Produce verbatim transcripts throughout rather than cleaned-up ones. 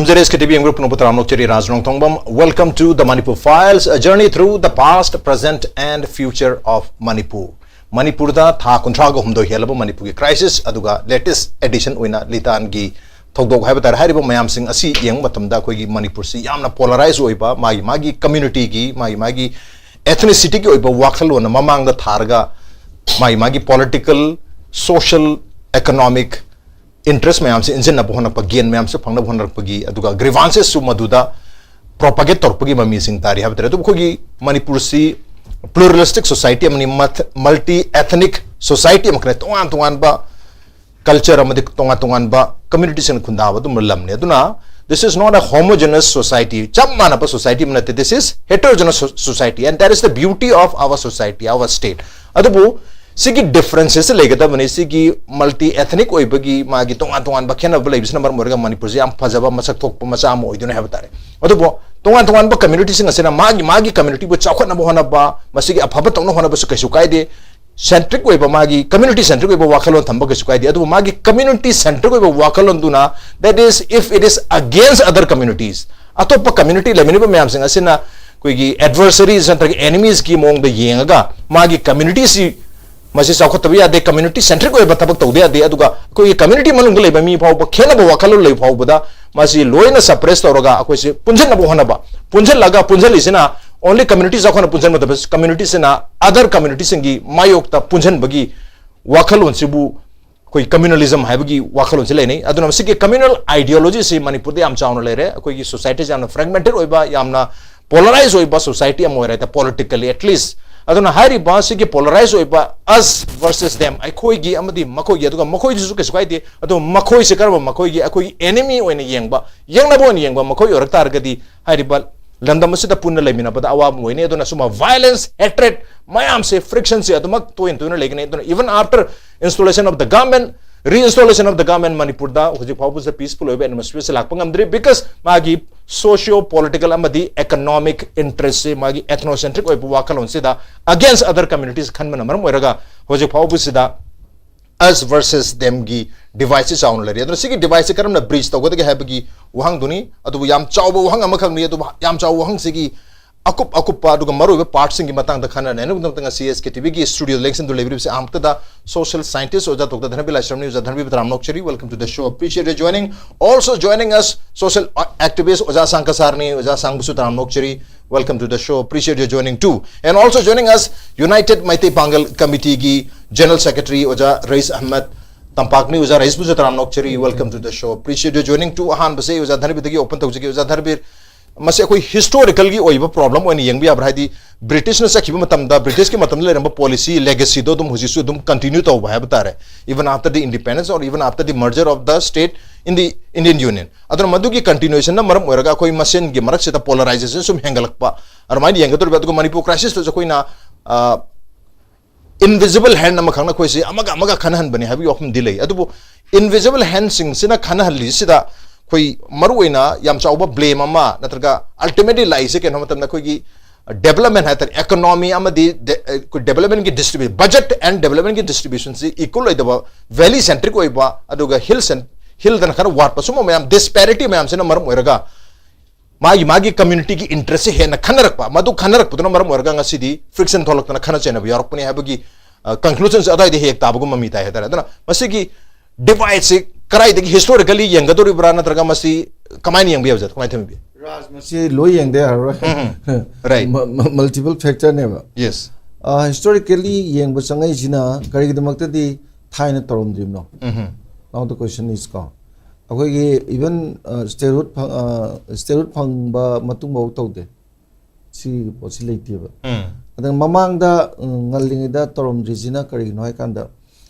ꯖꯦꯔꯦꯁ ꯀꯦ T V ꯌꯦꯡꯕꯤꯔꯤꯕ ꯄꯨꯝꯅꯃꯛꯄꯨ ꯇꯔꯥꯝꯅ ꯑꯣꯛꯆꯔꯤ꯫ ꯔꯥꯖ ꯅꯣꯡꯊꯣꯡꯕꯝ, welcome to the Manipur Files, a journey through the past, present and future of Manipur. ꯃꯅꯤꯄꯨꯔꯗ ꯊꯥ ꯀꯨꯟꯊ꯭ꯔꯥꯒ ꯍꯨꯝꯗꯣꯏ ꯍꯦꯜꯂꯕ ꯃꯅꯤꯄꯨꯔꯒꯤ crisis, ꯑꯗꯨꯒ latest edition ꯑꯣꯏꯅ ꯂꯤꯇꯥꯟꯒꯤ ꯊꯧꯗꯣꯛ ꯍꯥꯏꯕ ꯇꯥꯔꯦ꯫ ꯍꯥꯏꯔꯤꯕ ꯃꯌꯥꯝꯁꯤꯡ ꯑꯁꯤ ꯌꯦꯡꯕ ꯃꯇꯝꯗ ꯑꯩꯈꯣꯏꯒꯤ ꯃꯅꯤꯄꯨꯔꯁꯤ ꯌꯥꯝꯅ polarized ꯑꯣꯏꯕ, ꯃꯥꯒꯤ ꯃꯥꯒꯤ communityꯒꯤ, ꯃꯥꯒꯤ ꯃꯥꯒꯤ ethnicityꯒꯤ ꯑꯣꯏꯕ ꯋꯥꯈꯜꯂꯣꯟꯅ ꯃꯃꯥꯡꯗ ꯊꯥꯔꯒ, ꯃꯥꯒꯤ ꯃꯥꯒꯤ political, social, economic interest ꯃꯌꯥꯝꯁꯦ ꯏꯟꯁꯤꯟꯅꯕ ꯍꯣꯠꯅꯔꯛꯄ, gain ꯃꯌꯥꯝꯁꯦ ꯐꯪꯅꯕ ꯍꯣꯠꯅꯔꯛꯄꯒꯤ, ꯑꯗꯨꯒ grievancesꯁꯨ ꯃꯗꯨꯗ propagate ꯇꯧꯔꯛꯄꯒꯤ ꯃꯃꯤꯁꯤꯡ ꯇꯥꯔꯤ ꯍꯥꯏꯕ ꯇꯥꯔꯦ꯫ ꯑꯗꯨꯕꯨ ꯑꯩꯈꯣꯏꯒꯤ ꯃꯅꯤꯄꯨꯔꯁꯤ pluralistic society ꯑꯃꯅꯤ, multi ethnic society ꯑꯃꯈꯛꯅꯤ, ꯇꯣꯉꯥꯟ ꯇꯣꯉꯥꯟꯕ culture ꯑꯃꯗꯤ ꯇꯣꯉꯥꯟ ꯇꯣꯉꯥꯟꯕ communityꯁꯤꯡꯅ ꯈꯨꯟꯗꯥꯕ ꯑꯗꯨꯝꯕ ꯂꯝꯅꯤ꯫ ꯑꯗꯨꯅ this is not a homogeneous society, ꯆꯞ ꯃꯥꯟꯅꯕ society ꯑꯃ ꯅꯠꯇꯦ, this is heterogeneous so- society, and that is the beauty of our society, our state. ꯑꯗꯨꯕꯨ ꯁꯤꯒꯤ differences ꯂꯩꯒꯗꯕꯅꯤ꯫ ꯁꯤꯒꯤ multi ethnic ꯑꯣꯏꯕꯒꯤ, ꯃꯥꯒꯤ ꯇꯣꯉꯥꯟ ꯇꯣꯉꯥꯟꯕ ꯈꯦꯠꯅꯕ ꯂꯩꯕꯁꯤꯅ ꯃꯔꯝ ꯑꯣꯏꯔꯒ ꯃꯅꯤꯄꯨꯔꯁꯤ ꯌꯥꯝ ꯐꯖꯕ, ꯃꯁꯛ ꯊꯣꯛꯄ ꯃꯆꯥ ꯑꯃ ꯑꯣꯏꯗꯣꯏꯅꯤ ꯍꯥꯏꯕ ꯇꯥꯔꯦ꯫ ꯑꯗꯨꯕꯨ ꯇꯣꯉꯥꯟ ꯇꯣꯉꯥꯟꯕ communityꯁꯤꯡ ꯑꯁꯤꯅ ꯃꯥꯒꯤ ꯃꯥꯒꯤ communityꯕꯨ ꯆꯥꯎꯈꯠꯅꯕ ꯍꯣꯠꯅꯕ, ꯃꯁꯤꯒꯤ ꯑꯐꯕ ꯇꯧꯅꯕ ꯍꯣꯠꯅꯕꯁꯨ ꯀꯩꯁꯨ ꯀꯥꯏꯗꯦ꯫ Centric ꯑꯣꯏꯕ, ꯃꯥꯒꯤ community centric ꯑꯣꯏꯕ ꯋꯥꯈꯜꯂꯣꯟ ꯊꯝꯕ ꯀꯩꯁꯨ ꯀꯥꯏꯗꯦ꯫ ꯑꯗꯨꯕꯨ ꯃꯥꯒꯤ community centric ꯑꯣꯏꯕ ꯋꯥꯈꯜꯂꯣꯟꯗꯨꯅ, that is, if it is against other communities, ꯑꯇꯣꯞꯄ community ꯂꯩꯃꯤꯟꯅꯕ ꯃꯌꯥꯝꯁꯤꯡ ꯑꯁꯤꯅ ꯑꯩꯈꯣꯏꯒꯤ adversaries ꯅꯠꯇ꯭ꯔꯒ enemieski ꯃꯑꯣꯡꯗ ꯌꯦꯡꯉꯒ, ꯃꯥꯒꯤ communityꯁꯤ ꯃꯁꯤ ꯆꯥꯎꯈꯠꯇꯕ ꯌꯥꯗꯦ, community centric ꯑꯣꯏꯕ ꯊꯕꯛ ꯇꯧꯗ ꯌꯥꯗꯦ, ꯑꯗꯨꯒ ꯑꯩꯈꯣꯏꯒꯤ community ꯃꯅꯨꯡꯗ ꯂꯩꯕ ꯃꯤ ꯐꯥꯎꯕ ꯈꯦꯠꯅꯕ ꯋꯥꯈꯜꯂꯣꯟ ꯂꯩꯕ ꯐꯥꯎꯕꯗ ꯃꯁꯤ ꯂꯣꯏꯅ suppress ꯇꯧꯔꯒ ꯑꯩꯈꯣꯏꯁꯦ ꯄꯨꯟꯁꯤꯟꯅꯕ ꯍꯣꯠꯅꯕ, ꯄꯨꯟꯁꯤꯜꯂꯒ, ꯄꯨꯟꯁꯤꯜꯂꯤꯁꯤꯅ only community ꯆꯥꯎꯈꯠꯅ ꯄꯨꯟꯁꯤꯟꯕ ꯅꯠꯇꯕ, communityꯁꯤꯅ other communityꯁꯤꯡꯒꯤ ꯃꯥꯌꯣꯛꯇ ꯄꯨꯟꯁꯤꯟꯕꯒꯤ ꯋꯥꯈꯜꯂꯣꯟꯁꯤꯕꯨ ꯑꯩꯈꯣꯏ communalism ꯍꯥꯏꯕꯒꯤ ꯋꯥꯈꯜꯂꯣꯟꯁꯤ ꯂꯩꯅꯩ꯫ ꯑꯗꯨꯅ ꯃꯁꯤꯒꯤ communal ideologyꯁꯤ ꯃꯅꯤꯄꯨꯔꯗ ꯌꯥꯝ ꯆꯥꯎꯅ ꯂꯩꯔꯦ꯫ ꯑꯩꯈꯣꯏꯒꯤ societyꯁꯤ ꯌꯥꯝꯅ fragmented ꯑꯣꯏꯕ, ꯌꯥꯝꯅ polarized ꯑꯣꯏꯕ society ꯑꯃ ꯑꯣꯏꯔꯦ ꯍꯥꯏꯇꯥꯔꯦ, politically at least꯫ ꯑꯗꯨꯅ ꯍꯥꯏꯔꯤꯕ ꯁꯤꯒꯤ polarized ꯑꯣꯏꯕ us versus them, ꯑꯩꯈꯣꯏꯒꯤ ꯑꯃꯗꯤ ꯃꯈꯣꯏꯒꯤ, ꯑꯗꯨꯒ ꯃꯈꯣꯏꯗꯨꯁꯨ ꯀꯩꯁꯨ ꯀꯥꯏꯗꯦ, ꯑꯗꯨ ꯃꯈꯣꯏꯁꯤ ꯀꯔꯝꯕ, ꯃꯈꯣꯏꯒꯤ, ꯑꯩꯈꯣꯏꯒꯤ enemy ꯑꯣꯏꯅ ꯌꯦꯡꯕ, ꯌꯦꯡꯅꯕ ꯑꯣꯏꯅ ꯌꯦꯡꯕ ꯃꯈꯣꯏ ꯑꯣꯏꯔꯛ ꯇꯥꯔꯒꯗꯤ ꯍꯥꯏꯔꯤꯕ ꯂꯝꯗꯝ ꯑꯁꯤꯗ ꯄꯨꯟꯅ ꯂꯩꯃꯤꯟꯅꯕꯗ ꯑꯋꯥꯕ ꯑꯣꯏꯅꯤ꯫ ꯑꯗꯨꯅ ꯁꯨꯝꯕ violence, hatred ꯃꯌꯥꯝꯁꯦ, frictionꯁꯦ ꯑꯗꯨꯃꯛ ꯇꯣꯏꯅ ꯇꯣꯏꯅ ꯂꯩꯒꯅꯤ꯫ ꯑꯗꯨꯅ even after installation of the government, reinstallation of the government, ꯃꯅꯤꯄꯨꯔꯗ ꯍꯧꯖꯤꯛ ꯐꯥꯎꯕꯁꯤꯗ peaceful ꯑꯣꯏꯕ atmosphereꯁꯦ ꯂꯥꯛꯄ ꯉꯝꯗ꯭ꯔꯤ, because ꯃꯥꯒꯤ socio political ꯑꯃꯗꯤ economic interestꯁꯦ, ꯃꯥꯒꯤ ethnocentric ꯑꯣꯏꯕ ꯋꯥꯈꯜꯂꯣꯟꯁꯤꯗ against other communities ꯈꯟꯕꯅ ꯃꯔꯝ ꯑꯣꯏꯔꯒ ꯍꯧꯖꯤꯛ ꯐꯥꯎꯕꯁꯤꯗ us versus themꯒꯤ divide ꯁꯤ ꯆꯥꯎꯅ ꯂꯩꯔꯤ꯫ ꯑꯗꯨꯅ ꯁꯤꯒꯤ divide ꯁꯤ ꯀꯔꯝꯅ bridge ꯇꯧꯒꯗꯒꯦ ꯍꯥꯏꯕꯒꯤ ꯋꯥꯍꯪꯗꯨꯅꯤ꯫ ꯑꯗꯨꯕꯨ ꯌꯥꯝ ꯆꯥꯎꯕ ꯋꯥꯍꯪ ꯑꯃꯈꯛꯅꯤ꯫ ꯑꯗꯨꯕꯨ ꯌꯥꯝ ꯆꯥꯎꯕ ꯋꯥꯍꯪꯁꯤꯒꯤ ꯑꯀꯨꯞ ꯑꯀꯨꯞꯄ ꯑꯗꯨꯒ ꯃꯔꯨꯑꯣꯏꯕ part ꯁꯤꯡꯒꯤ ꯃꯇꯥꯡꯗ ꯈꯟꯅꯅꯕꯒꯤꯗꯃꯛꯇ ꯉꯁꯤ S K T V ꯒꯤ studio ꯗ ꯂꯦꯡꯁꯤꯟꯗꯨꯅ ꯂꯩꯕꯤꯔꯤꯕꯁꯤ ꯑꯍꯥꯟꯕꯗ social scientist ꯑꯣꯖꯥ ꯗꯣꯛꯇꯔ ꯙꯅꯕꯤꯔ ꯂꯥꯏꯁ꯭ꯔꯝꯅꯤ꯫ ꯑꯣꯖꯥ ꯙꯅꯕꯤꯔꯕꯨ ꯇꯔꯥꯝꯅ ꯑꯣꯛꯆꯔꯤ꯫ Welcome to the show. Appreciate your joining. Also joining us, social activist ꯑꯣꯖꯥ ꯁꯥꯡ ꯀꯁꯥꯔꯅꯤ꯫ ꯑꯣꯖꯥ ꯁꯥꯡꯕꯨꯁꯨ ꯇꯔꯥꯝꯅ ꯑꯣꯛꯆꯔꯤ꯫ Welcome to the show. Appreciate your joining too. And also joining us, United Meitei Pangal Committee ꯒꯤ General Secretary ꯑꯣꯖꯥ ꯔꯌꯤꯁ ꯑꯍꯃꯗ ꯇꯝꯄꯥꯛꯅꯤ꯫ ꯑꯣꯖꯥ ꯔꯌꯤꯁꯄꯨꯁꯨ ꯇꯔꯥꯝꯅ ꯑꯣꯛꯆꯔꯤ꯫ Welcome to the show. Appreciate your joining too. ꯑꯍꯥꯟꯕꯁꯦ ꯑꯣꯖꯥ ꯙꯅꯕꯤꯔꯗꯒꯤ open ꯇꯧꯖꯒꯦ꯫ ꯑꯣꯖꯥ ꯙꯅꯕꯤꯔ, ꯃꯁꯤ ꯑꯩꯈꯣꯏ historical ꯒꯤ ꯑꯣꯏꯕ problem ꯑꯣꯏꯅ ꯌꯦꯡꯕ ꯌꯥꯕ꯭ꯔꯥ? ꯍꯥꯏꯗꯤ British ꯅ ꯆꯠꯈꯤꯕ ꯃꯇꯝꯗ, British ꯀꯤ ꯃꯇꯝꯗ ꯂꯩꯔꯝꯕ policy legacy ꯗꯣ ꯑꯗꯨꯝ ꯍꯧꯖꯤꯛꯁꯨ ꯑꯗꯨꯝ continue ꯇꯧꯕ ꯍꯥꯏꯕ ꯇꯥꯔꯦ, even after the independence or even after the merger of the state in the Indian Union. ꯑꯗꯨꯅ ꯃꯗꯨꯒꯤ continuation ꯅ ꯃꯔꯝ ꯑꯣꯏꯔꯒ ꯑꯩꯈꯣꯏ ꯃꯁꯦꯟꯒꯤ ꯃꯔꯛꯁꯤꯗ polarization ꯁꯨꯝ ꯍꯦꯟꯒꯠꯂꯛꯄ ꯑꯗꯨꯃꯥꯏꯅ ꯌꯦꯡꯒꯗꯧꯔꯤꯕ꯫ ꯑꯗꯨꯒ ꯃꯅꯤꯄꯨꯔ crisis ꯇꯁꯨ ꯑꯩꯈꯣꯏꯅ, ꯑ, invisible hand ꯑꯃꯈꯛꯅ ꯑꯩꯈꯣꯏꯁꯤ ꯑꯃꯒ ꯑꯃꯒ ꯈꯟꯅꯍꯟꯕꯅꯤ ꯍꯥꯏꯕꯒꯤ ꯋꯥꯐꯝꯗꯤ ꯂꯩ꯫ ꯑꯗꯨꯕꯨ invisible hand ꯁꯤꯡꯁꯤꯅ ꯈꯟꯅꯍꯜꯂꯤꯁꯤꯗ ꯑꯩꯈꯣꯏ ꯃꯔꯨꯑꯣꯏꯅ ꯌꯥꯝ ꯆꯥꯎꯕ blame ꯑꯃ, ꯅꯠꯇ꯭ꯔꯒ ultimately ꯂꯥꯛꯏꯁꯦ ꯀꯩꯅꯣ ꯃꯇꯝꯗ ꯑꯩꯈꯣꯏꯒꯤ development ꯍꯥꯏ ꯇꯥꯔꯦ, economy ꯑꯃꯗꯤ ꯗꯦ-, ꯑꯩꯈꯣꯏ development ꯀꯤ distribution, budget and development ꯀꯤ distribution ꯁꯤ equal ꯑꯣꯏꯗꯕ, valley centric ꯑꯣꯏꯕ, ꯑꯗꯨꯒ hill cent-, hill ꯗꯅ ꯈꯔ ꯋꯥꯠꯄ, ꯁꯨꯝꯕ ꯃꯌꯥꯝ disparity ꯃꯌꯥꯝꯁꯤꯅ ꯃꯔꯝ ꯑꯣꯏꯔꯒ ꯃꯥꯒꯤ, ꯃꯥꯒꯤ community ꯒꯤ interest ꯁꯦ ꯍꯦꯟꯅ ꯈꯟꯅꯔꯛꯄ, ꯃꯗꯨ ꯈꯟꯅꯔꯛꯄꯗꯨꯅ ꯃꯔꯝ ꯑꯣꯏꯔꯒ ꯉꯁꯤꯗꯤ friction ꯊꯣꯛꯂꯛꯇꯅ ꯈꯠꯅ ꯆꯩꯅꯕ ꯌꯥꯎꯔꯛꯄꯅꯤ ꯍꯥꯏꯕꯒꯤ, ꯑ, conclusion ꯁꯦ ꯑꯗꯨꯋꯥꯏꯗ ꯍꯦꯛ ꯍꯦꯛ ꯇꯥꯕꯒꯨꯝꯕ ꯃꯤ ꯇꯥꯏ ꯍꯥꯏꯇꯥꯔꯦ꯫ ꯑꯗꯨꯅ ꯃꯁꯤꯒꯤ divide ꯁꯤ ꯀꯗꯥꯏꯗꯒꯤ historically ꯌꯦꯡꯒꯗꯧꯔꯤꯕ꯭ꯔꯥ, ꯅꯠꯇ꯭ꯔꯒ ꯃꯁꯤ ꯀꯃꯥꯏꯅ ꯌꯦꯡꯕ ꯌꯥꯕ, ꯀꯃꯥꯏꯅ ꯊꯝꯕꯤ? ꯔꯥꯖ, ꯃꯁꯤ ꯂꯣꯏ ꯌꯦꯡꯗ ꯌꯥꯔꯔꯣꯏ꯫ ꯎꯝ, ꯎꯝ. Right. ꯃ-, ꯃ-, multiple factor ꯅꯦꯕ꯫ Yes. ꯑ, historically ꯌꯦꯡꯕ ꯆꯪꯉꯛꯏꯁꯤꯅ ꯀꯔꯤꯒꯤꯗꯃꯛꯇꯗꯤ ꯊꯥꯏꯅ ꯇꯧꯔꯝꯗ꯭ꯔꯤꯕꯅꯣ? ꯎꯝ, ꯎꯝ. Now the question is ꯀꯣ, ꯑꯩꯈꯣꯏꯒꯤ even, ꯑ, statehood ꯐꯪ-, ꯑ, statehood ꯐꯪꯕ ꯃꯇꯨꯡꯐꯥꯎ ꯇꯧꯗꯦ꯫ ꯁꯤꯒꯤ ꯄꯣꯠꯁꯤ ꯂꯩꯇꯦꯕ꯫ ꯎꯝ. ꯑꯗ ꯃꯃꯥꯡꯗ, ꯎꯝ, ꯉꯜꯂꯤꯉꯩꯗ ꯇꯧꯔꯝꯗ꯭ꯔꯤꯁꯤꯅ ꯀꯔꯤꯒꯤꯅꯣ ꯍꯥꯏ ꯀꯥꯟꯗ,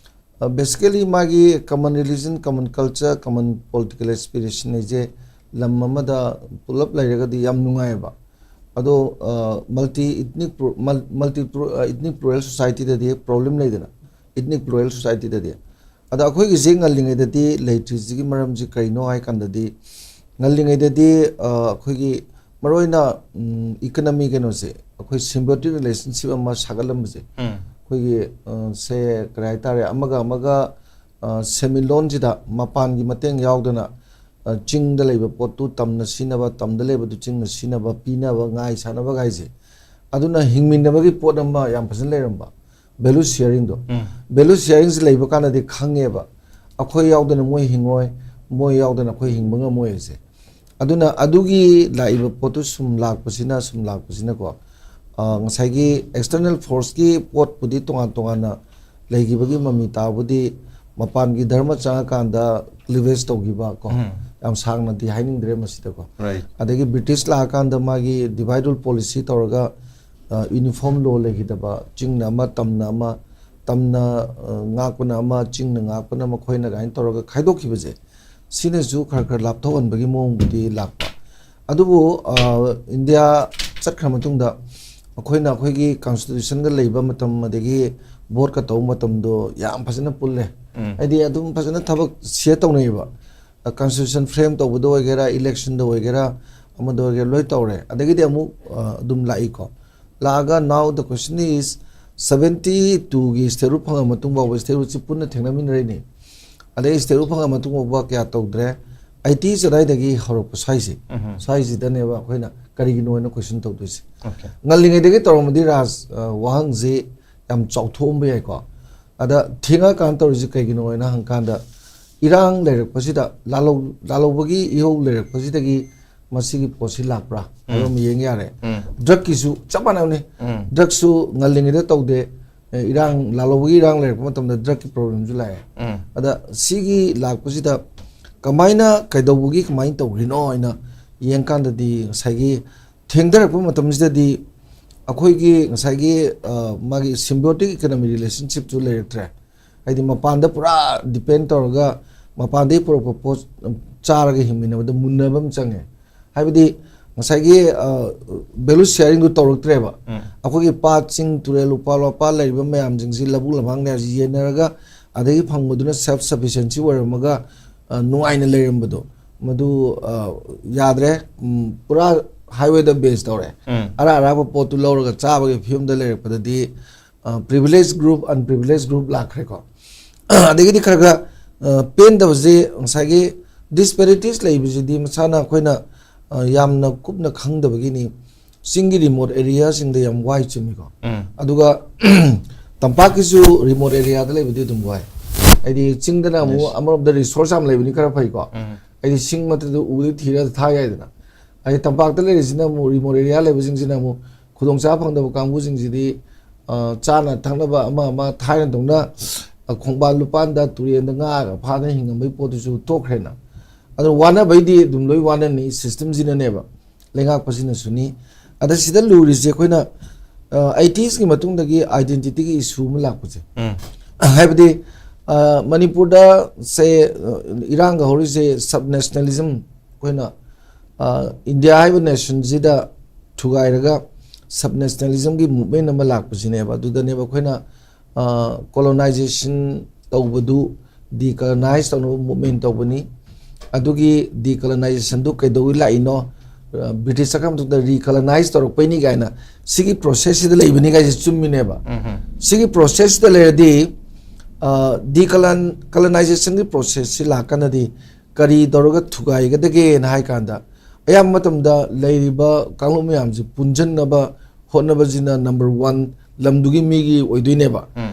ꯑ, basically ꯃꯥꯒꯤ common religion, common culture, common political aspiration ꯍꯥꯏꯁꯦ ꯂꯝ ꯑꯃꯗ ꯄꯨꯂꯞ ꯂꯩꯔꯒꯗꯤ ꯌꯥꯝ ꯅꯨꯡꯉꯥꯏꯌꯦꯕ꯫ ꯑꯗꯣ, ꯑ, multi ethnic pro-, mul-, multi pro-, ꯑ, ethnic plural society ꯗꯗꯤ problem ꯂꯩꯗꯅ, ethnic plural society ꯗꯗꯤ꯫ ꯑꯗ ꯑꯩꯈꯣꯏꯒꯤꯁꯦ ꯉꯜꯂꯤꯉꯩꯗꯗꯤ ꯂꯩꯇ꯭ꯔꯤꯁꯤꯒꯤ ꯃꯔꯝꯁꯤ ꯀꯔꯤꯅꯣ ꯍꯥꯏ ꯀꯥꯟꯗꯗꯤ, ꯉꯜꯂꯤꯉꯩꯗꯗꯤ, ꯑ, ꯑꯩꯈꯣꯏꯒꯤ ꯃꯔꯨꯑꯣꯏꯅ, ꯎꯝ, economy ꯀꯩꯅꯣꯁꯦ, ꯑꯩꯈꯣꯏ symbiotic relationship ꯑꯃ ꯁꯥꯒꯠꯂꯝꯕꯁꯦ, ꯎꯝ. ꯑꯩꯈꯣꯏꯒꯤ ꯁꯦ ꯀꯔꯤ ꯍꯥꯏꯇꯥꯔꯦ, ꯑꯃꯒ ꯑꯃꯒ ꯁꯦꯟꯃꯤꯠꯂꯣꯟꯁꯤꯗ ꯃꯄꯥꯟꯒꯤ ꯃꯇꯦꯡ ꯌꯥꯎꯗꯅ ꯆꯤꯡꯗ ꯂꯩꯕ ꯄꯣꯠꯇꯨ ꯇꯝꯅ ꯁꯤꯖꯤꯟꯅꯕ, ꯇꯝꯗ ꯂꯩꯕꯗꯨ ꯆꯤꯡꯅ ꯁꯤꯖꯤꯟꯅꯕ, ꯄꯤꯅꯕ, ꯉꯥꯏ ꯁꯥꯟꯅꯕ ꯀꯥꯏꯁꯦ꯫ ꯑꯗꯨꯅ ꯍꯤꯡꯃꯤꯟꯅꯕꯒꯤ ꯄꯣꯠ ꯑꯃ ꯌꯥꯝ ꯐꯖꯅ ꯂꯩꯔꯝꯕ, ꯚꯦꯂꯨ ꯁꯤꯌꯔꯤꯡꯗꯣ꯫ ꯚꯦꯂꯨ ꯁꯤꯌꯔꯤꯡꯁꯦ ꯂꯩꯕ ꯀꯥꯟꯗꯗꯤ ꯈꯪꯉꯦꯕ, ꯑꯩꯈꯣꯏ ꯌꯥꯎꯗꯅ ꯃꯣꯏ ꯍꯤꯡꯉꯣꯏ, ꯃꯣꯏ ꯌꯥꯎꯗꯅ ꯑꯩꯈꯣꯏ ꯍꯤꯡꯕ ꯉꯝꯃꯣꯏ ꯍꯥꯏꯁꯦ꯫ ꯑꯗꯨꯅ ꯑꯗꯨꯒꯤ ꯂꯥꯛꯏꯕ ꯄꯣꯠꯇꯨ ꯁꯨꯝ ꯂꯥꯛꯄꯁꯤꯅ, ꯁꯨꯝ ꯂꯥꯛꯄꯁꯤꯅꯀꯣ, ꯉꯁꯥꯏꯒꯤ ꯑꯦꯛꯁꯇꯔꯅꯦꯜ ꯐꯣꯔꯁꯀꯤ ꯄꯣꯠꯄꯨꯗꯤ ꯇꯣꯉꯥꯟ ꯇꯣꯉꯥꯟꯅ ꯂꯩꯈꯤꯕꯒꯤ ꯃꯃꯤ ꯇꯥꯕꯨꯗꯤ, ꯃꯄꯥꯟꯒꯤ ꯙꯔꯃ ꯆꯪꯉꯀꯥꯟꯗ ꯀ꯭ꯂꯤꯚꯦꯖ ꯇꯧꯈꯤꯕ ꯀꯣ, ꯌꯥꯝ ꯁꯥꯡꯅꯗꯤ ꯍꯥꯏꯅꯤꯡꯗ꯭ꯔꯦ ꯃꯁꯤꯗꯀꯣ꯫ ꯑꯗꯒꯤ ꯕ꯭ꯔꯤꯇꯤꯁ ꯂꯥꯛꯑꯀꯥꯟꯗ ꯃꯥꯒꯤ ꯗꯤꯚꯥꯏꯠ ꯔꯨꯜ ꯄꯣꯂꯤꯁꯤ ꯇꯧꯔꯒ ꯌꯨꯅꯤꯐꯣꯔꯝ ꯂꯣ ꯂꯩꯈꯤꯗꯕ, ꯆꯤꯡꯅ ꯑꯃ, ꯇꯝꯅ ꯑꯃ, ꯇꯝꯅ ꯉꯥꯛꯄꯅ ꯑꯃ, ꯆꯤꯡꯅ ꯉꯥꯛꯄꯅ ꯃꯈꯣꯏꯅ ꯀꯥꯏꯅ ꯇꯧꯔꯒ ꯈꯥꯏꯗꯣꯛꯈꯤꯕꯁꯦ, ꯁꯤꯅꯁꯨ ꯈꯔ ꯈꯔ ꯂꯥꯞꯊꯣꯛꯍꯟꯕꯒꯤ ꯃꯑꯣꯡꯕꯨꯗꯤ ꯂꯥꯛꯄ꯫ ꯑꯗꯨꯕꯨ ꯏꯟꯗꯤꯌꯥ ꯆꯠꯈ꯭ꯔ ꯃꯇꯨꯡꯗ ꯑꯩꯈꯣꯏꯅ ꯑꯩꯈꯣꯏꯒꯤ ꯀꯟꯁꯇꯤꯇ꯭ꯌꯨꯁꯟꯗ ꯂꯩꯕ ꯃꯇꯝ, ꯑꯗꯒꯤ ꯚꯣꯠꯀ ꯇꯧꯕ ꯃꯇꯝꯗꯣ ꯌꯥꯝ ꯐꯖꯅ ꯄꯨꯜꯂꯦ꯫ ꯍꯥꯏꯗꯤ ꯑꯗꯨꯝ ꯐꯖꯅ ꯊꯕꯛ ꯁꯤꯌꯔ ꯇꯧꯅꯩꯌꯦꯕ꯫ ꯀꯟꯁꯇꯤꯇ꯭ꯌꯨꯁꯟ ꯐ꯭ꯔꯦꯝ ꯇꯧꯕꯗ ꯑꯣꯏꯒꯦꯔꯥ, ꯏꯂꯦꯛꯁꯟꯗ ꯑꯣꯏꯒꯦꯔꯥ, ꯑꯃꯗ ꯑꯣꯏꯒꯦꯔꯥ, ꯂꯣꯏ ꯇꯧꯔꯦ꯫ ꯑꯗꯒꯤꯗꯤ ꯑꯃꯨꯛ ꯑꯗꯨꯝ ꯂꯥꯛꯏꯀꯣ꯫ ꯂꯥꯛꯑꯒ now the question is, seventy ꯇꯨꯒꯤ ꯁ꯭ꯇꯦꯠ ꯔꯨꯜ ꯐꯪꯉ ꯃꯇꯨꯡ ꯐꯥꯎꯕ ꯁ꯭ꯇꯦꯠ ꯔꯨꯜꯁꯤ ꯄꯨꯟꯅ ꯊꯦꯡꯅꯃꯤꯟꯅꯔꯤꯅꯤ꯫ ꯑꯗꯩ ꯁ꯭ꯇꯦꯠ ꯔꯨꯜ ꯐꯪꯉ ꯃꯇꯨꯡ ꯐꯥꯎꯕ ꯀꯌꯥ ꯇꯧꯗ꯭ꯔꯦ꯫ ꯑꯩꯇꯤꯁ ꯑꯗꯥꯏꯗꯒꯤ ꯍꯧꯔꯛꯄ ꯁ꯭ꯋꯥꯏꯁꯦ, ꯁ꯭ꯋꯥꯏꯁꯤꯗꯅꯦꯕ ꯑꯩꯈꯣꯏꯅ ꯀꯔꯤꯒꯤꯅꯣ ꯍꯥꯏꯅ ꯀꯣꯏꯁꯟ ꯇꯧꯗꯣꯏꯁꯦ꯫ ꯉꯜꯂꯤꯉꯩꯗꯒꯤ ꯇꯧꯔꯝꯃꯗꯤ ꯔꯥꯖ, ꯋꯥꯍꯪꯁꯤ ꯌꯥꯝ ꯆꯥꯎꯊꯣꯛꯑꯝꯕ ꯌꯥꯏꯀꯣ꯫ ꯑꯗ ꯊꯦꯡꯉꯀꯥꯟꯗ ꯇꯧꯔꯤꯁꯤ ꯀꯩꯒꯤꯅꯣ ꯍꯥꯏꯅ ꯍꯪꯀꯥꯟꯗ, ꯏꯔꯥꯡ ꯂꯩꯔꯛꯄꯁꯤꯗ, ꯂꯥꯜꯍꯧ-, ꯂꯥꯜꯍꯧꯕꯒꯤ ꯏꯍꯧ ꯂꯩꯔꯛꯄꯁꯤꯗꯒꯤ ꯃꯁꯤꯒꯤ ꯄꯣꯠꯁꯤ ꯂꯥꯛꯄ꯭ꯔꯥ ꯍꯥꯏꯕ ꯑꯃ ꯌꯦꯡ ꯌꯥꯔꯦ꯫ ꯗ꯭ꯔꯛꯀꯤꯁꯨ ꯆꯞ ꯃꯥꯟꯅꯕꯅꯤ꯫ ꯗ꯭ꯔꯛꯁꯨ ꯉꯜꯂꯤꯉꯩꯗ ꯇꯧꯗꯦ, ꯑꯦ, ꯏꯔꯥꯡ, ꯂꯥꯜꯍꯧꯕꯒꯤ ꯏꯔꯥꯡ ꯂꯩꯔꯛꯄ ꯃꯇꯝꯗ ꯗ꯭ꯔꯛꯀꯤ ꯄ꯭ꯔꯣꯕ꯭ꯂꯦꯝꯁꯨ ꯂꯥꯛꯑꯦ꯫ ꯑꯗ ꯁꯤꯒꯤ ꯂꯥꯛꯄꯁꯤꯗ ꯀꯃꯥꯏꯅ, ꯀꯩꯗꯧꯕꯒꯤ, ꯀꯃꯥꯏꯅ ꯇꯧꯈ꯭ꯔꯤꯅꯣ ꯍꯥꯏꯅ ꯌꯦꯡꯀꯥꯟꯗꯗꯤ, ꯉꯁꯥꯏꯒꯤ ꯊꯦꯡꯊꯔꯛꯄ ꯃꯇꯝꯁꯤꯗꯗꯤ ꯑꯩꯈꯣꯏꯒꯤ ꯉꯁꯥꯏꯒꯤ, ꯑ, ꯃꯥꯒꯤ ꯁꯤꯝꯕꯤꯌꯣꯇꯤꯛ ꯏꯀꯣꯅꯣꯃꯤ ꯔꯤꯂꯦꯁꯟꯁꯤꯞꯁꯨ ꯂꯩꯔꯛꯇ꯭ꯔꯦ꯫ ꯍꯥꯏꯗꯤ ꯃꯄꯥꯟꯗ ꯄꯨꯔꯥ ꯗꯤꯄꯦꯟ ꯇꯧꯔꯒ ꯃꯄꯥꯟꯗꯒꯤ ꯄꯨꯔꯛꯄ ꯄꯣꯠ ꯆꯥꯔꯒ ꯍꯤꯡꯃꯤꯟꯅꯕꯗ ꯃꯨꯟꯅꯕ ꯑꯃ ꯆꯪꯉꯦ꯫ ꯍꯥꯏꯕꯗꯤ ꯉꯁꯥꯏꯒꯤ, ꯑ, ꯚꯦꯂꯨ ꯁꯤꯌꯥꯔꯤꯡꯗꯨ ꯇꯧꯔꯛꯇ꯭ꯔꯦꯕ꯫ ꯑꯩꯈꯣꯏꯒꯤ ꯄꯥꯠ, ꯆꯤꯡ, ꯇꯨꯔꯦꯜ, ꯎꯄꯥꯜ ꯋꯥꯄꯥꯜ ꯂꯩꯔꯤꯕ ꯃꯌꯥꯝꯁꯤꯡꯁꯤ, ꯂꯧꯕꯨꯛ ꯂꯝꯍꯥꯡ ꯃꯌꯥꯝꯁꯤ ꯌꯦꯟꯅꯔꯒ ꯑꯗꯒꯤ ꯐꯪꯕꯗꯨꯅ ꯁꯦꯜꯐ ꯁꯐꯤꯁꯤꯌꯦꯟꯁꯤ ꯑꯣꯏꯔꯝꯃꯒ, ꯑ, ꯅꯨꯡꯉꯥꯏꯅ ꯂꯩꯔꯝꯕꯗꯣ, ꯃꯗꯨ, ꯑ, ꯌꯥꯗ꯭ꯔꯦ꯫ ꯎꯝ, ꯄꯨꯔꯥ ꯍꯥꯏꯋꯦꯗ ꯕꯦꯁ ꯇꯧꯔꯦ꯫ ꯑꯔꯥ ꯑꯔꯥꯕ ꯄꯣꯠꯇꯨ ꯂꯧꯔꯒ ꯆꯥꯕꯒꯤ ꯐꯤꯕꯝꯗ ꯂꯩꯔꯛꯄꯗꯗꯤ ꯄ꯭ꯔꯤꯚꯤꯂꯦꯖ ꯒ꯭ꯔꯨꯞ, ꯑꯟꯄ꯭ꯔꯤꯚꯤꯂꯦꯖ ꯒ꯭ꯔꯨꯞ ꯂꯥꯛꯈ꯭ꯔꯦꯀꯣ꯫ ꯑꯗꯒꯤꯗꯤ ꯈꯔ ꯈꯔ ꯑ, ꯄꯦꯟꯗꯕꯁꯦ ꯉꯁꯥꯏꯒꯤ disparities ꯂꯩꯕꯁꯤꯗꯤ ꯃꯁꯥꯅ ꯑꯩꯈꯣꯏꯅ ꯑ, ꯌꯥꯝꯅ ꯀꯨꯞꯅ ꯈꯪꯗꯕꯒꯤꯅꯤ꯫ ꯆꯤꯡꯒꯤ ꯔꯤꯃꯣꯠ ꯑꯦꯔꯤꯌꯥꯁꯤꯡꯗ ꯌꯥꯝ ꯋꯥꯏ, ꯆꯨꯝꯃꯤꯀꯣ꯫ ꯎꯝ. ꯑꯗꯨꯒ ꯇꯝꯄꯥꯛꯀꯤꯁꯨ ꯔꯤꯃꯣꯠ ꯑꯦꯔꯤꯌꯥꯗ ꯂꯩꯕꯗꯤ ꯑꯗꯨꯝ ꯋꯥꯏ꯫ ꯍꯥꯏꯗꯤ ꯆꯤꯡꯗꯅ ꯑꯃꯨꯛ Yes. ꯑꯃꯔꯣꯝꯗ ꯔꯤꯁꯣꯔꯁ ꯌꯥꯝ ꯂꯩꯕꯅꯤ, ꯈꯔ ꯐꯩꯀꯣ꯫ ꯎꯝ. ꯍꯥꯏꯗꯤ ꯁꯤꯡ ꯃꯊꯛꯇ ꯎꯗ ꯊꯤꯔꯒ ꯊꯥ ꯌꯥꯏꯗꯅ꯫ ꯍꯥꯏꯗꯤ ꯇꯝꯄꯥꯛꯇ ꯂꯩꯔꯤꯁꯤꯅ ꯑꯃꯨꯛ, ꯔꯤꯃꯣꯠ ꯑꯦꯔꯤꯌꯥ ꯂꯩꯕꯁꯤꯡꯁꯤꯅ ꯑꯃꯨꯛ ꯈꯨꯗꯣꯡꯆꯥꯕ ꯐꯪꯗꯕ ꯀꯥꯡꯕꯨꯁꯤꯡꯁꯤꯗꯤ ꯑ, ꯆꯥꯅ ꯊꯛꯅꯕ ꯑꯃ ꯑꯃ ꯊꯥꯏꯅꯗꯧꯅ ꯑ, ꯈꯣꯡꯕꯥꯟ ꯂꯨꯄꯥꯟꯗ ꯇꯨꯔꯦꯟꯗ ꯉꯥꯒ ꯐꯥꯗꯅ ꯍꯤꯡꯉꯝꯕꯒꯤ ꯄꯣꯠꯇꯨꯁꯨ ꯇꯣꯛꯈ꯭ꯔꯦꯅ꯫ ꯑꯗꯨ ꯋꯥꯅꯕꯩꯗꯤ ꯑꯗꯨꯝ ꯂꯣꯏ ꯋꯥꯅꯅꯤ, ꯁꯤꯁꯇꯦꯝꯁꯤꯅꯅꯦꯕ ꯂꯩꯉꯥꯛꯄꯁꯤꯅꯁꯨꯅꯤ꯫ ꯑꯗ ꯁꯤꯗ ꯂꯨꯔꯤꯁꯦ ꯑꯩꯈꯣꯏꯅ ꯑꯩꯇꯤꯁꯀꯤ ꯃꯇꯨꯡꯗꯒꯤ ꯑꯥꯏꯗꯦꯟꯇꯤꯇꯤꯒꯤ ꯏꯁꯨ ꯑꯃ ꯂꯥꯛꯄꯁꯦ꯫ ꯎꯝ. ꯍꯥꯏꯕꯗꯤ ꯑ, ꯃꯅꯤꯄꯨꯔꯗ ꯁꯦ ꯑ, ꯏꯔꯥꯡꯒ ꯍꯧꯔꯤꯁꯦ ꯁꯕ ꯅꯦꯁꯅꯦꯂꯤꯖꯝ, ꯑꯩꯈꯣꯏꯅ ꯑ, ꯏꯟꯗꯤꯌꯥ ꯍꯥꯏꯕ ꯅꯦꯁꯟꯁꯤꯗ ꯊꯨꯒꯥꯏꯔꯒ ꯁꯕ ꯅꯦꯁꯅꯦꯂꯤꯖꯝꯒꯤ ꯃꯨꯞꯃꯦꯟ ꯑꯃ ꯂꯥꯛꯄꯁꯤꯅꯦꯕ꯫ ꯑꯗꯨꯗꯅꯦꯕ ꯑꯩꯈꯣꯏꯅ ꯀꯣꯂꯣꯅꯥꯏꯖꯦꯁꯟ ꯇꯧꯕꯗꯨ ꯗꯤꯀꯣꯂꯣꯅꯥꯏꯁ ꯇꯧꯅꯕ ꯃꯨꯞꯃꯦꯟ ꯇꯧꯕꯅꯤ꯫ ꯑꯗꯨꯒꯤ ꯗꯤꯀꯣꯂꯣꯅꯥꯏꯖꯦꯁꯟꯗꯨ ꯀꯩꯗꯧꯉꯩ ꯂꯥꯛꯏꯅꯣ? ꯑ, ꯕ꯭ꯔꯤꯇꯤꯁ ꯆꯠꯈ꯭ꯔ ꯃꯇꯨꯡꯗ ꯔꯤꯀꯣꯂꯣꯅꯥꯏꯁ ꯇꯧꯔꯛꯄꯩꯅꯤ ꯀꯥꯏꯅ ꯁꯤꯒꯤ ꯄ꯭ꯔꯣꯁꯦꯁꯁꯤꯗ ꯂꯩꯕꯅꯤ ꯀꯥꯏꯁꯦ ꯆꯨꯝꯃꯤꯅꯦꯕ꯫ ꯎꯝ. ꯁꯤꯒꯤ ꯄ꯭ꯔꯣꯁꯦꯁꯁꯤꯗ ꯂꯩꯔꯗꯤ ꯗꯤꯀꯣꯂꯣꯅꯥꯏꯖꯦꯁꯟꯒꯤ ꯄ꯭ꯔꯣꯁꯦꯁꯁꯤ ꯂꯥꯛꯀꯥꯟꯗꯗꯤ ꯀꯔꯤ ꯇꯧꯔꯒ ꯊꯨꯒꯥꯏꯒꯗꯒꯦꯅ ꯍꯥꯏ ꯀꯥꯟꯗ, ꯑꯌꯥꯝꯕ ꯃꯇꯝꯗ ꯂꯩꯔꯤꯕ ꯀꯥꯡꯂꯨꯞ ꯃꯌꯥꯝꯁꯤ ꯄꯨꯟꯁꯤꯟꯅꯕ ꯍꯣꯠꯅꯕꯁꯤꯅ ꯅꯝꯕꯔ ꯋꯥꯟ ꯂꯝꯗꯨꯒꯤ ꯃꯤꯒꯤ ꯑꯣꯏꯗꯣꯏꯅꯦꯕ꯫ ꯎꯝ.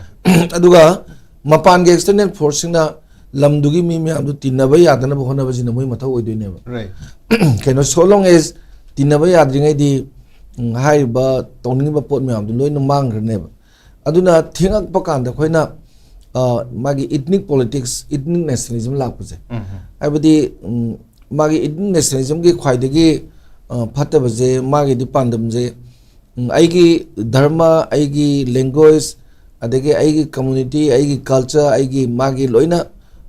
ꯑꯗꯨꯒ ꯃꯄꯥꯟꯒꯤ ꯑꯦꯛꯁꯇꯔꯅꯦꯜ ꯐꯣꯔꯁꯁꯤꯡꯅ ꯂꯝꯗꯨꯒꯤ ꯃꯤ ꯃꯌꯥꯝꯗꯨ ꯇꯤꯟꯅꯕ ꯌꯥꯗꯅꯕ ꯍꯣꯠꯅꯕꯁꯤꯅ ꯃꯣꯏ ꯃꯊꯧ ꯑꯣꯏꯗꯣꯏꯅꯦꯕ꯫ Right. ꯀꯩꯅꯣ, so long as ꯇꯤꯟꯅꯕ ꯌꯥꯗ꯭ꯔꯤꯉꯩꯗꯤ, ꯎꯝ, ꯍꯥꯏꯔꯤꯕ ꯇꯧꯅꯤꯡꯉꯤꯕ ꯄꯣꯠ ꯃꯌꯥꯝꯗꯨ ꯂꯣꯏꯅ ꯃꯥꯡꯈ꯭ꯔꯅꯦꯕ꯫ ꯑꯗꯨꯅ ꯊꯦꯡꯉꯛꯄ ꯀꯥꯟꯗ ꯑꯩꯈꯣꯏꯅ, ꯑ, ꯃꯥꯒꯤ ethnic politics, ethnic nationalism ꯂꯥꯛꯄꯁꯦ꯫ ꯎꯝ. ꯍꯥꯏꯕꯗꯤ, ꯎꯝ, ꯃꯥꯒꯤ ethnic nationalismꯒꯤ ꯈ꯭ꯋꯥꯏꯗꯒꯤ, ꯑ, ꯐꯠꯇꯕꯁꯦ, ꯃꯥꯒꯤꯗꯤ ꯄꯥꯟꯗꯝꯁꯦ, ꯎꯝ, ꯑꯩꯒꯤ ꯙꯔꯃ, ꯑꯩꯒꯤ language, ꯑꯗꯒꯤ ꯑꯩꯒꯤ community, ꯑꯩꯒꯤ culture, ꯑꯩꯒꯤ ꯃꯥꯒꯤ ꯂꯣꯏꯅ,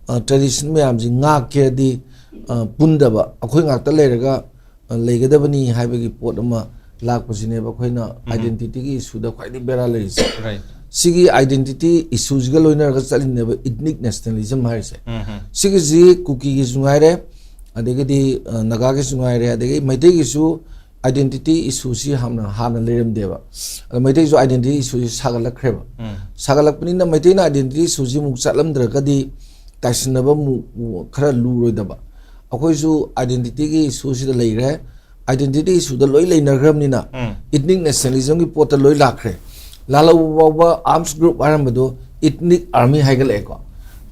ꯑ, tradition ꯃꯌꯥꯝꯁꯤ ꯉꯥꯛꯀꯦꯗꯤ, ꯑ, ꯄꯨꯟꯗꯕ, ꯑꯩꯈꯣꯏ ꯉꯥꯛꯇ ꯂꯩꯔꯒ, ꯑ, ꯂꯩꯒꯗꯕꯅꯤ ꯍꯥꯏꯕꯒꯤ ꯄꯣꯠ ꯑꯃ ꯂꯥꯛꯄꯁꯤꯅꯦꯕ ꯑꯩꯈꯣꯏꯅ ꯎꯝ. identityꯒꯤ ꯏꯁꯨꯗ ꯈ꯭ꯋꯥꯏꯗꯒꯤ ꯕꯦꯔꯥ ꯂꯩꯔꯤꯁꯦ꯫ Right. ꯁꯤꯒꯤ identity ꯏꯁꯨꯁꯤꯒ ꯂꯣꯏꯅꯔꯒ ꯆꯠꯂꯤꯅꯦꯕ ethnic nationalism ꯍꯥꯏꯔꯤꯁꯦ꯫ ꯎꯝ. ꯁꯤꯒꯤꯁꯤ ꯀꯨꯀꯤꯒꯤꯁꯨ ꯉꯥꯏꯔꯦ, ꯑꯗꯒꯤꯗꯤ, ꯑ, ꯅꯥꯒꯥꯒꯤꯁꯨ ꯉꯥꯏꯔꯦ, ꯑꯗꯒꯤ ꯃꯩꯇꯩꯒꯤꯁꯨ identity issue ꯁꯤ ꯍꯥꯟꯅ ꯍꯥꯟꯅ ꯂꯩꯔꯝꯗꯦꯕ꯫ ꯑꯗꯣ ꯃꯩꯇꯩꯁꯨ identity issue ꯁꯤ ꯁꯥꯒꯠꯂꯛꯈ꯭ꯔꯦꯕ꯫ ꯁꯥꯒꯠꯂꯛꯄꯅꯤꯅ ꯃꯩꯇꯩꯅ identity issue ꯁꯤ ꯑꯃꯨꯛ ꯆꯠꯂꯝꯗ꯭ꯔꯒꯗꯤ ꯇꯥꯏꯁꯤꯟꯅꯕ ꯑꯃꯨꯛ ꯈꯔ ꯂꯨꯔꯣꯏꯗꯕ꯫ ꯑꯩꯈꯣꯏꯁꯨ identity ꯒꯤ issue ꯁꯤꯗ ꯂꯩꯈ꯭ꯔꯦ꯫ Identity issue ꯗ ꯂꯣꯏ ꯂꯩꯅꯈ꯭ꯔꯕꯅꯤꯅ ethnic nationalism ꯒꯤ ꯄꯣꯠꯇ ꯂꯣꯏ ꯂꯥꯛꯈ꯭ꯔꯦ꯫ ꯂꯥꯜꯍꯧꯕ ꯐꯥꯎꯕ arms group ꯍꯥꯏꯔꯝꯕꯗꯣ ethnic army ꯍꯥꯏꯒꯠꯂꯛꯑꯦꯀꯣ꯫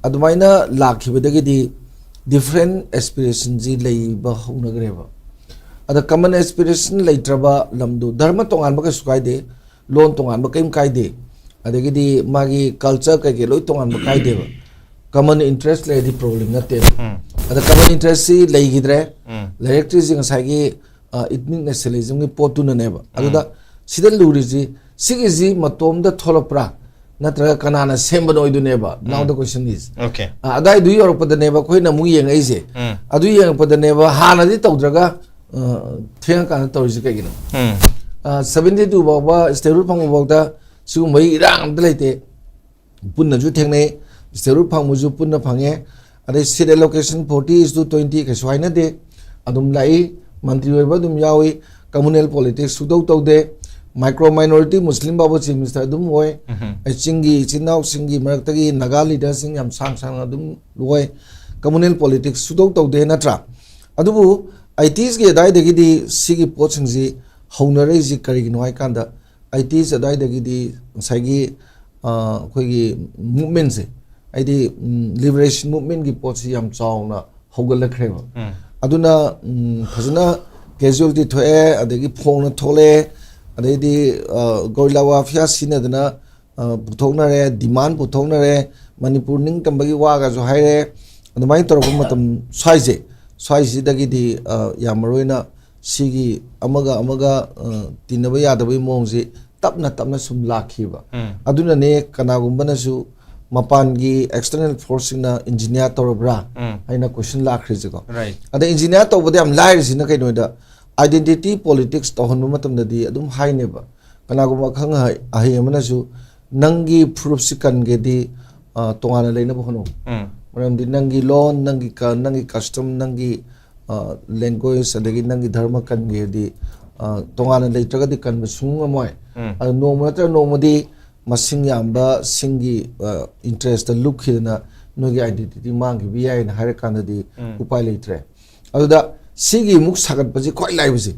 ꯑꯗꯨꯃꯥꯏꯅ ꯂꯥꯛꯈꯤꯕꯗꯒꯤꯗꯤ different aspiration ꯁꯤ ꯂꯩꯕ ꯍꯧꯅꯈ꯭ꯔꯦꯕ꯫ ꯑꯗ common aspiration ꯂꯩꯇ꯭ꯔꯕ ꯂꯝꯗꯨ, ꯙꯔꯃ ꯇꯣꯉꯥꯟꯕ ꯀꯩꯁꯨ ꯀꯥꯏꯗꯦ, ꯂꯣꯟ ꯇꯣꯉꯥꯟꯕ ꯀꯩꯝ ꯀꯥꯏꯗꯦ, ꯑꯗꯒꯤꯗꯤ ꯃꯥꯒꯤ culture ꯀꯩꯀꯩ ꯂꯣꯏ ꯇꯣꯉꯥꯟꯕ ꯀꯥꯏꯗꯦꯕ꯫ Common interest ꯂꯩꯔꯗꯤ problem ꯅꯠꯇꯦꯕ꯫ ꯑꯗ common interest ꯁꯤ ꯂꯩꯈꯤꯗ꯭ꯔꯦ꯫ ꯂꯩꯔꯛꯇ꯭ꯔꯤꯁꯤ ꯉꯁꯥꯏꯒꯤ, ꯑ, ethnic nationalism ꯒꯤ ꯄꯣꯠꯇꯨꯅꯅꯦꯕ꯫ ꯑꯗꯨꯗ ꯁꯤꯗ ꯂꯨꯔꯤꯁꯤ, ꯁꯤꯒꯤꯁꯤ ꯃꯇꯣꯝꯗ ꯊꯣꯛꯂꯛꯄ꯭ꯔꯥ, ꯅꯠꯇ꯭ꯔꯒ ꯀꯅꯥꯅ ꯁꯦꯝꯕꯅꯣ ꯑꯣꯏꯗꯣꯏꯅꯦꯕ? Now the question is. Okay. ꯑ, ꯑꯗꯥꯏꯗꯨ ꯌꯧꯔꯛꯄꯗꯅꯦꯕ ꯑꯩꯈꯣꯏꯅ ꯑꯃꯨꯛ ꯌꯦꯡꯉꯛꯏꯁꯦ꯫ ꯑꯗꯨ ꯌꯦꯡꯉꯛꯄꯗꯅꯦꯕ ꯍꯥꯟꯅꯗꯤ ꯇꯧꯗ꯭ꯔꯒ, ꯑ, ꯊꯦꯡꯉꯀꯥꯟꯗ ꯇꯧꯔꯤꯁꯦ ꯀꯩꯒꯤꯅꯣ? ꯑ, seventy two ꯐꯥꯎꯕ statehood ꯐꯪꯕ ꯐꯥꯎꯗ ꯁꯤꯒꯨꯝꯕꯒꯤ ꯏꯔꯥꯡ ꯑꯝꯇ ꯂꯩꯇꯦ꯫ ꯄꯨꯟꯅꯁꯨ ꯊꯦꯡꯅꯩ, statehood ꯐꯪꯕꯁꯨ ꯄꯨꯟꯅ ꯐꯪꯉꯦ꯫ ꯑꯗꯩ seat allocation forty is to twenty ꯀꯩꯁꯨ ꯍꯥꯏꯅꯗꯦ, ꯑꯗꯨꯝ ꯂꯥꯛꯏ꯫ ꯃꯟꯇ꯭ꯔꯤ ꯑꯣꯏꯕ ꯑꯗꯨꯝ ꯌꯥꯎꯏ꯫ Communal politics ꯁꯨꯇꯧ ꯇꯧꯗꯦ꯫ Micro minority Muslim ꯐꯥꯎꯕ chief minister ꯑꯗꯨꯝ ꯑꯣꯏ꯫ ꯑꯩ ꯆꯤꯡꯒꯤ ꯏꯆꯤꯟ ꯏꯅꯥꯎꯁꯤꯡꯒꯤ ꯃꯔꯛꯇꯒꯤ ꯅꯥꯒꯥ leader ꯁꯤꯡ ꯌꯥꯝ ꯁꯥꯡ ꯁꯥꯡꯅ ꯑꯗꯨꯝ ꯑꯣꯏ꯫ Communal politics ꯁꯨꯇꯧ ꯇꯧꯗꯦ ꯅꯠꯇ꯭ꯔꯥ? ꯑꯗꯨꯕꯨ eighties ꯀꯤ ꯑꯗꯥꯏꯗꯒꯤꯗꯤ ꯁꯤꯒꯤ ꯄꯣꯠꯁꯤꯡꯁꯤ ꯍꯧꯅꯔꯛꯏꯁꯤ ꯀꯔꯤꯒꯤꯅꯣ ꯍꯥꯏ ꯀꯥꯟꯗ, eighties ꯑꯗꯥꯏꯗꯒꯤꯗꯤ ꯉꯁꯥꯏꯒꯤ, ꯑ, ꯑꯩꯈꯣꯏꯒꯤ movement ꯁꯦ, ꯍꯥꯏꯗꯤ, ꯎꯝ, liberation movement ꯀꯤ ꯄꯣꯠꯁꯤ ꯌꯥꯝ ꯆꯥꯎꯅ ꯍꯧꯒꯠꯂꯛꯈ꯭ꯔꯦꯕ꯫ ꯑꯗꯨꯅ, ꯎꯝ, ꯐꯖꯅ casualty ꯊꯣꯛꯑꯦ, ꯑꯗꯒꯤ ꯐꯣꯡꯅ ꯊꯣꯛꯂꯛꯑꯦ, ꯑꯗꯩꯗꯤ, ꯑ, guerrilla warfare ꯁꯤꯖꯤꯟꯅꯗꯅ, ꯑ, ꯄꯨꯊꯣꯛꯅꯔꯦ, demand ꯄꯨꯊꯣꯛꯅꯔꯦ, ꯃꯅꯤꯄꯨꯔ ꯅꯤꯡꯇꯝꯕꯒꯤ ꯋꯥꯒꯁꯨ ꯍꯥꯏꯔꯦ꯫ ꯑꯗꯨꯃꯥꯏꯅ ꯇꯧꯔꯛꯄ ꯃꯇꯝ ꯁ꯭ꯋꯥꯏꯁꯦ, ꯁ꯭ꯋꯥꯏꯁꯤꯗꯒꯤꯗꯤ, ꯑ, ꯌꯥꯝ ꯃꯔꯨ ꯑꯣꯏꯅ ꯁꯤꯒꯤ ꯑꯃꯒ ꯑꯃꯒ, ꯑ, ꯇꯤꯟꯅꯕ ꯌꯥꯗꯕꯒꯤ ꯃꯑꯣꯡꯁꯤ ꯇꯞꯅ ꯇꯞꯅ ꯁꯨꯝ ꯂꯥꯛꯈꯤꯕ꯫ ꯑꯗꯨꯅꯅꯦ ꯀꯅꯥꯒꯨꯝꯕꯅꯁꯨ ꯃꯄꯥꯟꯒꯤ external force ꯁꯤꯡꯅ engineer ꯇꯧꯔꯕ꯭ꯔꯥ ꯍꯥꯏꯅ question ꯂꯥꯛꯈ꯭ꯔꯤꯁꯦꯀꯣ꯫ Right. ꯑꯗ engineer ꯇꯧꯕꯗ ꯌꯥꯝ ꯂꯥꯏꯔꯤꯁꯤꯅ ꯀꯩꯅꯣꯗ, identity politics ꯇꯧꯍꯟꯕ ꯃꯇꯝꯗꯗꯤ ꯑꯗꯨꯝ ꯍꯥꯏꯅꯦꯕ, ꯀꯅꯥꯒꯨꯝꯕ ꯑꯈꯪ ꯑꯍꯩ, ꯑꯍꯩ ꯑꯃꯅꯁꯨ ꯅꯪꯒꯤ ꯐꯨꯔꯨꯞꯁꯤ ꯀꯟꯒꯦꯗꯤ, ꯑ, ꯇꯣꯉꯥꯟꯅ ꯂꯩꯅꯕ ꯍꯣꯠꯅꯧ꯫ ꯃꯔꯝꯗꯤ ꯅꯪꯒꯤ ꯂꯣꯟ, ꯅꯪꯒꯤ ꯀ-, ꯅꯪꯒꯤ custom, ꯅꯪꯒꯤ, ꯑ, language, ꯑꯗꯒꯤ ꯅꯪꯒꯤ ꯙꯔꯃ ꯀꯟꯒꯦꯗꯤ, ꯑ, ꯇꯣꯉꯥꯟꯅ ꯂꯩꯇ꯭ꯔꯒꯗꯤ ꯀꯟꯕ ꯁꯨꯡꯉꯝ ꯉꯝꯃꯣꯏ꯫ ꯎꯝ. ꯑꯗꯨ ꯅꯣꯡꯃ ꯅꯠꯇ꯭ꯔꯒ ꯅꯣꯡꯃꯗꯤ ꯃꯁꯤꯡ ꯌꯥꯝꯕꯁꯤꯡꯒꯤ, ꯑ, interest ꯂꯨꯞꯈꯤꯗꯅ ꯅꯣꯏꯒꯤ identity ꯃꯥꯡꯈꯤꯕ ꯌꯥꯏꯅ ꯍꯥꯏꯔ ꯀꯥꯟꯗꯗꯤ ꯎꯝ. ꯎꯄꯥꯏ ꯂꯩꯇ꯭ꯔꯦ꯫ ꯑꯗꯨꯗ ꯁꯤꯒꯤ ꯑꯃꯨꯛ ꯁꯥꯒꯠꯄꯁꯦ ꯈ꯭ꯋꯥꯏ ꯂꯥꯏꯕꯁꯦ,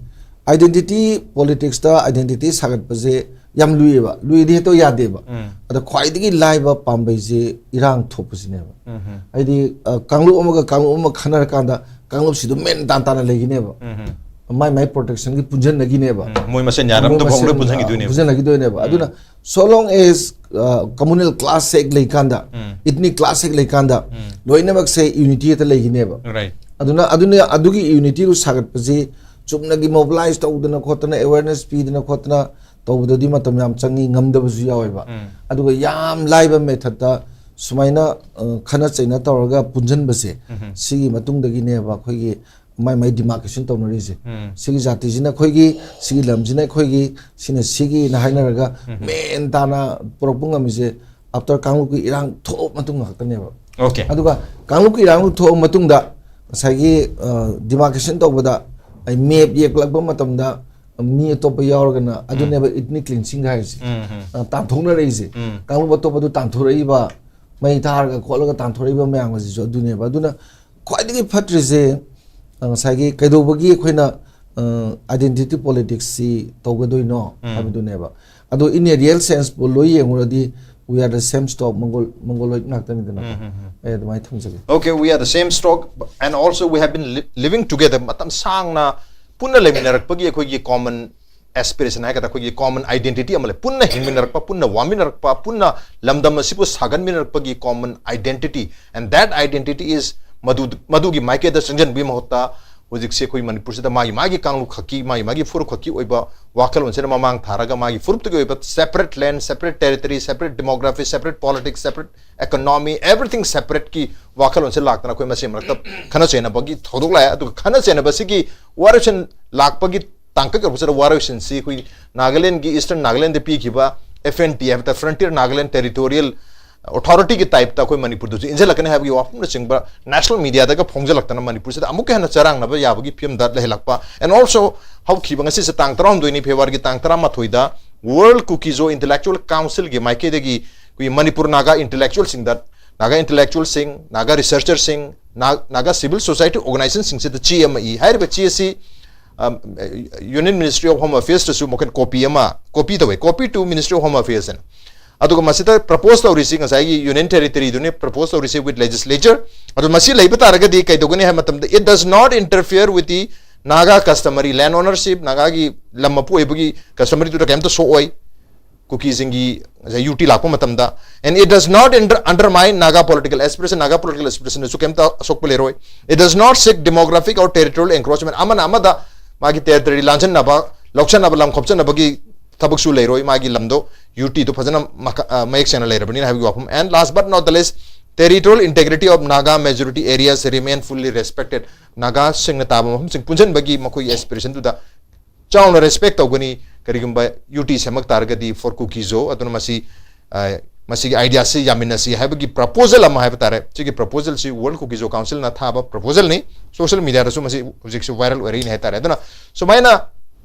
identity politicsꯇ identity ꯁꯥꯒꯠꯄꯁꯦ ꯌꯥꯝ ꯂꯨꯏꯌꯦꯕ, ꯂꯨꯏꯗꯤ ꯍꯦꯛꯇ ꯌꯥꯗꯦꯕ꯫ ꯎꯝ. ꯑꯗ ꯈ꯭ꯋꯥꯏꯗꯒꯤ ꯂꯥꯏꯕ ꯄꯥꯝꯕꯩꯁꯦ ꯏꯔꯥꯡ ꯊꯣꯛꯄꯁꯤꯅꯦꯕ꯫ ꯎꯝ. ꯍꯥꯏꯗꯤ, ꯑ, ꯀꯥꯡꯂꯨꯞ ꯑꯃꯒ ꯀꯥꯡꯂꯨꯞ ꯑꯃ ꯈꯟꯅꯔꯀꯥꯟꯗ ꯀꯥꯡꯂꯨꯞꯁꯤꯗ ꯃꯦꯟ ꯇꯥꯟ ꯇꯥꯅ ꯂꯩꯈꯤꯅꯦꯕ꯫ ꯎꯝ. ꯃꯥꯏ ꯃꯥꯏ protectionꯒꯤ ꯄꯨꯟꯁꯤꯟꯅꯈꯤꯅꯦꯕ꯫ ꯎꯝ. ꯃꯣꯏ ꯃꯁꯦꯟ ꯌꯥꯔꯝꯗꯕ ꯃꯣꯏ ꯍꯧꯔꯒ ꯃꯁꯦꯟ, ꯄꯨꯟꯁꯤꯟꯈꯤꯗꯣꯏꯅꯦꯕ꯫ ꯄꯨꯟꯁꯤꯟꯅꯈꯤꯗꯣꯏꯅꯦꯕ꯫ ꯑꯗꯨꯅ so long as, ꯑ, communal class ꯍꯦꯛ ꯂꯩꯀꯥꯟꯗ, ꯎꯝ. ethnic class ꯍꯦꯛ ꯂꯩꯀꯥꯟꯗ, ꯎꯝ. ꯂꯣꯏꯅꯃꯛꯁꯦ unity ꯍꯦꯛꯇ ꯂꯩꯈꯤꯅꯦꯕ꯫ Right. ꯑꯗꯨꯅ, ꯑꯗꯨꯅ, ꯑꯗꯨꯒꯤ unityꯗꯨ ꯁꯥꯒꯠꯄꯁꯤ ꯆꯨꯝꯅꯒꯤ mobilize ꯇꯧꯗꯅ ꯈꯣꯠꯇꯅ, awareness ꯄꯤꯗꯅ ꯈꯣꯠꯇꯅ ꯇꯧꯕꯗꯗꯤ ꯃꯇꯝ ꯌꯥꯝ ꯆꯪꯉꯤ, ꯉꯝꯗꯕꯁꯨ ꯌꯥꯎꯋꯦꯕ꯫ ꯎꯝ. ꯑꯗꯨꯒ ꯌꯥꯝ ꯂꯥꯏꯕ methodꯇ ꯁꯨꯃꯥꯏꯅ, ꯑ, ꯈꯠꯅ ꯆꯩꯅ ꯇꯧꯔꯒ ꯄꯨꯟꯁꯤꯟꯕꯁꯦ, ꯎꯝ. ꯁꯤꯒꯤ ꯃꯇꯨꯡꯗꯒꯤꯅꯦꯕ ꯑꯩꯈꯣꯏꯒꯤ ꯃꯥꯏ ꯃꯥꯏ demarcation ꯇꯧꯅꯔꯤꯁꯦ꯫ ꯎꯝ. ꯁꯤꯒꯤ ꯖꯥꯇꯤꯁꯤꯅ ꯑꯩꯈꯣꯏꯒꯤ, ꯁꯤꯒꯤ ꯂꯝꯁꯤꯅ ꯑꯩꯈꯣꯏꯒꯤ, ꯁꯤꯅ ꯁꯤꯒꯤꯅ ꯍꯥꯏꯅꯔꯒ ꯎꯝ. ꯃꯦꯟ ꯇꯥꯅ ꯄꯨꯔꯛꯄ ꯉꯝꯃꯤꯁꯦ after ꯀꯥꯡꯂꯨꯞꯀꯤ ꯏꯔꯥꯡ ꯊꯣꯛꯑ ꯃꯇꯨꯡ ꯉꯥꯛꯇꯅꯦꯕ꯫ Okay. ꯑꯗꯨꯒ ꯀꯥꯡꯂꯨꯞꯀꯤ ꯏꯔꯥꯡ ꯊꯣꯛꯑ ꯃꯇꯨꯡꯗ ꯉꯁꯥꯏꯒꯤ, ꯑ, demarcation ꯇꯧꯕꯗ ꯑꯩ map ꯌꯦꯛꯂꯛꯄ ꯃꯇꯝꯗ ꯃꯤ ꯑꯇꯣꯞꯄ ꯌꯥꯎꯔꯒꯅ ꯑꯗꯨꯅꯦꯕ ethnic cleansing ꯍꯥꯏꯔꯤꯁꯦ꯫ ꯎꯝ, ꯎꯝ. ꯑ, ꯇꯥꯟꯊꯣꯛꯅꯔꯛꯏꯁꯦ꯫ ꯎꯝ. ꯀꯥꯡꯂꯨꯞ ꯑꯇꯣꯞꯄꯗꯨ ꯇꯥꯟꯊꯣꯔꯛꯏꯕ, ꯃꯩ ꯊꯥꯔꯒ ꯈꯣꯠꯂꯒ ꯇꯥꯟꯊꯣꯔꯛꯏꯕ ꯃꯌꯥꯝ ꯑꯁꯤꯁꯨ ꯑꯗꯨꯅꯦꯕ꯫ ꯑꯗꯨꯅ ꯈ꯭ꯋꯥꯏꯗꯒꯤ ꯐꯠꯇ꯭ꯔꯤꯁꯦ, ꯑ, ꯉꯁꯥꯏꯒꯤ ꯀꯩꯗꯧꯕꯒꯤ ꯑꯩꯈꯣꯏꯅ, ꯑ, identity politicsꯁꯤ ꯇꯧꯒꯗꯣꯏꯅꯣ ꯎꯝ. ꯍꯥꯏꯕꯗꯨꯅꯦꯕ꯫ ꯑꯗꯣ in a real sense ꯄꯨ ꯂꯣꯏ ꯌꯦꯡꯉꯨꯔꯗꯤ we are the same stock, Mongol, Mongoloid ꯉꯥꯛꯇꯅꯤꯗꯅꯀꯣ꯫ ꯎꯝ, ꯎꯝ, ꯎꯝ. ꯑꯩ ꯑꯗꯨꯃꯥꯏꯅ ꯊꯝꯖꯒꯦ꯫ Okay, we are the same stock and also we have been li- living together. ꯃꯇꯝ ꯁꯥꯡꯅ ꯄꯨꯟꯅ ꯂꯩꯃꯤꯟꯅꯔꯛꯄꯒꯤ ꯑꯩꯈꯣꯏꯒꯤ common aspiration ꯍꯥꯏꯒꯗ꯭ꯔꯥ, ꯑꯩꯈꯣꯏꯒꯤ common identity ꯑꯃ ꯂꯩ꯫ ꯄꯨꯟꯅ ꯍꯤꯡꯃꯤꯟꯅꯔꯛꯄ, ꯄꯨꯟꯅ ꯋꯥꯃꯤꯟꯅꯔꯛꯄ, ꯄꯨꯟꯅ ꯂꯝꯗꯝ ꯑꯁꯤꯕꯨ ꯁꯥꯒꯠꯃꯤꯟꯅꯔꯛꯄꯒꯤ common identity, and that identity is ꯃꯗꯨ, ꯃꯗꯨꯒꯤ ꯃꯥꯏꯀꯩꯗ ꯆꯪꯁꯤꯟꯕꯒꯤ ꯃꯍꯨꯠꯇ ꯍꯧꯖꯤꯛꯁꯦ ꯑꯩꯈꯣꯏ ꯃꯅꯤꯄꯨꯔꯁꯤꯗ ꯃꯥꯒꯤ ꯃꯥꯒꯤ ꯀꯥꯡꯂꯨꯞ ꯈꯛꯀꯤ, ꯃꯥꯒꯤ ꯃꯥꯒꯤ ꯐꯨꯔꯨꯞ ꯈꯛꯀꯤ ꯑꯣꯏꯕ ꯋꯥꯈꯜꯂꯣꯟꯁꯤꯅ ꯃꯃꯥꯡ ꯊꯥꯔꯒ ꯃꯥꯒꯤ ꯐꯨꯔꯨꯞꯇꯨꯒꯤ ꯑꯣꯏꯕ separate land, separate territory, separate demography, separate politics, separate economy, everything separateꯀꯤ ꯋꯥꯈꯜꯂꯣꯟꯁꯦ ꯂꯥꯛꯇꯅ ꯑꯩꯈꯣꯏ ꯃꯁꯦꯟ ꯃꯔꯛꯇ ꯈꯠꯅ ꯆꯩꯅꯕꯒꯤ ꯊꯧꯗꯣꯛ ꯂꯥꯛꯑꯦ꯫ ꯑꯗꯨꯒ ꯈꯠꯅ ꯆꯩꯅꯕꯁꯤꯒꯤ ꯋꯥꯔꯣꯏꯁꯤꯟ ꯂꯥꯛꯄꯒꯤ ꯇꯥꯡꯀꯛ ꯌꯧꯔꯛꯄꯁꯤꯗ ꯋꯥꯔꯣꯏꯁꯤꯟꯁꯤ ꯑꯩꯈꯣꯏ ꯅꯥꯒꯥꯂꯦꯟꯒꯤ, Eastern Nagalandꯗ ꯄꯤꯈꯤꯕ F N T ꯍꯥꯏꯕ Frontier Nagaland Territorial, ꯑꯣꯊꯣꯔꯤꯇꯤꯒꯤ ꯇꯥꯏꯞꯇ ꯑꯩꯈꯣꯏ ꯃꯅꯤꯄꯨꯔꯗꯁꯨ ꯏꯟꯁꯤꯜꯂꯛꯀꯅꯤ ꯍꯥꯏꯕꯒꯤ ꯋꯥꯐꯝꯅꯆꯤꯡꯕ ꯅꯦꯁꯅꯦꯜ ꯃꯤꯗꯤꯌꯥꯗꯒ ꯐꯣꯡꯖꯜꯂꯛꯇꯅ ꯃꯅꯤꯄꯨꯔꯁꯤꯗ ꯑꯃꯨꯛꯀ ꯍꯦꯟꯅ ꯆꯔꯥꯡꯅꯕ ꯌꯥꯕꯒꯤ ꯐꯤꯕꯝꯗ ꯂꯩꯍꯜꯂꯛꯄ꯫ ꯑꯦꯟ ꯑꯣꯜꯁꯣ ꯍꯧꯈꯤꯕ ꯉꯁꯤꯁꯦ ꯇꯥꯡ ꯇꯔꯥꯍꯨꯝꯗꯣꯏꯅꯤ, ꯐꯦꯕ꯭ꯔꯨꯋꯥꯔꯤꯒꯤ ꯇꯥꯡ ꯇꯔꯥꯃꯥꯊꯣꯏꯗ World Kuki-Zo Intellectual Council-ꯒꯤ ꯃꯥꯏꯀꯩꯗꯒꯤ ꯑꯩꯈꯣꯏꯒꯤ ꯃꯅꯤꯄꯨꯔ ꯅꯥꯒꯥ ꯏꯟꯇꯦꯂꯦꯛꯆꯨꯋꯦꯜꯁꯤꯡꯗ, ꯅꯥꯒꯥ ꯏꯟꯇꯦꯂꯦꯛꯆꯨꯋꯦꯜꯁꯤꯡ, ꯅꯥꯒꯥ ꯔꯤꯁꯔꯆꯔꯁꯤꯡ, ꯅꯥ-, ꯅꯥꯒꯥ ꯁꯤꯚꯤꯜ ꯁꯣꯁꯥꯏꯇꯤ ꯑꯣꯔꯒꯅꯥꯏꯖꯦꯁꯟꯁꯤꯡꯁꯤꯗ ꯆꯦ ꯑꯃ ꯏ꯫ ꯍꯥꯏꯔꯤꯕ ꯆꯦ ꯑꯁꯤ, ꯑꯝ, Union Ministry of Home Affairs-ꯇꯁꯨ ꯃꯈꯣꯏꯅ ꯀꯣꯄꯤ ꯑꯃ, ꯀꯣꯄꯤ ꯇꯧꯋꯦ, copy to Ministry of Home Affairs ꯍꯥꯏꯅ꯫ ꯑꯗꯨꯒ ꯃꯁꯤꯗ ꯄ꯭ꯔꯄꯣꯖ ꯇꯧꯔꯤꯁꯤ ꯉꯁꯥꯏꯒꯤ ꯌꯨꯅꯤꯌꯟ ꯇꯦꯔꯤꯇꯣꯔꯤꯗꯨꯅꯤ ꯄ꯭ꯔꯄꯣꯖ ꯇꯧꯔꯤꯁꯤ with legislature꯫ ꯑꯗꯨ ꯃꯁꯤ ꯂꯩꯕ ꯇꯥꯔꯒꯗꯤ ꯀꯩꯗꯧꯒꯅꯤ ꯍꯥꯏꯕ ꯃꯇꯝꯗ, it does not interfere with the Naga customary land ownership, ꯅꯥꯒꯥꯒꯤ ꯂꯝ ꯃꯄꯨ ꯑꯣꯏꯕꯒꯤ ꯀꯁꯇꯃꯔꯤꯗꯨꯗ ꯀꯩꯝꯇ ꯁꯣꯛꯑꯣꯏ꯫ ꯀꯨꯀꯤꯁꯤꯡꯒꯤ ꯉꯁꯥꯏ ꯌꯨ ꯇꯤ ꯂꯥꯛꯄ ꯃꯇꯝꯗ, and it does not inter-, undermine Naga political aspiration, Naga political ꯑꯦꯁꯄꯤꯔꯦꯁꯟꯗꯁꯨ ꯀꯩꯝꯇ ꯑꯁꯣꯛꯄ ꯂꯩꯔꯣꯏ꯫ It does not seek demographic or territorial encroachment, ꯑꯃꯅ ꯑꯃꯗ ꯃꯥꯒꯤ ꯇꯦꯔꯤꯇꯣꯔꯤ ꯂꯥꯟꯖꯟꯅꯕ, ꯂꯧꯁꯟꯅꯕ, ꯂꯝ ꯈꯣꯞꯆꯟꯅꯕꯒꯤ ꯊꯕꯛꯁꯨ ꯂꯩꯔꯣꯏ꯫ ꯃꯥꯒꯤ ꯂꯝꯗꯣ ꯌꯨ ꯇꯤꯗꯣ ꯐꯖꯅ ꯃꯈ-, ꯑ, ꯃꯌꯦꯛ ꯁꯦꯡꯅ ꯂꯩꯔꯕꯅꯤꯅ ꯍꯥꯏꯕꯒꯤ ꯋꯥꯐꯝ꯫ And last but not the least, territorial integrity of Naga majority areas remain fully respected. ꯅꯥꯒꯥꯁꯤꯡꯅ ꯇꯥꯕ ꯃꯐꯝꯁꯤꯡ ꯄꯨꯟꯁꯤꯟꯕꯒꯤ ꯃꯈꯣꯏꯒꯤ ꯑꯦꯁꯄꯤꯔꯦꯁꯟꯗꯨꯗ ꯆꯥꯎꯅ ꯔꯦꯁꯄꯦꯛ ꯇꯧꯒꯅꯤ꯫ ꯀꯔꯤꯒꯨꯝꯕ ꯌꯨ ꯇꯤ ꯁꯦꯝꯃꯛ ꯇꯥꯔꯒꯗꯤ for Kuki-Zo, ꯑꯗꯨꯅ ꯃꯁꯤ, ꯑ, ꯃꯁꯤꯒꯤ ꯑꯥꯏꯗꯤꯌꯥꯁꯤ ꯌꯥꯃꯤꯟꯅꯁꯤ ꯍꯥꯏꯕꯒꯤ ꯄ꯭ꯔꯄꯣꯖꯦꯜ ꯑꯃ ꯍꯥꯏꯕ ꯇꯥꯔꯦ꯫ ꯁꯤꯒꯤ ꯄ꯭ꯔꯄꯣꯖꯦꯜꯁꯤ World Kuki-Zo Council-ꯅ ꯊꯥꯕ ꯄ꯭ꯔꯄꯣꯖꯦꯜꯅꯤ꯫ ꯁꯣꯁꯤꯌꯦꯜ ꯃꯤꯗꯤꯌꯥꯗꯁꯨ ꯃꯁꯤ ꯍꯧꯖꯤꯛꯁꯨ ꯚꯥꯏꯔꯦꯜ ꯑꯣꯏꯔꯛꯏꯅꯦ ꯍꯥꯏꯇꯥꯔꯦ꯫ ꯑꯗꯨꯅ ꯁꯨꯃꯥꯏꯅ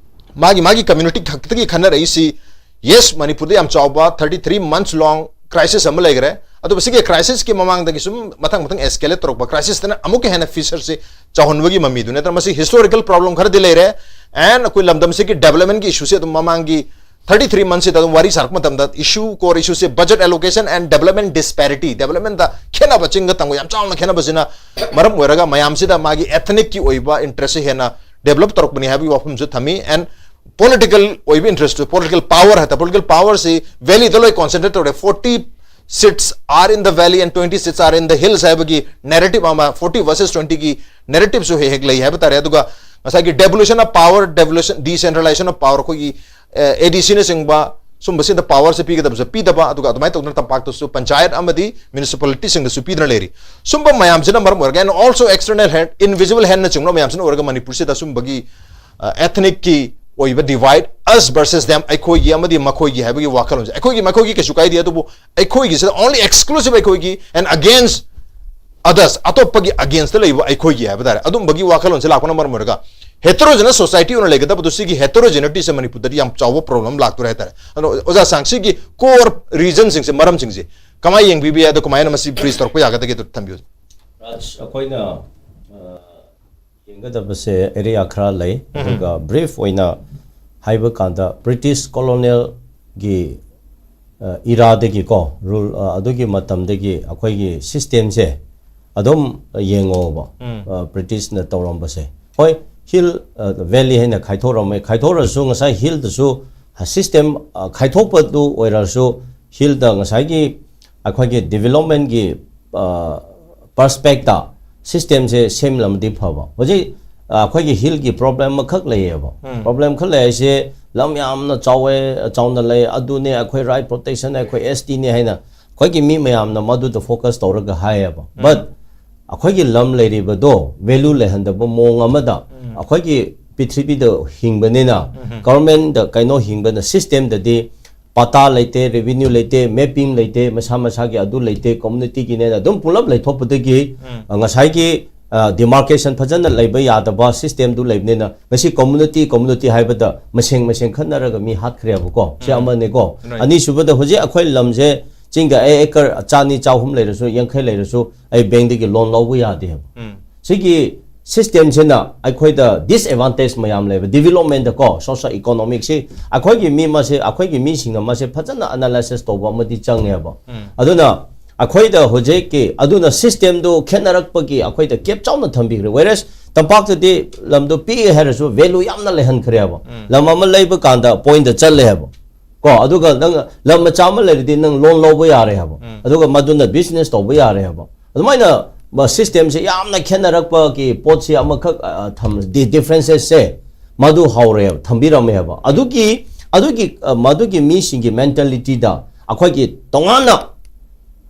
ꯃꯥꯒꯤ, ꯃꯥꯒꯤ ꯀꯝꯃ꯭ꯌꯨꯅꯤꯇꯤ ꯈꯛꯇꯒꯤ ꯈꯟꯅꯔꯛꯏꯁꯤ, ꯌꯦꯁ, ꯃꯅꯤꯄꯨꯔꯗ ꯌꯥꯝ ꯆꯥꯎꯕ thirty three months long crisis ꯑꯃ ꯂꯩꯈ꯭ꯔꯦ꯫ ꯑꯗꯨꯕꯨ ꯁꯤꯒꯤ crisis-ꯀꯤ ꯃꯃꯥꯡꯗꯒꯤ ꯁꯨꯝ ꯃꯊꯪ ꯃꯊꯪ escalate ꯇꯧꯔꯛꯄ crisis-ꯇꯅ ꯑꯃꯨꯛꯀ ꯍꯦꯟꯅ fissure-ꯁꯤ ꯆꯥꯎꯍꯟꯕꯒꯤ ꯃꯃꯤꯗꯨ ꯅꯠꯇ꯭ꯔꯒ ꯃꯁꯤ historical problem ꯈꯔꯗꯤ ꯂꯩꯔꯦ꯫ And ꯑꯩꯈꯣꯏ ꯂꯝꯗꯝꯁꯤꯒꯤ development-ꯀꯤ issue-ꯁꯤ ꯑꯗꯨꯝ ꯃꯃꯥꯡꯒꯤ thirty three months-ꯁꯤꯗ ꯑꯗꯨꯝ ꯋꯥꯔꯤ ꯁꯥꯔꯛꯄ ꯃꯇꯝꯗ issue, core issue-ꯁꯦ budget allocation and development disparity, development-ꯇ ꯈꯦꯠꯅꯕ, ꯆꯤꯡꯒ ꯇꯝꯒ ꯌꯥꯝ ꯆꯥꯎꯅ ꯈꯦꯠꯅꯕꯁꯤꯅ ꯃꯔꯝ ꯑꯣꯏꯔꯒ ꯃꯌꯥꯝꯁꯤꯗ ꯃꯥꯒꯤ ethnic-ꯀꯤ ꯑꯣꯏꯕ interest-ꯁꯦ ꯍꯦꯟꯅ develop ꯇꯧꯔꯛꯄꯅꯤ ꯍꯥꯏꯕꯒꯤ ꯋꯥꯐꯝꯁꯨ ꯊꯝꯃꯤ꯫ And political ꯑꯣꯏꯕ interest, political power ꯍꯥꯏꯇꯥꯔꯦ, political power-ꯁꯤ valley-ꯗ ꯂꯣꯏ concentrate ꯇꯧꯔꯦ꯫ Forty seats are in the valley and twenty seats are in the hills ꯍꯥꯏꯕꯒꯤ narrative ꯑꯃ, forty versus twenty-ꯒꯤ narrative-ꯁꯨ ꯍꯦꯛ ꯍꯦꯛ ꯂꯩ ꯍꯥꯏꯕ ꯇꯥꯔꯦ꯫ ꯑꯗꯨꯒ ꯉꯁꯥꯏꯒꯤ devolution of power, devolution, decentralization of power, ꯑꯩꯈꯣꯏꯒꯤ, ꯑ, ADC-ꯅꯆꯤꯡꯕ ꯁꯨꯝꯕꯁꯤꯗ power-ꯁꯦ ꯄꯤꯒꯗꯕꯁꯨ ꯄꯤꯗꯕ, ꯑꯗꯨꯒ ꯑꯗꯨꯃꯥꯏꯅ ꯇꯧꯗꯅ ꯇꯝꯄꯥꯛꯇꯁꯨ ꯄꯟꯆꯥꯌꯠ ꯑꯃꯗꯤ municipality-ꯁꯤꯡꯗꯁꯨ ꯄꯤꯗꯨꯅ ꯂꯩꯔꯤ꯫ ꯁꯨꯝꯕ ꯃꯌꯥꯝꯁꯤꯅ ꯃꯔꯝ ꯑꯣꯏꯔꯒ, and also external hand, invisible hand-ꯅꯆꯤꯡꯕ ꯃꯌꯥꯝꯁꯤꯅ ꯑꯣꯏꯔꯒ ꯃꯅꯤꯄꯨꯔꯁꯤꯗ ꯁꯨꯝꯕꯒꯤ, ꯑ, ethnic-ꯀꯤ ꯑꯣꯏꯕ divide us versus them, ꯑꯩꯈꯣꯏꯒꯤ ꯑꯃꯗꯤ ꯃꯈꯣꯏꯒꯤ ꯍꯥꯏꯕꯒꯤ ꯋꯥꯈꯜꯂꯣꯟꯁꯦ꯫ ꯑꯩꯈꯣꯏꯒꯤ ꯃꯈꯣꯏꯒꯤ ꯀꯩꯁꯨ ꯀꯥꯏꯗꯦ, ꯑꯗꯨꯕꯨ ꯑꯩꯈꯣꯏꯒꯤꯁꯤꯗ only exclusive ꯑꯩꯈꯣꯏꯒꯤ and against others, ꯑꯇꯣꯞꯄꯒꯤ against ꯂꯩꯕ ꯑꯩꯈꯣꯏꯒꯤ ꯍꯥꯏꯕ ꯇꯥꯔꯦ꯫ ꯑꯗꯨꯝꯕꯒꯤ ꯋꯥꯈꯜꯂꯣꯟꯁꯦ ꯂꯥꯛꯄꯅ ꯃꯔꯝ ꯑꯣꯏꯔꯒ heterogeneous society ꯑꯣꯏꯅ ꯂꯩꯒꯗꯕꯗꯣ, ꯁꯤꯒꯤ heterogeneityꯁꯦ ꯃꯅꯤꯄꯨꯔꯗꯗꯤ ꯌꯥꯝ ꯆꯥꯎꯕ problem ꯂꯥꯛꯇꯣꯔꯦ ꯍꯥꯏꯇꯥꯔꯦ꯫ ꯑꯗꯣ ꯑꯣꯖꯥ ꯁꯥꯡ, ꯁꯤꯒꯤ core reasonꯁꯤꯡꯁꯦ, ꯃꯔꯝꯁꯤꯡꯁꯦ ꯀꯃꯥꯏꯅ ꯌꯦꯡꯕꯤꯕ ꯌꯥꯏ, ꯑꯗꯣ ꯀꯃꯥꯏꯅ ꯃꯁꯤ bridge ꯇꯧꯔꯛꯄ ꯌꯥꯒꯗꯒꯦ, ꯑꯗꯨ ꯊꯝꯕꯤꯌꯨ꯫ ꯔꯥꯖ, ꯑꯩꯈꯣꯏꯅ ꯑ, ꯌꯦꯡꯒꯗꯕꯁꯦ area ꯈꯔ ꯂꯩ꯫ ꯑꯗꯨꯒ brief ꯑꯣꯏꯅ ꯍꯥꯏꯕ ꯀꯥꯟꯗ, British colonialꯒꯤ ꯏꯔꯥꯗꯒꯤꯀꯣ, ꯔꯨꯜ, ꯑꯗꯨꯒꯤ ꯃꯇꯝꯗꯒꯤ ꯑꯩꯈꯣꯏꯒꯤ systemꯁꯦ ꯑꯗꯨꯝ ꯌꯦꯡꯉꯣꯕ, ꯑ, Britishꯅ ꯇꯧꯔꯝꯕꯁꯦ꯫ ꯍꯣꯏ, hill, ꯑ, valley ꯍꯥꯏꯅ ꯈꯥꯏꯊꯣꯔꯝꯃꯦ꯫ ꯈꯥꯏꯊꯣꯔꯁꯨ ꯉꯁꯥꯏ hillꯗꯁꯨ system, ꯑ, ꯈꯥꯏꯊꯣꯛꯄꯗꯨ ꯑꯣꯏꯔꯁꯨ, hillꯗ ꯉꯁꯥꯏꯒꯤ ꯑꯩꯈꯣꯏꯒꯤ developmentꯀꯤ, ꯑ, perspectꯇ systemꯁꯦ ꯁꯦꯝꯂꯝꯃꯗꯤ ꯐꯕ꯫ ꯍꯧꯖꯤꯛ, ꯑ, ꯑꯩꯈꯣꯏꯒꯤ hillꯒꯤ problem ꯑꯃꯈꯛ ꯂꯩꯌꯦꯕ꯫ Problem ꯈꯛ ꯂꯩ ꯍꯥꯏꯁꯦ, ꯂꯝ ꯌꯥꯝꯅ ꯆꯥꯎꯋꯦ, ꯆꯥꯎꯅ ꯂꯩ, ꯑꯗꯨꯅꯦ, ꯑꯩꯈꯣꯏ right protection, ꯑꯩꯈꯣꯏ STꯅꯦ ꯍꯥꯏꯅ ꯑꯩꯈꯣꯏꯒꯤ ꯃꯤ ꯃꯌꯥꯝꯅ ꯃꯗꯨꯗ focus ꯇꯧꯔꯒ ꯍꯥꯏꯌꯦꯕ꯫ But ꯑꯩꯈꯣꯏꯒꯤ ꯂꯝ ꯂꯩꯔꯤꯕꯗꯣ value ꯂꯩꯍꯟꯗꯕ ꯃꯑꯣꯡ ꯑꯃꯗ, ꯑꯩꯈꯣꯏꯒꯤ ꯄ꯭ꯔꯤꯊꯤꯕꯤꯗ ꯍꯤꯡꯕꯅꯤꯅ, governmentꯗ ꯀꯩꯅꯣ ꯍꯤꯡꯕꯅ systemꯗꯗꯤ ꯄꯇꯥ ꯂꯩꯇꯦ, revenue ꯂꯩꯇꯦ, mapping ꯂꯩꯇꯦ, ꯃꯁꯥ ꯃꯁꯥꯒꯤ ꯑꯗꯨ ꯂꯩꯇꯦ, communityꯒꯤꯅꯦꯅ ꯑꯗꯨꯝ ꯄꯨꯂꯞ ꯂꯩꯊꯣꯛꯄꯗꯒꯤ, ꯑ, ꯉꯁꯥꯏꯒꯤ, ꯑ, demarcation ꯐꯖꯅ ꯂꯩꯕ ꯌꯥꯗꯕ systemꯗꯨ ꯂꯩꯕꯅꯤꯅ, ꯉꯁꯤ community, community ꯍꯥꯏꯕꯗ ꯃꯁꯦꯡ ꯃꯁꯦꯡ ꯈꯠꯅꯔꯒ ꯃꯤ ꯍꯥꯠꯈ꯭ꯔꯦꯕꯀꯣ꯫ ꯁꯤ ꯑꯃꯅꯦꯀꯣ꯫ Right. ꯑꯅꯤꯁꯨꯕꯗ, ꯍꯧꯖꯤꯛ ꯑꯩꯈꯣꯏ ꯂꯝꯁꯦ ꯆꯤꯡꯗ ꯑꯩ acre ꯆꯥꯅꯤ, ꯆꯍꯨꯝ ꯂꯩꯔꯁꯨ, ꯌꯥꯡꯈꯩ ꯂꯩꯔꯁꯨ, ꯑꯩ bankꯗꯒꯤ loan ꯂꯧꯕ ꯌꯥꯗꯦꯕ꯫ ꯁꯤꯒꯤ systemꯁꯤꯅ ꯑꯩꯈꯣꯏꯗ disadvantage ꯃꯌꯥꯝ ꯂꯩꯕ, developmentꯗꯀꯣ, social economicꯁꯤ ꯑꯩꯈꯣꯏꯒꯤ ꯃꯤ ꯃꯁꯦ, ꯑꯩꯈꯣꯏꯒꯤ ꯃꯤꯁꯤꯡꯅ ꯃꯁꯦ ꯐꯖꯅ analysis ꯇꯧꯕ ꯑꯃꯗꯤ ꯆꯪꯉꯦꯕ꯫ ꯑꯗꯨꯅ ꯑꯩꯈꯣꯏꯗ ꯍꯧꯖꯤꯛꯀꯤ, ꯑꯗꯨꯅ systemꯗꯨ ꯈꯦꯠꯅꯔꯛꯄꯒꯤ ꯑꯩꯈꯣꯏꯗ gap ꯆꯥꯎꯅ ꯊꯝꯕꯤꯈ꯭ꯔꯦ꯫ Whereas ꯇꯝꯄꯥꯛꯇꯗꯤ ꯂꯝꯗꯣ ꯄꯤꯛꯑꯦ ꯍꯥꯏꯔꯁꯨ value ꯌꯥꯝꯅ ꯂꯩꯍꯟꯈ꯭ꯔꯦꯕ꯫ ꯂꯝ ꯑꯃ ꯂꯩꯕ ꯀꯥꯟꯗ pointꯗ ꯆꯠꯂꯦ ꯍꯥꯏꯕ꯫ ꯀꯣ, ꯑꯗꯨꯒ ꯅꯪ ꯂꯝ ꯃꯆꯥ ꯑꯃ ꯂꯩꯔꯗꯤ ꯅꯪ loan ꯂꯧꯕ ꯌꯥꯔꯦ ꯍꯥꯏꯕ꯫ ꯑꯗꯨꯒ ꯃꯗꯨꯅ business ꯇꯧꯕ ꯌꯥꯔꯦ ꯍꯥꯏꯕ꯫ ꯑꯗꯨꯃꯥꯏꯅ ꯃ-, systemꯁꯦ ꯌꯥꯝꯅ ꯈꯦꯠꯅꯔꯛꯄꯒꯤ ꯄꯣꯠꯁꯤ ꯑꯃꯈꯛ, ꯑ, ꯊꯝ-, ꯗꯤ-, differences ꯁꯦ ꯃꯗꯨ ꯍꯧꯔꯦꯕ, ꯊꯝꯕꯤꯔꯝꯃꯦꯕ꯫ ꯑꯗꯨꯒꯤ, ꯑꯗꯨꯒꯤ, ꯑ, ꯃꯗꯨꯒꯤ ꯃꯤꯁꯤꯡꯒꯤ mentalityꯗ ꯑꯩꯈꯣꯏꯒꯤ ꯇꯣꯉꯥꯟꯅ,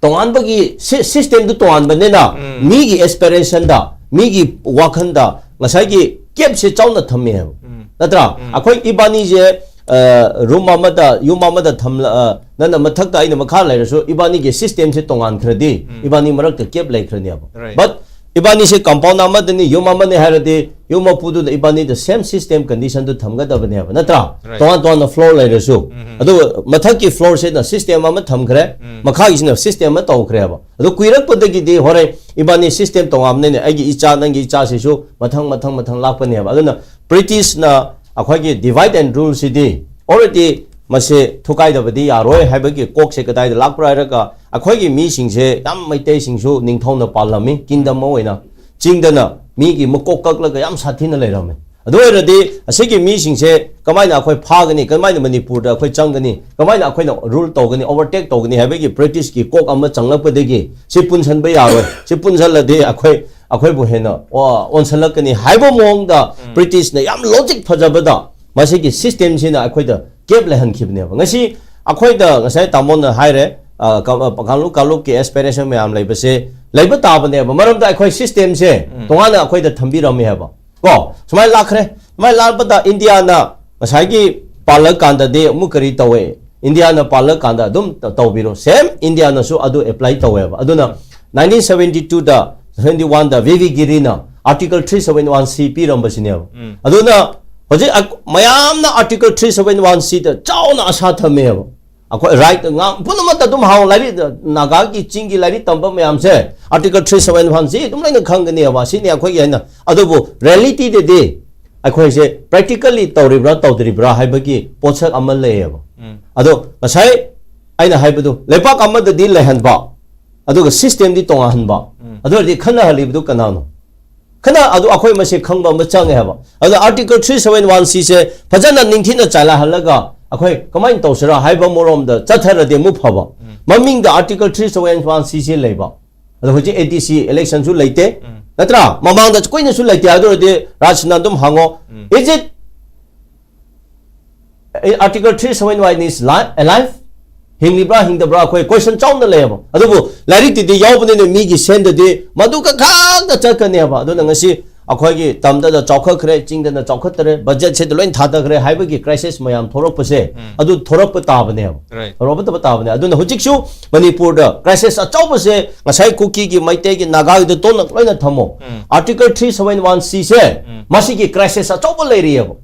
ꯇꯣꯉꯥꯟꯕꯒꯤ ꯁꯤ-, systemꯗꯨ ꯇꯣꯉꯥꯟꯕꯅꯤꯅ ꯃꯤꯒꯤ aspirationꯗ, ꯃꯤꯒꯤ ꯋꯥꯈꯜꯗ ꯉꯁꯥꯏꯒꯤ gapꯁꯦ ꯆꯥꯎꯅ ꯊꯝꯃꯦꯕ꯫ ꯅꯠꯇ꯭ꯔꯥ? ꯑꯩꯈꯣꯏ ꯏꯕꯥꯅꯤꯁꯦ ꯑ, ꯔꯨꯝ ꯑꯃꯗ, ꯌꯨꯝ ꯑꯃꯗ ꯊꯝꯂ-, ꯑ, ꯅꯪꯅ ꯃꯊꯛꯇ ꯑꯩꯅ ꯃꯈꯥ ꯂꯩꯔꯁꯨ, ꯏꯕꯥꯅꯤꯒꯤ ꯁꯤꯁꯇꯦꯝꯁꯦ ꯇꯣꯉꯥꯟꯈ꯭ꯔꯗꯤ, ꯎꯝ꯫ ꯏꯕꯥꯅꯤ ꯃꯔꯛꯇ ꯒꯦꯞ ꯂꯩꯈ꯭ꯔꯅꯦꯕ꯫ Right. But ꯏꯕꯥꯅꯤꯁꯦ ꯀꯝꯄꯥꯎꯟ ꯑꯃꯗꯅꯤ, ꯌꯨꯝ ꯑꯃꯅꯤ ꯍꯥꯏꯔꯗꯤ, ꯌꯨꯝ ꯃꯄꯨꯗꯨꯅ ꯏꯕꯥꯅꯤꯗ ꯁꯦꯝ ꯁꯤꯁꯇꯦꯝ ꯀꯟꯗꯤꯁꯟꯗꯨ ꯊꯝꯒꯗꯕꯅꯦꯕ, ꯅꯠꯇ꯭ꯔꯥ? Right. ꯇꯣꯉꯥꯟ ꯇꯣꯉꯥꯟꯅ ꯐ꯭ꯂꯣꯔ ꯂꯩꯔꯁꯨ꯫ ꯎꯝ꯫ ꯑꯗꯨꯒ ꯃꯊꯛꯀꯤ ꯐ꯭ꯂꯣꯔꯁꯤꯅ ꯁꯤꯁꯇꯦꯝ ꯑꯃ ꯊꯝꯈ꯭ꯔꯦ, ꯎꯝ꯫ ꯃꯈꯥꯒꯤꯁꯤꯅ ꯁꯤꯁꯇꯦꯝ ꯑꯃ ꯇꯧꯈ꯭ꯔꯦꯕ꯫ ꯑꯗꯣ ꯀꯨꯏꯔꯛꯄꯗꯒꯤꯗꯤ ꯍꯣꯔꯦꯟ ꯏꯕꯥꯅꯤ ꯁꯤꯁꯇꯦꯝ ꯇꯣꯉꯥꯟꯕꯅꯤꯅ, ꯑꯩꯒꯤ ꯏꯆꯥ, ꯅꯪꯒꯤ ꯏꯆꯥꯁꯤꯁꯨ ꯃꯊꯪ, ꯃꯊꯪ, ꯃꯊꯪ ꯂꯥꯛꯄꯅꯦꯕ꯫ ꯑꯗꯨꯅ ꯕ꯭ꯔꯤꯇꯤꯁꯅ ꯑꯩꯈꯣꯏꯒꯤ divide and ruleꯁꯤꯗꯤ already ꯃꯁꯤ ꯊꯨꯒꯥꯏꯗꯕꯗꯤ ꯌꯥꯔꯣꯏ ꯍꯥꯏꯕꯒꯤ ꯀꯣꯛꯁꯦ ꯀꯗꯥꯏꯗ ꯂꯥꯛꯄ꯭ꯔꯥ ꯍꯥꯏꯔꯒ, ꯑꯩꯈꯣꯏꯒꯤ ꯃꯤꯁꯤꯡꯁꯦ ꯌꯥꯝ, ꯃꯩꯇꯩꯁꯤꯡꯁꯨ ꯅꯤꯡꯊꯧꯅ ꯄꯥꯜꯂꯝꯃꯤ, ꯀꯤꯡꯗꯝ ꯑꯃ ꯑꯣꯏꯅ꯫ ꯆꯤꯡꯗꯅ ꯃꯤꯒꯤ ꯃꯀꯣꯛ ꯀꯛꯂꯒ ꯌꯥꯝ ꯁꯥꯊꯤꯅ ꯂꯩꯔꯝꯃꯤ꯫ ꯑꯗꯨ ꯑꯣꯏꯔꯗꯤ ꯑꯁꯤꯒꯤ ꯃꯤꯁꯤꯡꯁꯦ ꯀꯃꯥꯏꯅ ꯑꯩꯈꯣꯏ ꯐꯥꯒꯅꯤ, ꯀꯃꯥꯏꯅ ꯃꯅꯤꯄꯨꯔꯗ ꯑꯩꯈꯣꯏ ꯆꯪꯒꯅꯤ, ꯀꯃꯥꯏꯅ ꯑꯩꯈꯣꯏꯅ ꯔꯨꯜ ꯇꯧꯒꯅꯤ, ꯑꯣꯚꯔꯇꯦꯛ ꯇꯧꯒꯅꯤ ꯍꯥꯏꯕꯒꯤ ꯕ꯭ꯔꯤꯇꯤꯁꯀꯤ ꯀꯣꯛ ꯑꯃ ꯆꯪꯂꯛꯄꯗꯒꯤ, ꯁꯤ ꯄꯨꯟꯁꯟꯕ ꯌꯥꯔꯣꯏ, ꯁꯤ ꯄꯨꯟꯁꯜꯂꯗꯤ ꯑꯩꯈꯣꯏ, ꯑꯩꯈꯣꯏꯕꯨ ꯍꯦꯟꯅ, ꯑꯣ, ꯑꯣꯟꯁꯜꯂꯛꯀꯅꯤ ꯍꯥꯏꯕ ꯃꯑꯣꯡꯗ ꯎꯝ꯫ ꯕ꯭ꯔꯤꯇꯤꯁꯅ ꯌꯥꯝ ꯂꯣꯖꯤꯛ ꯐꯖꯕꯗ ꯃꯁꯤꯒꯤ ꯁꯤꯁꯇꯦꯝꯁꯤꯅ ꯑꯩꯈꯣꯏꯗ ꯒꯦꯞ ꯂꯩꯍꯟꯈꯤꯕꯅꯦꯕ꯫ ꯉꯁꯤ ꯑꯩꯈꯣꯏꯗ ꯉꯁꯥꯏ ꯇꯥꯃꯣꯅ ꯍꯥꯏꯔꯦ, ꯑ, ꯀ-, ꯑ, ꯀꯥꯡꯂꯨꯞ ꯀꯥꯡꯂꯨꯞꯀꯤ ꯑꯦꯁꯄꯤꯔꯦꯁꯟ ꯃꯌꯥꯝ ꯂꯩꯕꯁꯦ ꯂꯩꯕ ꯇꯥꯕꯅꯦꯕ꯫ ꯃꯔꯝꯗꯤ ꯑꯩꯈꯣꯏ ꯁꯤꯁꯇꯦꯝꯁꯦ ꯎꯝ꯫ ꯇꯣꯉꯥꯟꯅ ꯑꯩꯈꯣꯏꯗ ꯊꯝꯕꯤꯔꯝꯃꯦ ꯍꯥꯏꯕ꯫ ꯀꯣ, ꯁꯨꯃꯥꯏꯅ ꯂꯥꯛꯈ꯭ꯔꯦ꯫ ꯁꯨꯃꯥꯏꯅ ꯂꯥꯛꯄꯗ ꯏꯟꯗꯤꯌꯥꯅ ꯉꯁꯥꯏꯒꯤ ꯄꯥꯜꯂꯀꯥꯟꯗꯗꯤ ꯑꯃꯨꯛ ꯀꯔꯤ ꯇꯧꯋꯦ? ꯏꯟꯗꯤꯌꯥꯅ ꯄꯥꯜꯂꯀꯥꯟꯗ ꯑꯗꯨꯝ ꯇ-, ꯇꯧꯕꯤꯔꯣ꯫ ꯁꯦꯝ ꯏꯟꯗꯤꯌꯥꯅꯁꯨ ꯑꯗꯨ ꯑꯦꯄ꯭ꯂꯥꯏ ꯇꯧꯋꯦꯕ꯫ ꯑꯗꯨꯅ nineteen seventy twoꯗ, seventy oneꯗ ꯚꯤ ꯚꯤ ꯒꯤꯔꯤꯅ Article three seven one C ꯄꯤꯔꯝꯕꯁꯤꯅꯦꯕ꯫ ꯎꯝ꯫ ꯑꯗꯨꯅ ꯍꯧꯖꯤꯛ ꯑꯛ-, ꯃꯌꯥꯝꯅ Article three seven one Cꯗ ꯆꯥꯎꯅ ꯑꯁꯥ ꯊꯝꯃꯦꯕ꯫ ꯑꯩꯈꯣꯏ ꯔꯥꯏꯠ ꯉꯥꯡ ꯄꯨꯝꯅꯃꯛꯇ ꯑꯗꯨꯝ ꯍꯥꯎ, ꯂꯥꯏꯔꯤꯛ, ꯅꯥꯒꯥꯒꯤ ꯆꯤꯡꯒꯤ ꯂꯥꯏꯔꯤꯛ ꯇꯝꯕ ꯃꯌꯥꯝꯁꯦ Article three seven one C ꯑꯗꯨꯝ ꯂꯣꯏꯅ ꯈꯪꯒꯅꯦꯕ, ꯁꯤꯅꯤ ꯑꯩꯈꯣꯏꯒꯤ ꯍꯥꯏꯅ꯫ ꯑꯗꯨꯕꯨ ꯔꯤꯌꯦꯂꯤꯇꯤꯗꯗꯤ ꯑꯩꯈꯣꯏꯁꯦ ꯄ꯭ꯔꯦꯛꯇꯤꯀꯦꯜꯂꯤ ꯇꯧꯔꯤꯕ꯭ꯔꯥ ꯇꯧꯗ꯭ꯔꯤꯕ꯭ꯔꯥ ꯍꯥꯏꯕꯒꯤ ꯄꯣꯠꯁꯛ ꯑꯃ ꯂꯩꯌꯦꯕ꯫ ꯎꯝ꯫ ꯑꯗꯣ ꯉꯁꯥꯏ ꯑꯩꯅ ꯍꯥꯏꯕꯗꯨ, ꯂꯩꯕꯥꯛ ꯑꯃꯗꯗꯤ ꯂꯩꯍꯟꯕ, ꯑꯗꯨꯒ ꯁꯤꯁꯇꯦꯝꯗꯤ ꯇꯣꯉꯥꯟꯍꯟꯕ꯫ ꯎꯝ꯫ ꯑꯗꯨ ꯑꯣꯏꯔꯗꯤ ꯈꯟꯅꯍꯜꯂꯤꯕꯗꯨ ꯀꯅꯥꯅꯣ? ꯈꯟꯅ-, ꯑꯗꯨ ꯑꯩꯈꯣꯏ ꯃꯁꯦ ꯈꯪꯕ ꯑꯃ ꯆꯪꯉꯦ ꯍꯥꯏꯕ꯫ ꯑꯗꯣ Article three seven one Cꯁꯦ ꯐꯖꯅ ꯅꯤꯡꯊꯤꯅ ꯆꯥꯏꯂꯥꯍꯜꯂꯒ ꯑꯩꯈꯣꯏ ꯀꯃꯥꯏꯅ ꯇꯧꯁꯤꯔꯥ ꯍꯥꯏꯕ ꯃꯔꯣꯝꯗ ꯆꯠꯊꯔꯗꯤ ꯑꯃꯨꯛ ꯐꯕ꯫ ꯎꯝ꯫ ꯃꯃꯤꯡꯗ Article three seven one Cꯁꯦ ꯂꯩꯕ꯫ ꯑꯗꯣ ꯍꯧꯖꯤꯛ A D C electionꯁꯨ ꯂꯩꯇꯦ꯫ ꯎꯝ꯫ ꯅꯠꯇ꯭ꯔꯥ? ꯃꯃꯥꯡꯗ ꯀꯨꯏꯅꯁꯨ ꯂꯩꯇꯦ꯫ ꯑꯗꯨ ꯑꯣꯏꯔꯗꯤ ꯔꯥꯖꯅ ꯑꯗꯨꯝ ꯍꯪꯉꯣ꯫ ꯎꯝ꯫ Is it, Article three seven one is li-, alive? ꯍꯤꯡꯂꯤꯕ꯭ꯔꯥ ꯍꯤꯡꯗꯕ꯭ꯔꯥ ꯑꯩꯈꯣꯏ ꯀꯣꯏꯁꯟ ꯆꯥꯎꯅ ꯂꯩꯌꯦꯕ꯫ ꯑꯗꯨꯕꯨ ꯂꯥꯏꯔꯤꯛꯇꯨꯗꯤ ꯌꯥꯎꯕꯅꯤꯅ ꯃꯤꯒꯤ ꯁꯦꯟꯗꯗꯤ ꯃꯗꯨ ꯈꯛꯇ ꯆꯠꯀꯅꯦꯕ꯫ ꯑꯗꯨꯅ ꯉꯁꯤ ꯑꯩꯈꯣꯏꯒꯤ ꯇꯝꯗꯅ ꯆꯥꯎꯈꯠꯈ꯭ꯔꯦ, ꯆꯤꯡꯗꯅ ꯆꯥꯎꯈꯠꯇꯔꯦ, ꯕꯖꯦꯠꯁꯤꯗ ꯂꯣꯏ ꯊꯥꯗꯈ꯭ꯔꯦ ꯍꯥꯏꯕꯒꯤ ꯀ꯭ꯔꯥꯏꯁꯤꯁ ꯃꯌꯥꯝ ꯊꯣꯔꯛꯄꯁꯦ, ꯎꯝ꯫ ꯑꯗꯨ ꯊꯣꯔꯛꯄ ꯇꯥꯕꯅꯦꯕ꯫ Right. ꯊꯣꯔꯛꯄ ꯇꯥꯕꯅꯦ꯫ ꯑꯗꯨꯅ ꯍꯧꯖꯤꯛꯁꯨ ꯃꯅꯤꯄꯨꯔꯗ ꯀ꯭ꯔꯥꯏꯁꯤꯁ ꯑꯆꯧꯕꯁꯦ, ꯉꯁꯥꯏ ꯀꯨꯀꯤꯒꯤ, ꯃꯩꯇꯩꯒꯤ, ꯅꯥꯒꯥꯒꯤꯗ ꯇꯣꯟꯅ ꯂꯣꯏꯅ ꯊꯝꯃꯣ꯫ ꯎꯝ꯫ Article three seven one C ꯁꯦ, ꯎꯝ꯫ ꯃꯁꯤꯒꯤ ꯀ꯭ꯔꯥꯏꯁꯤꯁ ꯑꯆꯧꯕ ꯂꯩꯔꯤꯑꯕ꯫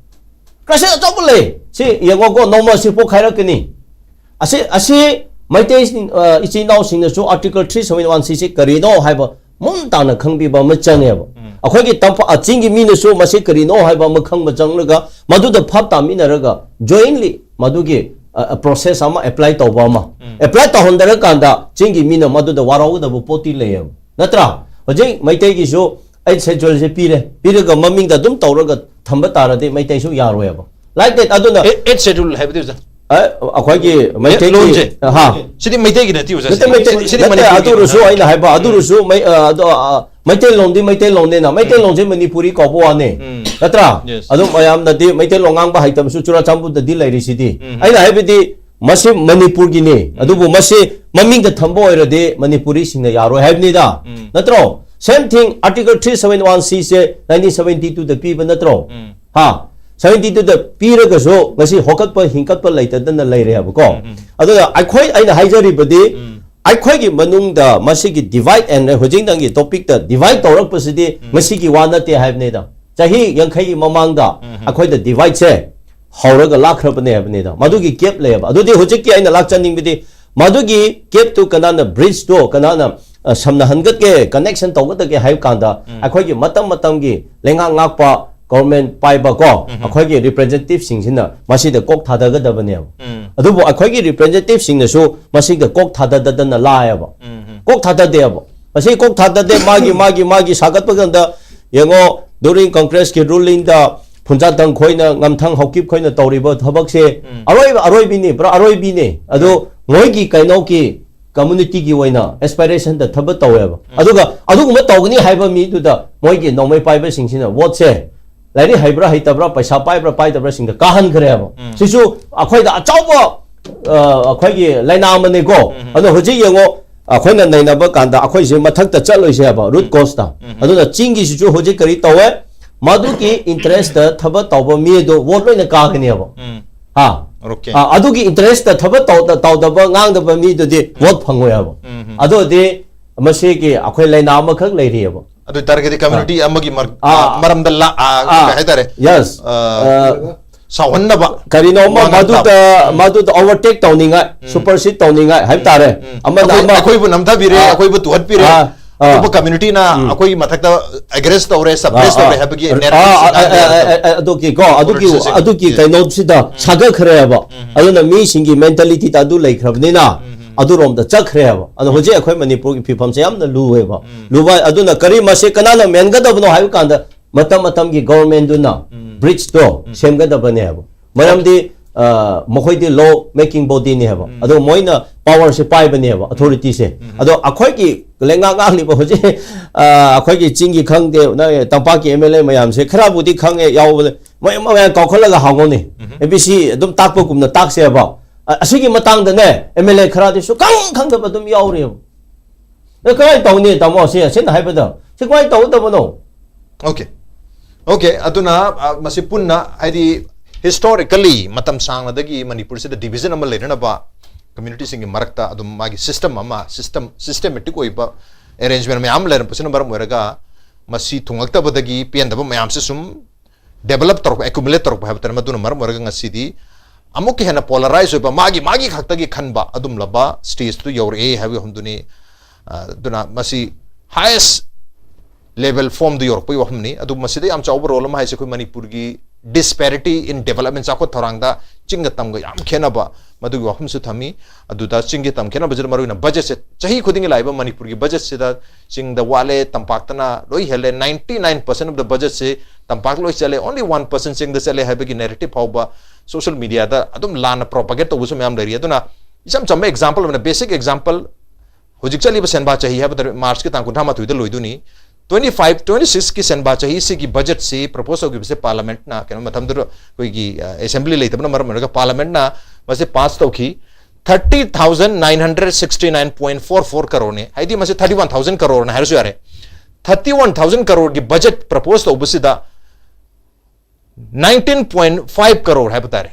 ꯀ꯭ꯔꯥꯏꯁꯤꯁ ꯑꯆꯧꯕ ꯂꯩ꯫ ꯁꯤ ꯌꯦꯡꯉꯣꯀꯣ, ꯅꯣꯡꯃ ꯁꯤ ꯄꯣꯛꯈꯥꯏꯔꯛꯀꯅꯤ꯫ ꯑꯁꯤ, ꯑꯁꯤ ꯃꯩꯇꯩ, ꯑ, ꯏꯆꯤꯟ ꯏꯅꯥꯎꯁꯤꯡꯅꯁꯨ Article three seven one C ꯁꯤ ꯀꯔꯤꯅꯣ ꯍꯥꯏꯕ ꯃꯨꯟ ꯇꯥꯅ ꯈꯪꯕꯤꯕ ꯑꯃ ꯆꯪꯉꯦꯕ꯫ ꯎꯝ꯫ ꯑꯩꯈꯣꯏꯒꯤ ꯇꯝꯄꯥꯛ, ꯑ, ꯆꯤꯡꯒꯤ ꯃꯤꯅꯁꯨ ꯃꯁꯤ ꯀꯔꯤꯅꯣ ꯍꯥꯏꯕ ꯑꯃ ꯈꯪꯕ ꯆꯪꯂꯒ, ꯃꯗꯨꯗ ꯚꯥꯞ ꯇꯥꯃꯤꯟꯅꯔꯒ jointly ꯃꯗꯨꯒꯤ, ꯑ, ꯑ, process ꯑꯃ apply ꯇꯧꯕ ꯑꯃ꯫ ꯎꯝ꯫ Apply ꯇꯧꯍꯟꯗꯔꯀꯥꯟꯗ ꯆꯤꯡꯒꯤ ꯃꯤꯅ ꯃꯗꯨꯗ ꯋꯥꯔꯧꯒꯗꯕ ꯄꯣꯠꯇꯤ ꯂꯩꯌꯦꯕ꯫ ꯅꯠꯇ꯭ꯔꯥ? ꯍꯧꯖꯤꯛ ꯃꯩꯇꯩꯒꯤꯁꯨ Eighth Schedule ꯁꯦ ꯄꯤꯔꯦ꯫ ꯄꯤꯔꯒ ꯃꯃꯤꯡꯗ ꯑꯗꯨꯝ ꯇꯧꯔꯒ ꯊꯝꯕ ꯇꯥꯔꯗꯤ ꯃꯩꯇꯩꯁꯨ ꯌꯥꯔꯣꯏꯕ꯫ Like that, ꯑꯗꯨꯅ Eighth Schedule ꯍꯥꯏꯕꯗꯤ ꯑꯣꯖꯥ? ꯑ, ꯑꯩꯈꯣꯏꯒꯤ ꯃꯩꯇꯩꯒꯤ, ꯂꯣꯟꯁꯦ? ꯍꯥ꯫ ꯁꯤꯗꯤ ꯃꯩꯇꯩꯒꯤ ꯅꯠꯇꯦ ꯑꯣꯖꯥ, ꯅꯠꯇꯦ, ꯁꯤꯗꯤ ꯃꯩꯇꯩ, ꯁꯤꯗꯤ ꯅꯠꯇꯦ, ꯃꯅꯤꯄꯨꯔꯒꯤ ꯑꯗꯨ ꯑꯣꯏꯔꯁꯨ ꯑꯣꯏꯅ꯫ ꯑꯩꯅ ꯍꯥꯏꯕ, ꯑꯗꯨ ꯑꯣꯏꯔꯁꯨ ꯃꯩ-, ꯑ, ꯑꯗꯣ, ꯑ, ꯃꯩꯇꯩꯂꯣꯟꯗꯤ ꯃꯩꯇꯩꯂꯣꯟꯅꯤꯅ, ꯃꯩꯇꯩꯂꯣꯟꯁꯦ ꯃꯅꯤꯄꯨꯔꯤ ꯀꯧꯕ ꯋꯥꯅꯦ꯫ ꯎꯝ꯫ ꯅꯠꯇ꯭ꯔꯥ? Yes. ꯑꯗꯨꯝ ꯃꯌꯥꯝꯅꯗꯤ ꯃꯩꯇꯩꯂꯣꯟ ꯉꯥꯡꯕ ꯍꯩꯇꯕꯁꯨ ꯆꯨꯔꯥꯆꯥꯟꯄꯨꯔꯗꯗꯤ ꯂꯩꯔꯤꯁꯤꯗꯤ꯫ ꯎꯝ꯫ ꯑꯩꯅ ꯍꯥꯏꯕꯗꯤ ꯃꯁꯤ ꯃꯅꯤꯄꯨꯔꯒꯤꯅꯤ꯫ ꯑꯗꯨꯕꯨ ꯃꯁꯤ ꯃꯃꯤꯡꯗ ꯊꯝꯕ ꯑꯣꯏꯔꯗꯤ ꯃꯅꯤꯄꯨꯔꯤꯁꯤꯡꯅ ꯌꯥꯔꯣꯏ ꯍꯥꯏꯕꯅꯤꯗ꯫ ꯎꯝ꯫ ꯅꯠꯇ꯭ꯔꯣ? Same thing, Article three seven one C ꯁꯦ nineteen seventy two ꯗ ꯄꯤꯕ ꯅꯠꯇ꯭ꯔꯣ? ꯎꯝ꯫ ꯍꯥ? Seventy two ꯗ ꯄꯤꯔꯒꯁꯨ ꯉꯁꯤ ꯍꯧꯒꯠꯄ ꯍꯤꯡꯀꯠꯄ ꯂꯩꯇꯗꯅ ꯂꯩꯔꯦꯕꯀꯣ꯫ ꯎꯝ꯫ ꯑꯗꯨꯅ ꯑꯩꯈꯣꯏ, ꯑꯩꯅ ꯍꯥꯏꯖꯔꯤꯕꯗꯤ, ꯎꯝ꯫ ꯑꯩꯈꯣꯏꯒꯤ ꯃꯅꯨꯡꯗ ꯃꯁꯤꯒꯤ divide and, ꯍꯧꯖꯤꯛ ꯅꯪꯒꯤ topic ꯇ divide ꯇꯧꯔꯛꯄꯁꯤꯗꯤ ꯎꯝ꯫ ꯉꯁꯤꯒꯤ ꯋꯥ ꯅꯠꯇꯦ ꯍꯥꯏꯕꯅꯤꯗ꯫ ꯆꯍꯤ ꯌꯥꯡꯈꯩꯒꯤ ꯃꯃꯥꯡꯗ ꯎꯝ꯫ ꯑꯩꯈꯣꯏꯗ divide ꯁꯦ ꯍꯧꯔꯒ ꯂꯥꯛꯈ꯭ꯔꯕꯅꯦ ꯍꯥꯏꯕꯅꯤꯗ꯫ ꯃꯗꯨꯒꯤ gap ꯂꯩꯌꯦꯕ꯫ ꯑꯗꯨꯗꯤ ꯍꯧꯖꯤꯛꯀꯤ ꯑꯩꯅ ꯂꯥꯛꯆꯅꯤꯡꯕꯗꯤ, ꯃꯗꯨꯒꯤ gap ꯇꯨ ꯀꯅꯥꯅ, bridge ꯇꯣ ꯀꯅꯥꯅ, ꯑ, ꯁꯝꯅꯍꯟꯒꯠꯀꯦ, connection ꯇꯧꯒꯗꯒꯦ ꯍꯥꯏꯕ ꯀꯥꯟꯗ, ꯎꯝ꯫ ꯑꯩꯈꯣꯏꯒꯤ ꯃꯇꯝ ꯃꯇꯝꯒꯤ ꯂꯩꯉꯥꯛ ꯉꯥꯛꯄ government ꯄꯥꯏꯕ ꯀꯣ, ꯎꯝ꯫ ꯑꯩꯈꯣꯏꯒꯤ representative ꯁꯤꯡꯁꯤꯅ ꯃꯁꯤꯗ ꯀꯣꯛ ꯊꯥꯗꯒꯗꯕꯅꯦꯕ꯫ ꯎꯝ꯫ ꯑꯗꯨꯕꯨ ꯑꯩꯈꯣꯏꯒꯤ representative ꯁꯤꯡꯅꯁꯨ ꯃꯁꯤꯗ ꯀꯣꯛ ꯊꯥꯗꯗꯗꯅ ꯂꯥꯛꯑꯦꯕ꯫ ꯎꯝ, ꯎꯝ꯫ ꯀꯣꯛ ꯊꯥꯗꯗꯦꯕ꯫ ꯃꯁꯤ ꯀꯣꯛ ꯊꯥꯗꯗꯦ꯫ ꯃꯥꯒꯤ, ꯃꯥꯒꯤ, ꯃꯥꯒꯤ ꯁꯥꯒꯠꯄ ꯀꯥꯟꯗ ꯌꯦꯡꯉꯣ, during Congress ꯀꯤ ruling ꯗ ꯐꯨꯟꯖꯥꯊꯪ ꯈꯣꯏꯅ, ꯉꯝꯊꯪ ꯍꯧꯀꯤꯞ ꯈꯣꯏꯅ ꯇꯧꯔꯤꯕ ꯊꯕꯛꯁꯦ ꯎꯝ꯫ ꯑꯔꯣꯏꯕ, ꯑꯔꯣꯏꯕꯤꯅꯤ, ꯄꯨꯔꯥ ꯑꯔꯣꯏꯕꯤꯅꯤ꯫ ꯑꯗꯣ ꯃꯣꯏꯒꯤ ꯀꯩꯅꯣꯒꯤ community ꯒꯤ ꯑꯣꯏꯅ aspiration ꯗ ꯊꯕꯛ ꯇꯧꯋꯦꯕ꯫ ꯑꯗꯨꯒ ꯑꯗꯨꯒꯨꯝꯕ ꯇꯧꯒꯅꯤ ꯍꯥꯏꯕ ꯃꯤꯗꯨꯗ ꯃꯣꯏꯒꯤ ꯅꯣꯡꯃꯩ ꯄꯥꯏꯕꯁꯤꯡꯁꯤꯅ vote ꯁꯦ ꯂꯥꯏꯔꯤꯛ ꯍꯩꯕ꯭ꯔꯥ ꯍꯩꯇꯕ꯭ꯔꯥ, ꯄꯩꯁꯥ ꯄꯥꯏꯕ꯭ꯔꯥ ꯄꯥꯏꯗꯕ꯭ꯔꯥ ꯁꯤꯡꯗ ꯀꯥꯍꯟꯈ꯭ꯔꯦꯕ꯫ ꯎꯝ꯫ ꯁꯤꯁꯨ ꯑꯩꯈꯣꯏꯗ ꯑꯆꯧꯕ, ꯑ, ꯑꯩꯈꯣꯏꯒꯤ ꯂꯥꯏꯅꯥ ꯑꯃꯅꯤꯀꯣ꯫ ꯎꯝ꯫ ꯑꯗꯣ ꯍꯧꯖꯤꯛ ꯌꯦꯡꯉꯣ, ꯑꯩꯈꯣꯏꯅ ꯅꯩꯅꯕ ꯀꯥꯟꯗ ꯑꯩꯈꯣꯏꯁꯦ ꯃꯊꯛꯇ ꯆꯠꯂꯣꯏꯁꯦ ꯍꯥꯏꯕ, ꯔꯨꯠ ꯀꯣꯁꯇ꯫ ꯑꯗꯨꯅ ꯆꯤꯡꯒꯤꯁꯤꯁꯨ ꯍꯧꯖꯤꯛ ꯀꯔꯤ ꯇꯧꯋꯦ? ꯃꯗꯨꯒꯤ ꯏꯟꯇꯔꯦꯁꯇ ꯊꯕꯛ ꯇꯧꯕ ꯃꯤ ꯑꯗꯨ ꯚꯣꯠ ꯂꯣꯏꯅ ꯀꯥꯒꯅꯦꯕ꯫ ꯎꯝ. ꯍꯥ? Okay. ꯑ, ꯑꯗꯨꯒꯤ ꯏꯟꯇꯔꯦꯁꯇ ꯊꯕꯛ ꯇꯧꯗ- ꯇꯧꯗꯕ, ꯉꯥꯡꯗꯕ ꯃꯤꯗꯨꯗꯤ ꯚꯣꯠ ꯐꯪꯉꯣꯏ ꯍꯥꯏꯕ꯫ ꯎꯝ. ꯑꯗꯨꯗꯤ ꯃꯁꯤꯒꯤ ꯑꯩꯈꯣꯏ ꯂꯥꯏꯅꯥ ꯑꯃꯈꯛ ꯂꯩꯔꯤꯑꯕ꯫ ꯑꯗꯨ ꯑꯣꯏꯇꯥꯔꯒꯗꯤ ꯀꯝꯃ꯭ꯌꯨꯅꯤꯇꯤ ꯑꯃꯒꯤ ꯃꯔ- ꯑꯥ. ꯑ, ꯃꯔꯝꯗ ꯂꯥ- ꯑ, ꯑꯥ. ꯀꯩ ꯍꯥꯏꯇꯥꯔꯦ? Yes. ꯑ, ꯑ, ꯁꯥꯎꯍꯟꯅꯕ ꯀꯔꯤꯅꯣ ꯑꯃ ꯋꯥ ꯉꯥꯡ ꯃꯗꯨꯗ ꯃꯗꯨꯗ ꯑꯣꯚꯔꯇꯦꯛ ꯇꯧꯅꯤꯡꯉꯥꯏ, ꯁꯨꯄꯔꯁꯤꯠ ꯇꯧꯅꯤꯡꯉꯥꯏ ꯍꯥꯏꯕ ꯇꯥꯔꯦ꯫ ꯎꯝ. ꯑꯃꯅ ꯑꯩꯈꯣꯏ- ꯑꯃ ꯑꯩꯈꯣꯏꯕꯨ ꯅꯝꯊꯕꯤꯔꯦ, ꯑꯥ. ꯑꯩꯈꯣꯏꯕꯨ ꯇꯨꯍꯠꯄꯤꯔꯦ, ꯑꯥ, ꯑꯥ. ꯑꯇꯣꯞꯄ ꯀꯝꯃ꯭ꯌꯨꯅꯤꯇꯤꯅ ꯑꯩꯈꯣꯏꯒꯤ ꯃꯊꯛꯇ ꯑꯦꯒ꯭ꯔꯦꯁ ꯇꯧꯔꯦ, ꯁꯞꯄ꯭ꯔꯦꯁ ꯇꯧꯔꯦ ꯍꯥꯏꯕꯒꯤ ꯑꯥ, ꯅꯦꯔꯦꯇꯤꯚ ꯑꯥ, ꯑꯥ, ꯑꯥ, ꯑꯗꯨꯒꯤꯀꯣ, ꯑꯗꯨꯒꯤ Politics. ꯑꯗꯨꯒꯤ ꯀꯩꯅꯣꯁꯤꯗ ꯁꯥꯒꯠꯈ꯭ꯔꯦꯕ꯫ ꯑꯗꯨꯅ ꯃꯤꯁꯤꯡꯒꯤ ꯃꯦꯟꯇꯦꯂꯤꯇꯤꯗ ꯑꯗꯨ ꯂꯩꯈ꯭ꯔꯕꯅꯤꯅ ꯑꯗꯨꯔꯣꯝꯗ ꯆꯠꯈ꯭ꯔꯦꯕ꯫ ꯑꯗꯣ ꯍꯧꯖꯤꯛ ꯑꯩꯈꯣꯏ ꯃꯅꯤꯄꯨꯔꯒꯤ ꯐꯤꯕꯝꯁꯦ ꯌꯥꯝꯅ ꯂꯨꯑꯦꯕ꯫ ꯂꯨꯕ ꯑꯗꯨꯅ ꯀꯔꯤ ꯃꯁꯤ ꯀꯅꯥꯅ ꯃꯦꯟꯒꯗꯕꯅꯣ ꯍꯥꯏꯕ ꯀꯥꯟꯗ ꯃꯇꯝ ꯃꯇꯝꯒꯤ ꯒꯣꯚꯔꯟꯃꯦꯟꯠꯗꯨꯅ ꯕ꯭ꯔꯤꯖꯇꯣ ꯁꯦꯝꯒꯗꯕꯅꯦꯕ꯫ ꯃꯔꯝꯗꯤ ꯑ, ꯃꯈꯣꯏꯗꯤ ꯂꯣ ꯃꯦꯀꯤꯡ ꯕꯣꯗꯤꯅꯦꯕ꯫ ꯑꯗꯣ ꯃꯣꯏꯅ ꯄꯥꯋꯔꯁꯦ ꯄꯥꯏꯕꯅꯦꯕ, ꯑꯣꯊꯣꯔꯤꯇꯤꯁꯦ꯫ ꯑꯗꯣ ꯑꯩꯈꯣꯏꯒꯤ ꯂꯩꯉꯥꯛ ꯉꯥꯡꯂꯤꯕ ꯍꯧꯖꯤꯛ, ꯑ, ꯑꯩꯈꯣꯏꯒꯤ ꯆꯤꯡꯒꯤ ꯈꯪꯗꯦ, ꯅꯣꯏ ꯇꯝꯄꯥꯛꯀꯤ ꯑꯦꯝ ꯑꯦꯜ ꯑꯦ ꯃꯌꯥꯝꯁꯦ ꯈꯔꯕꯨꯗꯤ ꯈꯪꯉꯦ, ꯌꯥꯎꯕꯗ ꯃꯣꯏ ꯃꯌꯥꯝ ꯀꯥꯎꯈꯠꯂꯒ ꯍꯥꯡꯉꯣꯅꯦ꯫ ꯑꯦ ꯕꯤ ꯁꯤ ꯑꯗꯨꯝ ꯇꯥꯛꯄꯒꯨꯝꯅ ꯇꯥꯛꯁꯦꯕ꯫ ꯑ-, ꯑꯁꯤꯒꯤ ꯃꯇꯥꯡꯗꯅꯦ ꯑꯦꯝ ꯑꯦꯜ ꯑꯦ ꯈꯔꯗꯤ ꯁꯨꯈꯪ ꯈꯪꯗꯕ ꯑꯗꯨꯝ ꯌꯥꯎꯔꯤꯑꯕ꯫ ꯑꯦ, ꯀꯃꯥꯏꯅ ꯇꯧꯅꯤ ꯇꯥꯃꯣ? ꯁꯤ ꯑꯁꯤꯅ ꯍꯥꯏꯕꯗ ꯁꯤ ꯀꯃꯥꯏꯅ ꯇꯧꯒꯗꯕꯅꯣ? Okay. Okay, ꯑꯗꯨꯅ, ꯑ, ꯃꯁꯤ ꯄꯨꯟꯅ, ꯍꯥꯏꯗꯤ, historically ꯃꯇꯝ ꯁꯥꯡꯅꯗꯒꯤ ꯃꯅꯤꯄꯨꯔꯁꯤꯗ ꯗꯤꯚꯤꯖꯟ ꯑꯃ ꯂꯩꯅꯅꯕ ꯀꯝꯃ꯭ꯌꯨꯅꯤꯇꯤꯁꯤꯡꯒꯤ ꯃꯔꯛꯇ ꯑꯗꯨꯝ ꯃꯥꯒꯤ ꯁꯤꯁꯇꯦꯝ ꯑꯃ, ꯁꯤꯁꯇꯦꯝ, ꯁꯤꯁꯇꯦꯃꯦꯇꯤꯛ ꯑꯣꯏꯕ ꯑꯦꯔꯦꯟꯖꯃꯦꯟ ꯃꯌꯥꯝ ꯑꯃ ꯂꯩꯔꯝꯕꯁꯤꯅ ꯃꯔꯝ ꯑꯣꯏꯔꯒ ꯃꯁꯤ ꯊꯨꯡꯉꯛꯇꯕꯗꯒꯤ ꯄꯦꯟꯗꯕ ꯃꯌꯥꯝꯁꯦ ꯁꯨꯝ ꯗꯦꯚꯦꯂꯞ ꯇꯧꯔꯛꯄ, ꯑꯦꯀꯨꯃꯨꯂꯦꯠ ꯇꯧꯔꯛꯄ ꯍꯥꯏꯕ ꯇꯥꯔꯦ꯫ ꯃꯗꯨꯅ ꯃꯔꯝ ꯑꯣꯏꯔꯒ ꯉꯁꯤꯗꯤ ꯑꯃꯨꯛꯀ ꯍꯦꯟꯅ ꯄꯣꯂꯔꯥꯏꯖ ꯑꯣꯏꯕ, ꯃꯥꯒꯤ ꯃꯥꯒꯤ ꯈꯛꯇꯒꯤ ꯈꯟꯕ ꯑꯗꯨꯝꯂꯕ ꯁ꯭ꯇꯦꯖꯇꯨ ꯌꯧꯔꯛꯑꯦ ꯍꯥꯏꯕꯒꯤ ꯋꯥꯐꯝꯗꯨꯅꯤ꯫ ꯑ, ꯑꯗꯨꯅ ꯃꯁꯤ ꯍꯥꯏꯌꯦꯁ ꯂꯦꯚꯦꯜ ꯐꯣꯝꯗꯨ ꯌꯧꯔꯛꯄꯒꯤ ꯋꯥꯐꯝꯅꯤ꯫ ꯑꯗꯨ ꯃꯁꯤꯗ ꯌꯥꯝ ꯆꯥꯎꯕ ꯔꯣꯜ ꯑꯃ ꯍꯥꯏꯁꯦ ꯑꯩꯈꯣꯏ ꯃꯅꯤꯄꯨꯔꯒꯤ ꯗꯤꯁꯄꯦꯔꯤꯇꯤ ꯏꯟ ꯗꯦꯚꯦꯂꯞꯃꯦꯟ, ꯆꯥꯎꯈꯠ ꯊꯧꯔꯥꯡꯗ ꯆꯤꯡꯒ ꯇꯝꯒ ꯌꯥꯝ ꯈꯦꯠꯅꯕ, ꯃꯗꯨꯒꯤ ꯋꯥꯐꯝꯁꯨ ꯊꯝꯃꯤ꯫ ꯑꯗꯨꯗ ꯆꯤꯡꯒꯤ ꯇꯝ ꯈꯦꯠꯅꯕꯁꯤꯗ ꯃꯔꯨꯑꯣꯏꯅ ꯕꯖꯦꯠꯁꯦ ꯆꯍꯤ ꯈꯨꯗꯤꯡꯒꯤ ꯂꯥꯛꯏꯕ ꯃꯅꯤꯄꯨꯔꯒꯤ ꯕꯖꯦꯠꯁꯤꯗ ꯆꯤꯡꯗ ꯋꯥꯠꯂꯦ, ꯇꯝꯄꯥꯛꯇꯅ ꯂꯣꯏ ꯍꯦꯜꯂꯦ, ninety nine percent of the budget ꯁꯦ ꯇꯝꯄꯥꯛ ꯂꯣꯏ ꯆꯠꯂꯦ, only one percent ꯆꯤꯡꯗ ꯆꯠꯂꯦ ꯍꯥꯏꯕꯒꯤ ꯅꯦꯔꯦꯇꯤꯚ ꯐꯥꯎꯕ ꯁꯣꯁꯤꯌꯦꯜ ꯃꯤꯗꯤꯌꯥꯗ ꯑꯗꯨꯝ ꯂꯥꯟꯅ ꯄ꯭ꯔꯣꯄꯒꯦꯠ ꯇꯧꯕꯁꯨ ꯃꯌꯥꯝ ꯂꯩꯔꯤ꯫ ꯑꯗꯨꯅ ꯏꯆꯝ ꯆꯝꯕ ꯑꯦꯛꯖꯥꯝꯄꯜ ꯑꯃꯅ, ꯕꯦꯁꯤꯛ ꯑꯦꯛꯖꯥꯝꯄꯜ, ꯍꯧꯖꯤꯛ ꯆꯠꯂꯤꯕ ꯁꯦꯟꯕꯥ ꯆꯍꯤ ꯍꯥꯏꯕ ꯇꯥꯔꯦ, ꯃꯥꯔꯆꯀꯤ ꯇꯥꯡ ꯀꯨꯟꯊ꯭ꯔꯥ ꯃꯥꯊꯣꯏꯗ ꯂꯣꯏꯗꯣꯏꯅꯤ꯫ Twenty five twenty six ꯀꯤ ꯁꯦꯟꯕꯥ ꯆꯍꯤꯁꯤꯒꯤ ꯕꯖꯦꯠꯁꯤ ꯄ꯭ꯔꯄꯣꯖ ꯇꯧꯈꯤꯕꯁꯦ ꯄꯥꯔꯂꯥꯃꯦꯟꯠꯅ, ꯀꯩꯅꯣ, ꯃꯇꯝꯗꯨꯗ ꯑꯩꯈꯣꯏꯒꯤ, ꯑ, ꯑꯦꯁꯦꯝꯕ꯭ꯂꯤ ꯂꯩꯇꯕꯅ ꯃꯔꯝ ꯑꯣꯏꯔꯒ ꯄꯥꯔꯂꯥꯃꯦꯟꯠꯅ ꯃꯁꯤ ꯄꯥꯁ ꯇꯧꯈꯤ꯫ Thirty thousand nine hundred sixty nine point four four crore ꯅꯦ, ꯍꯥꯏꯗꯤ ꯃꯁꯤ thirty one thousand crore ꯅꯦ ꯍꯥꯏꯔꯁꯨ ꯌꯥꯔꯦ꯫ Thirty one thousand crore ꯒꯤ budget propose ꯇꯧꯕꯁꯤꯗ nineteen point five crore ꯍꯥꯏꯕ ꯇꯥꯔꯦ,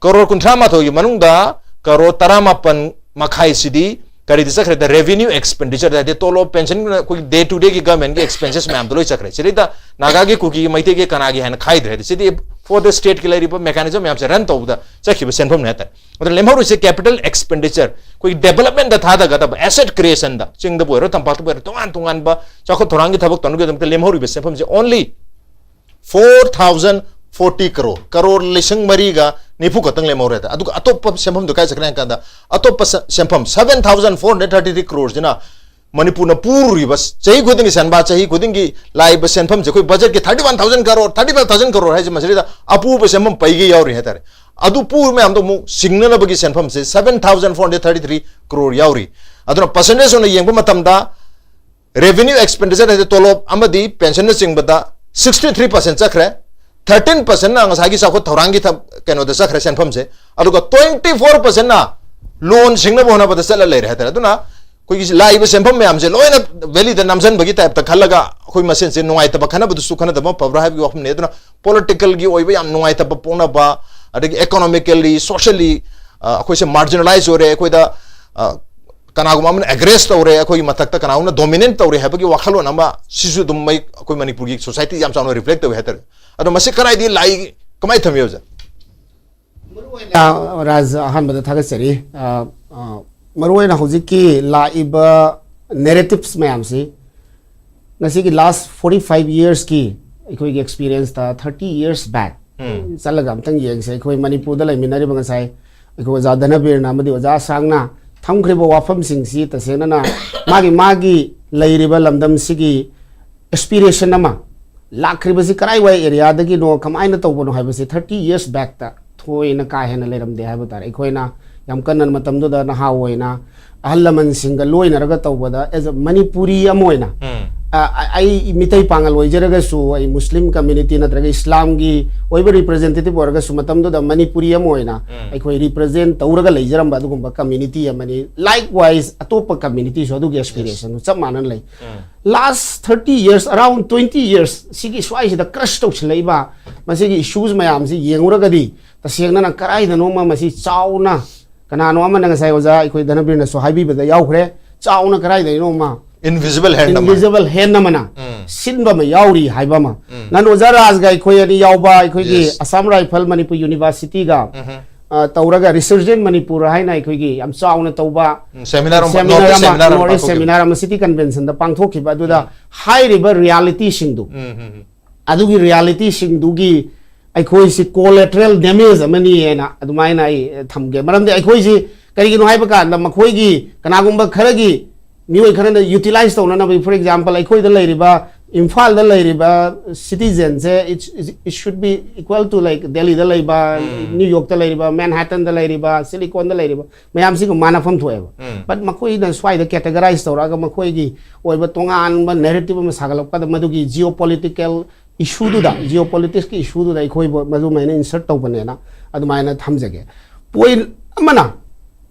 ꯀꯔꯣꯔ ꯀꯨꯟꯊ꯭ꯔꯥ ꯃꯥꯊꯣꯏꯒꯤ ꯃꯅꯨꯡꯗ ꯀꯔꯣꯔ ꯇꯔꯥꯃꯥꯄꯟ ꯃꯈꯥꯏꯁꯤꯗꯤ ꯀꯔꯤꯗ ꯆꯠꯈ꯭ꯔꯦꯗ? Revenue expenditure, ꯍꯥꯏꯗꯤ ꯇꯣꯂꯣꯞ, ꯄꯦꯟꯁꯟ, ꯑꯩꯈꯣꯏꯒꯤ day to day ꯒꯤ government ꯒꯤ expenses ꯃꯌꯥꯝꯗꯣ ꯂꯣꯏ ꯆꯠꯈ꯭ꯔꯦ꯫ ꯁꯤꯗꯩꯗ ꯅꯥꯒꯥꯒꯤ, ꯀꯨꯀꯤꯒꯤ, ꯃꯩꯇꯩꯒꯤ, ꯀꯅꯥꯒꯤ ꯍꯥꯏꯅ ꯈꯥꯏꯗ꯭ꯔꯦ꯫ ꯍꯥꯏꯗꯤ ꯁꯤꯗꯤ for the state ꯀꯤ ꯂꯩꯔꯤꯕ mechanism ꯃꯌꯥꯝꯁꯦ run ꯇꯧꯕꯗ ꯆꯠꯈꯤꯕ ꯁꯦꯟꯐꯝꯅꯦ ꯍꯥꯏꯇꯥꯔꯦ꯫ ꯑꯗꯨꯅ ꯂꯦꯝꯍꯧꯔꯤꯁꯦ capital expenditure, ꯑꯩꯈꯣꯏꯒꯤ development ꯗ ꯊꯥꯗꯒꯗꯕ, asset creation ꯗ, ꯆꯤꯡꯗꯕꯨ ꯑꯣꯏꯔꯣ, ꯇꯝꯄꯥꯛꯇꯕꯨ ꯑꯣꯏꯔꯣ, ꯇꯣꯉꯥꯟ ꯇꯣꯉꯥꯟꯕ ꯆꯥꯎꯈꯠ ꯊꯧꯔꯥꯡꯒꯤ ꯊꯕꯛ ꯇꯧꯅꯕꯒꯤꯗꯃꯛꯇ ꯂꯦꯝꯍꯧꯔꯤꯕ ꯁꯦꯟꯐꯝꯁꯦ only four thousand forty crore, crore ꯂꯤꯁꯤꯡ ꯃꯔꯤꯒ ꯅꯤꯐꯨ ꯈꯛꯇꯪ ꯂꯦꯝꯍꯧꯔꯦꯗ꯫ ꯑꯗꯨꯒ ꯑꯇꯣꯞꯄ ꯁꯦꯟꯐꯝꯗꯣ ꯀꯥꯏ ꯆꯠꯈ꯭ꯔꯦ ꯍꯥꯏ ꯀꯥꯟꯗ, ꯑꯇꯣꯞꯄ ꯁ-, ꯁꯦꯟꯐꯝ seven thousand four hundred thirty three crore ꯁꯤꯅ ꯃꯅꯤꯄꯨꯔꯅ ꯄꯨꯔꯤꯕ ꯆꯍꯤ ꯈꯨꯗꯤꯡꯒꯤ ꯁꯦꯟꯕꯥ, ꯆꯍꯤ ꯈꯨꯗꯤꯡꯒꯤ ꯂꯥꯛꯏꯕ ꯁꯦꯟꯐꯝꯁꯦ, ꯑꯩꯈꯣꯏ budget ꯀꯤ thirty one thousand crore, thirty five thousand crore ꯍꯥꯏꯁꯦ, ꯃꯁꯤꯗ ꯑꯄꯨꯕ ꯁꯦꯟꯐꯝ ꯄꯩꯒꯦ ꯌꯥꯎꯔꯤ ꯍꯥꯏꯇꯥꯔꯦ꯫ ꯑꯗꯨ ꯄꯨꯕ ꯃꯌꯥꯝꯗꯣ ꯑꯃꯨꯛ ꯁꯤꯡꯅꯅꯕꯒꯤ ꯁꯦꯟꯐꯝꯁꯦ seven thousand four hundred thirty three crore ꯌꯥꯎꯔꯤ꯫ ꯑꯗꯨꯅ percentage ꯑꯣꯏꯅ ꯌꯦꯡꯕ ꯃꯇꯝꯗ, revenue expenditure ꯍꯥꯏꯗꯤ ꯇꯣꯂꯣꯞ ꯑꯃꯗꯤ ꯄꯦꯟꯁꯟꯅꯆꯤꯡꯕꯗ sixty three percent ꯆꯠꯈ꯭ꯔꯦ, thirteen percent ꯅ ꯉꯁꯥꯏꯒꯤ ꯆꯥꯎꯈꯠ ꯊꯧꯔꯥꯡꯒꯤ ꯊꯕ-, ꯀꯩꯅꯣꯗ ꯆꯠꯈ꯭ꯔꯦ ꯁꯦꯟꯐꯝꯁꯦ, ꯑꯗꯨꯒ twenty four percent ꯅ loan ꯁꯤꯡꯅꯕ ꯍꯣꯠꯅꯕꯗ ꯆꯠꯂ ꯂꯩꯔꯦ ꯍꯥꯏꯇꯥꯔꯦ꯫ ꯑꯗꯨꯅ ꯑꯩꯈꯣꯏꯒꯤ ꯂꯥꯛꯏꯕ ꯁꯦꯟꯐꯝ ꯃꯌꯥꯝꯁꯦ ꯂꯣꯏꯅ valley ꯗ ꯅꯝꯁꯤꯟꯕꯒꯤ type ꯇ ꯈꯜꯂꯒ ꯑꯩꯈꯣꯏ ꯃꯁꯦꯟꯁꯦ ꯅꯨꯡꯉꯥꯏꯇꯕ ꯈꯟꯅꯕꯗꯨꯁꯨ ꯈꯟꯅꯗꯕ ꯐꯕ꯭ꯔꯥ ꯍꯥꯏꯕꯒꯤ ꯋꯥꯐꯝꯅꯤ꯫ ꯑꯗꯨꯅ political ꯒꯤ ꯑꯣꯏꯕ ꯌꯥꯝ ꯅꯨꯡꯉꯥꯏꯇꯕ ꯄꯣꯛꯅꯕ, ꯑꯗꯒꯤ economically, socially, ꯑ, ꯑꯩꯈꯣꯏꯁꯦ marginalize ꯑꯣꯏꯔꯦ, ꯑꯩꯈꯣꯏꯗ, ꯑ, ꯀꯅꯥꯒꯨꯝꯕ ꯑꯃꯅ aggress ꯇꯧꯔꯦ, ꯑꯩꯈꯣꯏꯒꯤ ꯃꯊꯛꯇ ꯀꯅꯥꯒꯨꯝꯕꯅ dominate ꯇꯧꯔꯦ ꯍꯥꯏꯕꯒꯤ ꯋꯥꯈꯜꯂꯣꯟ ꯑꯃ ꯁꯤꯁꯨ ꯑꯗꯨꯝ ꯃꯩ-, ꯑꯩꯈꯣꯏ ꯃꯅꯤꯄꯨꯔꯒꯤ society ꯌꯥꯝ ꯆꯥꯎꯅ reflect ꯇꯧꯏ ꯍꯥꯏꯇꯥꯔꯦ꯫ ꯑꯗꯣ ꯃꯁꯤ ꯀꯗꯥꯏꯗꯒꯤ ꯂꯥꯛꯏ, ꯀꯃꯥꯏꯅ ꯊꯝꯃꯤ ꯑꯣꯖꯥ? ꯑ, ꯔꯥꯖ, ꯑꯍꯥꯟꯕꯗ ꯊꯥꯒꯠꯆꯔꯤ꯫ ꯑ, ꯑ, ꯃꯔꯨꯑꯣꯏꯅ ꯍꯧꯖꯤꯛꯀꯤ ꯂꯥꯛꯏꯕ narratives ꯃꯌꯥꯝꯁꯤ ꯉꯁꯤꯒꯤ last forty five years ꯀꯤ ꯑꯩꯈꯣꯏꯒꯤ experience ꯇ thirty years back ꯆꯠꯂꯒ ꯑꯝꯇꯪ ꯌꯦꯡꯁꯦ꯫ ꯑꯩꯈꯣꯏ ꯃꯅꯤꯄꯨꯔꯗ ꯂꯩꯃꯤꯟꯅꯔꯤꯕ ꯉꯁꯥꯏ ꯑꯩꯈꯣꯏ ꯑꯣꯖꯥ ꯙꯅꯕꯤꯔꯅ ꯑꯃꯗꯤ ꯑꯣꯖꯥ ꯑꯁꯥꯡꯅ ꯊꯝꯈ꯭ꯔꯤꯕ ꯋꯥꯐꯝꯁꯤꯡꯁꯤ ꯇꯁꯦꯡꯅꯅ ꯃꯥꯒꯤ ꯃꯥꯒꯤ ꯂꯩꯔꯤꯕ ꯂꯝꯗꯝꯁꯤꯒꯤ aspiration ꯑꯃ ꯂꯥꯛꯈ꯭ꯔꯤꯕꯁꯤ ꯀꯔꯥꯏꯋꯥꯏ area ꯗꯒꯤꯅꯣ, ꯀꯃꯥꯏꯅ ꯇꯧꯕꯅꯣ ꯍꯥꯏꯕꯁꯤ thirty years back ꯇ ꯊꯣꯏꯅ ꯀꯥ ꯍꯦꯟꯅ ꯂꯩꯔꯝꯗꯦ ꯍꯥꯏꯕ ꯇꯥꯔꯦ꯫ ꯑꯩꯈꯣꯏꯅ ꯌꯥꯝ ꯀꯟꯅ ꯃꯇꯝꯗꯨꯗ ꯅꯍꯥ ꯑꯣꯏꯅ ꯑꯍꯜ ꯂꯃꯟꯁꯤꯡꯒ ꯂꯣꯏꯅꯔꯒ ꯇꯧꯕꯗ, as a ꯃꯅꯤꯄꯨꯔꯤ ꯑꯃ ꯑꯣꯏꯅ, ꯎꯝ꯫ ꯑ, ꯑ, ꯑꯩ ꯃꯤꯇꯩ ꯄꯥꯉꯜ ꯑꯣꯏꯖꯔꯒꯁꯨ, ꯑꯩ ꯃꯨꯁꯂꯤꯝ ꯀꯝꯃ꯭ꯌꯨꯅꯤꯇꯤ ꯅꯠꯇ꯭ꯔꯒ ꯏꯁꯂꯥꯝꯒꯤ ꯑꯣꯏꯕ ꯔꯤꯄ꯭ꯔꯖꯦꯟꯇꯦꯇꯤꯚ ꯑꯣꯏꯔꯒꯁꯨ, ꯃꯇꯝꯗꯨꯗ ꯃꯅꯤꯄꯨꯔꯤ ꯑꯃ ꯑꯣꯏꯅ ꯑꯩꯈꯣꯏ ꯔꯤꯄ꯭ꯔꯖꯦꯟ ꯇꯧꯔꯒ ꯂꯩꯖꯔꯝꯕ ꯑꯗꯨꯒꯨꯝꯕ ꯀꯝꯃ꯭ꯌꯨꯅꯤꯇꯤ ꯑꯃꯅꯤ꯫ ꯂꯥꯏꯛ ꯋꯥꯏꯁ ꯑꯇꯣꯞꯄ ꯀꯝꯃ꯭ꯌꯨꯅꯤꯇꯤꯁꯨ ꯑꯗꯨꯒꯤ ꯑꯦꯁꯄꯤꯔꯦꯁꯟꯗꯨ ꯆꯞ ꯃꯥꯟꯅꯅ ꯂꯩ꯫ Last thirty years, around twenty years ꯁꯤꯒꯤ ꯁ꯭ꯋꯥꯏꯁꯤꯗ ꯀ꯭ꯔꯁ ꯇꯧꯁꯤꯜꯂꯛꯏꯕ ꯃꯁꯤꯒꯤ ꯏꯁꯨꯁ ꯃꯌꯥꯝꯁꯤ ꯌꯦꯡꯉꯨꯔꯒꯗꯤ, ꯇꯁꯦꯡꯅ ꯀꯗꯥꯏꯗꯅꯣꯃ ꯃꯁꯤ ꯆꯥꯎꯅ, ꯀꯅꯥꯅꯣ ꯑꯃꯅ ꯉꯁꯥꯏ ꯑꯣꯖꯥ ꯑꯩꯈꯣꯏ ꯙꯅꯕꯤꯔꯅꯁꯨ ꯍꯥꯏꯕꯤꯕꯗ ꯌꯥꯎꯈ꯭ꯔꯦ, ꯆꯥꯎꯅ ꯀꯗꯥꯏꯗꯅꯣꯃ ꯏꯟꯚꯤꯖꯤꯕꯜ ꯍꯦꯟ ꯑꯃ ꯏꯟꯚꯤꯖꯤꯕꯜ ꯍꯦꯟ ꯑꯃꯅ ꯁꯤꯟꯕ ꯑꯃ ꯌꯥꯎꯔꯤ ꯍꯥꯏꯕ ꯑꯃ꯫ ꯅꯍꯥꯟ ꯑꯣꯖꯥ ꯔꯥꯖꯒ ꯑꯩꯈꯣꯏ ꯑꯅꯤ ꯌꯥꯎꯕ, ꯑꯩꯈꯣꯏꯒꯤ Yes. ꯑꯁꯥꯝ ꯔꯥꯏꯐꯜ ꯃꯅꯤꯄꯨꯔ ꯌꯨꯅꯤꯚꯔꯁꯤꯇꯤꯒ ꯑ, ꯇꯧꯔꯒ ꯔꯤꯁꯔꯖꯦꯟ ꯃꯅꯤꯄꯨꯔ ꯍꯥꯏꯅ ꯑꯩꯈꯣꯏꯒꯤ ꯌꯥꯝ ꯆꯥꯎꯅ ꯇꯧꯕ ꯁꯦꯃꯤꯅꯥꯔ ꯑꯃ, ꯁꯦꯃꯤꯅꯥꯔ ꯅꯣꯔꯠ ꯏꯁ ꯑꯃ, ꯁꯦꯃꯤꯅꯥꯔ ꯑꯃ ꯅꯣꯔꯠ ꯏꯁ ꯄꯥꯡꯊꯣꯛꯈꯤꯕ꯫ ꯁꯦꯃꯤꯅꯥꯔ ꯑꯃ ꯁꯤꯇꯤ ꯀꯟꯚꯦꯟꯁꯟꯗ ꯄꯥꯡꯊꯣꯛꯈꯤꯕ ꯑꯗꯨꯗ ꯍꯥꯏꯔꯤꯕ ꯔꯤꯌꯥꯂꯤꯇꯤꯁꯤꯡꯗꯨ, ꯎꯝ, ꯎꯝ, ꯎꯝ. ꯑꯗꯨꯒꯤ ꯔꯤꯌꯥꯂꯤꯇꯤꯁꯤꯡꯗꯨꯒꯤ ꯑꯩꯈꯣꯏꯁꯤ ꯀꯣꯂꯦꯇꯔꯦꯜ ꯗꯦꯃꯦꯖ ꯑꯃꯅꯤ ꯍꯥꯏꯅ ꯑꯗꯨꯃꯥꯏꯅ ꯑꯩ ꯊꯝꯒꯦ꯫ ꯃꯔꯝꯗꯤ ꯑꯩꯈꯣꯏꯁꯤ ꯀꯔꯤꯒꯤꯅꯣ ꯍꯥꯏꯕ ꯀꯥꯟꯗ, ꯃꯈꯣꯏꯒꯤ ꯀꯅꯥꯒꯨꯝꯕ ꯈꯔꯒꯤ ꯃꯤꯑꯣꯏ ꯈꯔꯅ ꯌꯨꯇꯤꯂꯥꯏꯁ ꯇꯧꯅꯅꯕꯒꯤ, ꯐꯣꯔ ꯑꯦꯛꯖꯥꯝꯄꯜ, ꯑꯩꯈꯣꯏꯗ ꯂꯩꯔꯤꯕ, ꯏꯝꯐꯥꯜꯗ ꯂꯩꯔꯤꯕ ꯁꯤꯇꯤꯖꯦꯟꯁꯦ, it, it should be equal to, like, ꯗꯦꯜꯂꯤꯗ ꯂꯩꯕ, ꯅ꯭ꯌꯨ ꯌꯣꯔꯛꯇ ꯂꯩꯔꯤꯕ, ꯃꯦꯟꯍꯥꯇꯟꯗ ꯂꯩꯔꯤꯕ, ꯁꯤꯂꯤꯀꯣꯟꯗ ꯂꯩꯔꯤꯕ ꯃꯌꯥꯝꯁꯤꯒ ꯃꯥꯟꯅꯐꯝ ꯊꯣꯛꯑꯦꯕ꯫ But ꯃꯈꯣꯏꯅ ꯁ꯭ꯋꯥꯏꯗ ꯀꯦꯇꯦꯒꯔꯥꯏꯁ ꯇꯧꯔꯛꯑꯒ ꯃꯈꯣꯏꯒꯤ ꯑꯣꯏꯕ ꯇꯣꯉꯥꯟꯕ ꯅꯦꯔꯦꯇꯤꯚ ꯑꯃ ꯁꯥꯒꯠꯂꯛꯄꯗ, ꯃꯗꯨꯒꯤ ꯖꯤꯑꯣ ꯄꯣꯂꯤꯇꯤꯀꯦꯜ ꯏꯁꯨꯗꯨꯗ, ꯖꯤꯑꯣ ꯄꯣꯂꯤꯇꯤꯛꯁꯀꯤ ꯏꯁꯨꯗꯨꯗ ꯑꯩꯈꯣꯏꯕꯨ ꯃꯗꯨꯃꯥꯏꯅ ꯏꯟꯁꯔꯠ ꯇꯧꯕꯅꯦꯅ ꯑꯗꯨꯃꯥꯏꯅ ꯊꯝꯖꯒꯦ꯫ ꯄꯣꯏꯟ ꯑꯃꯅ,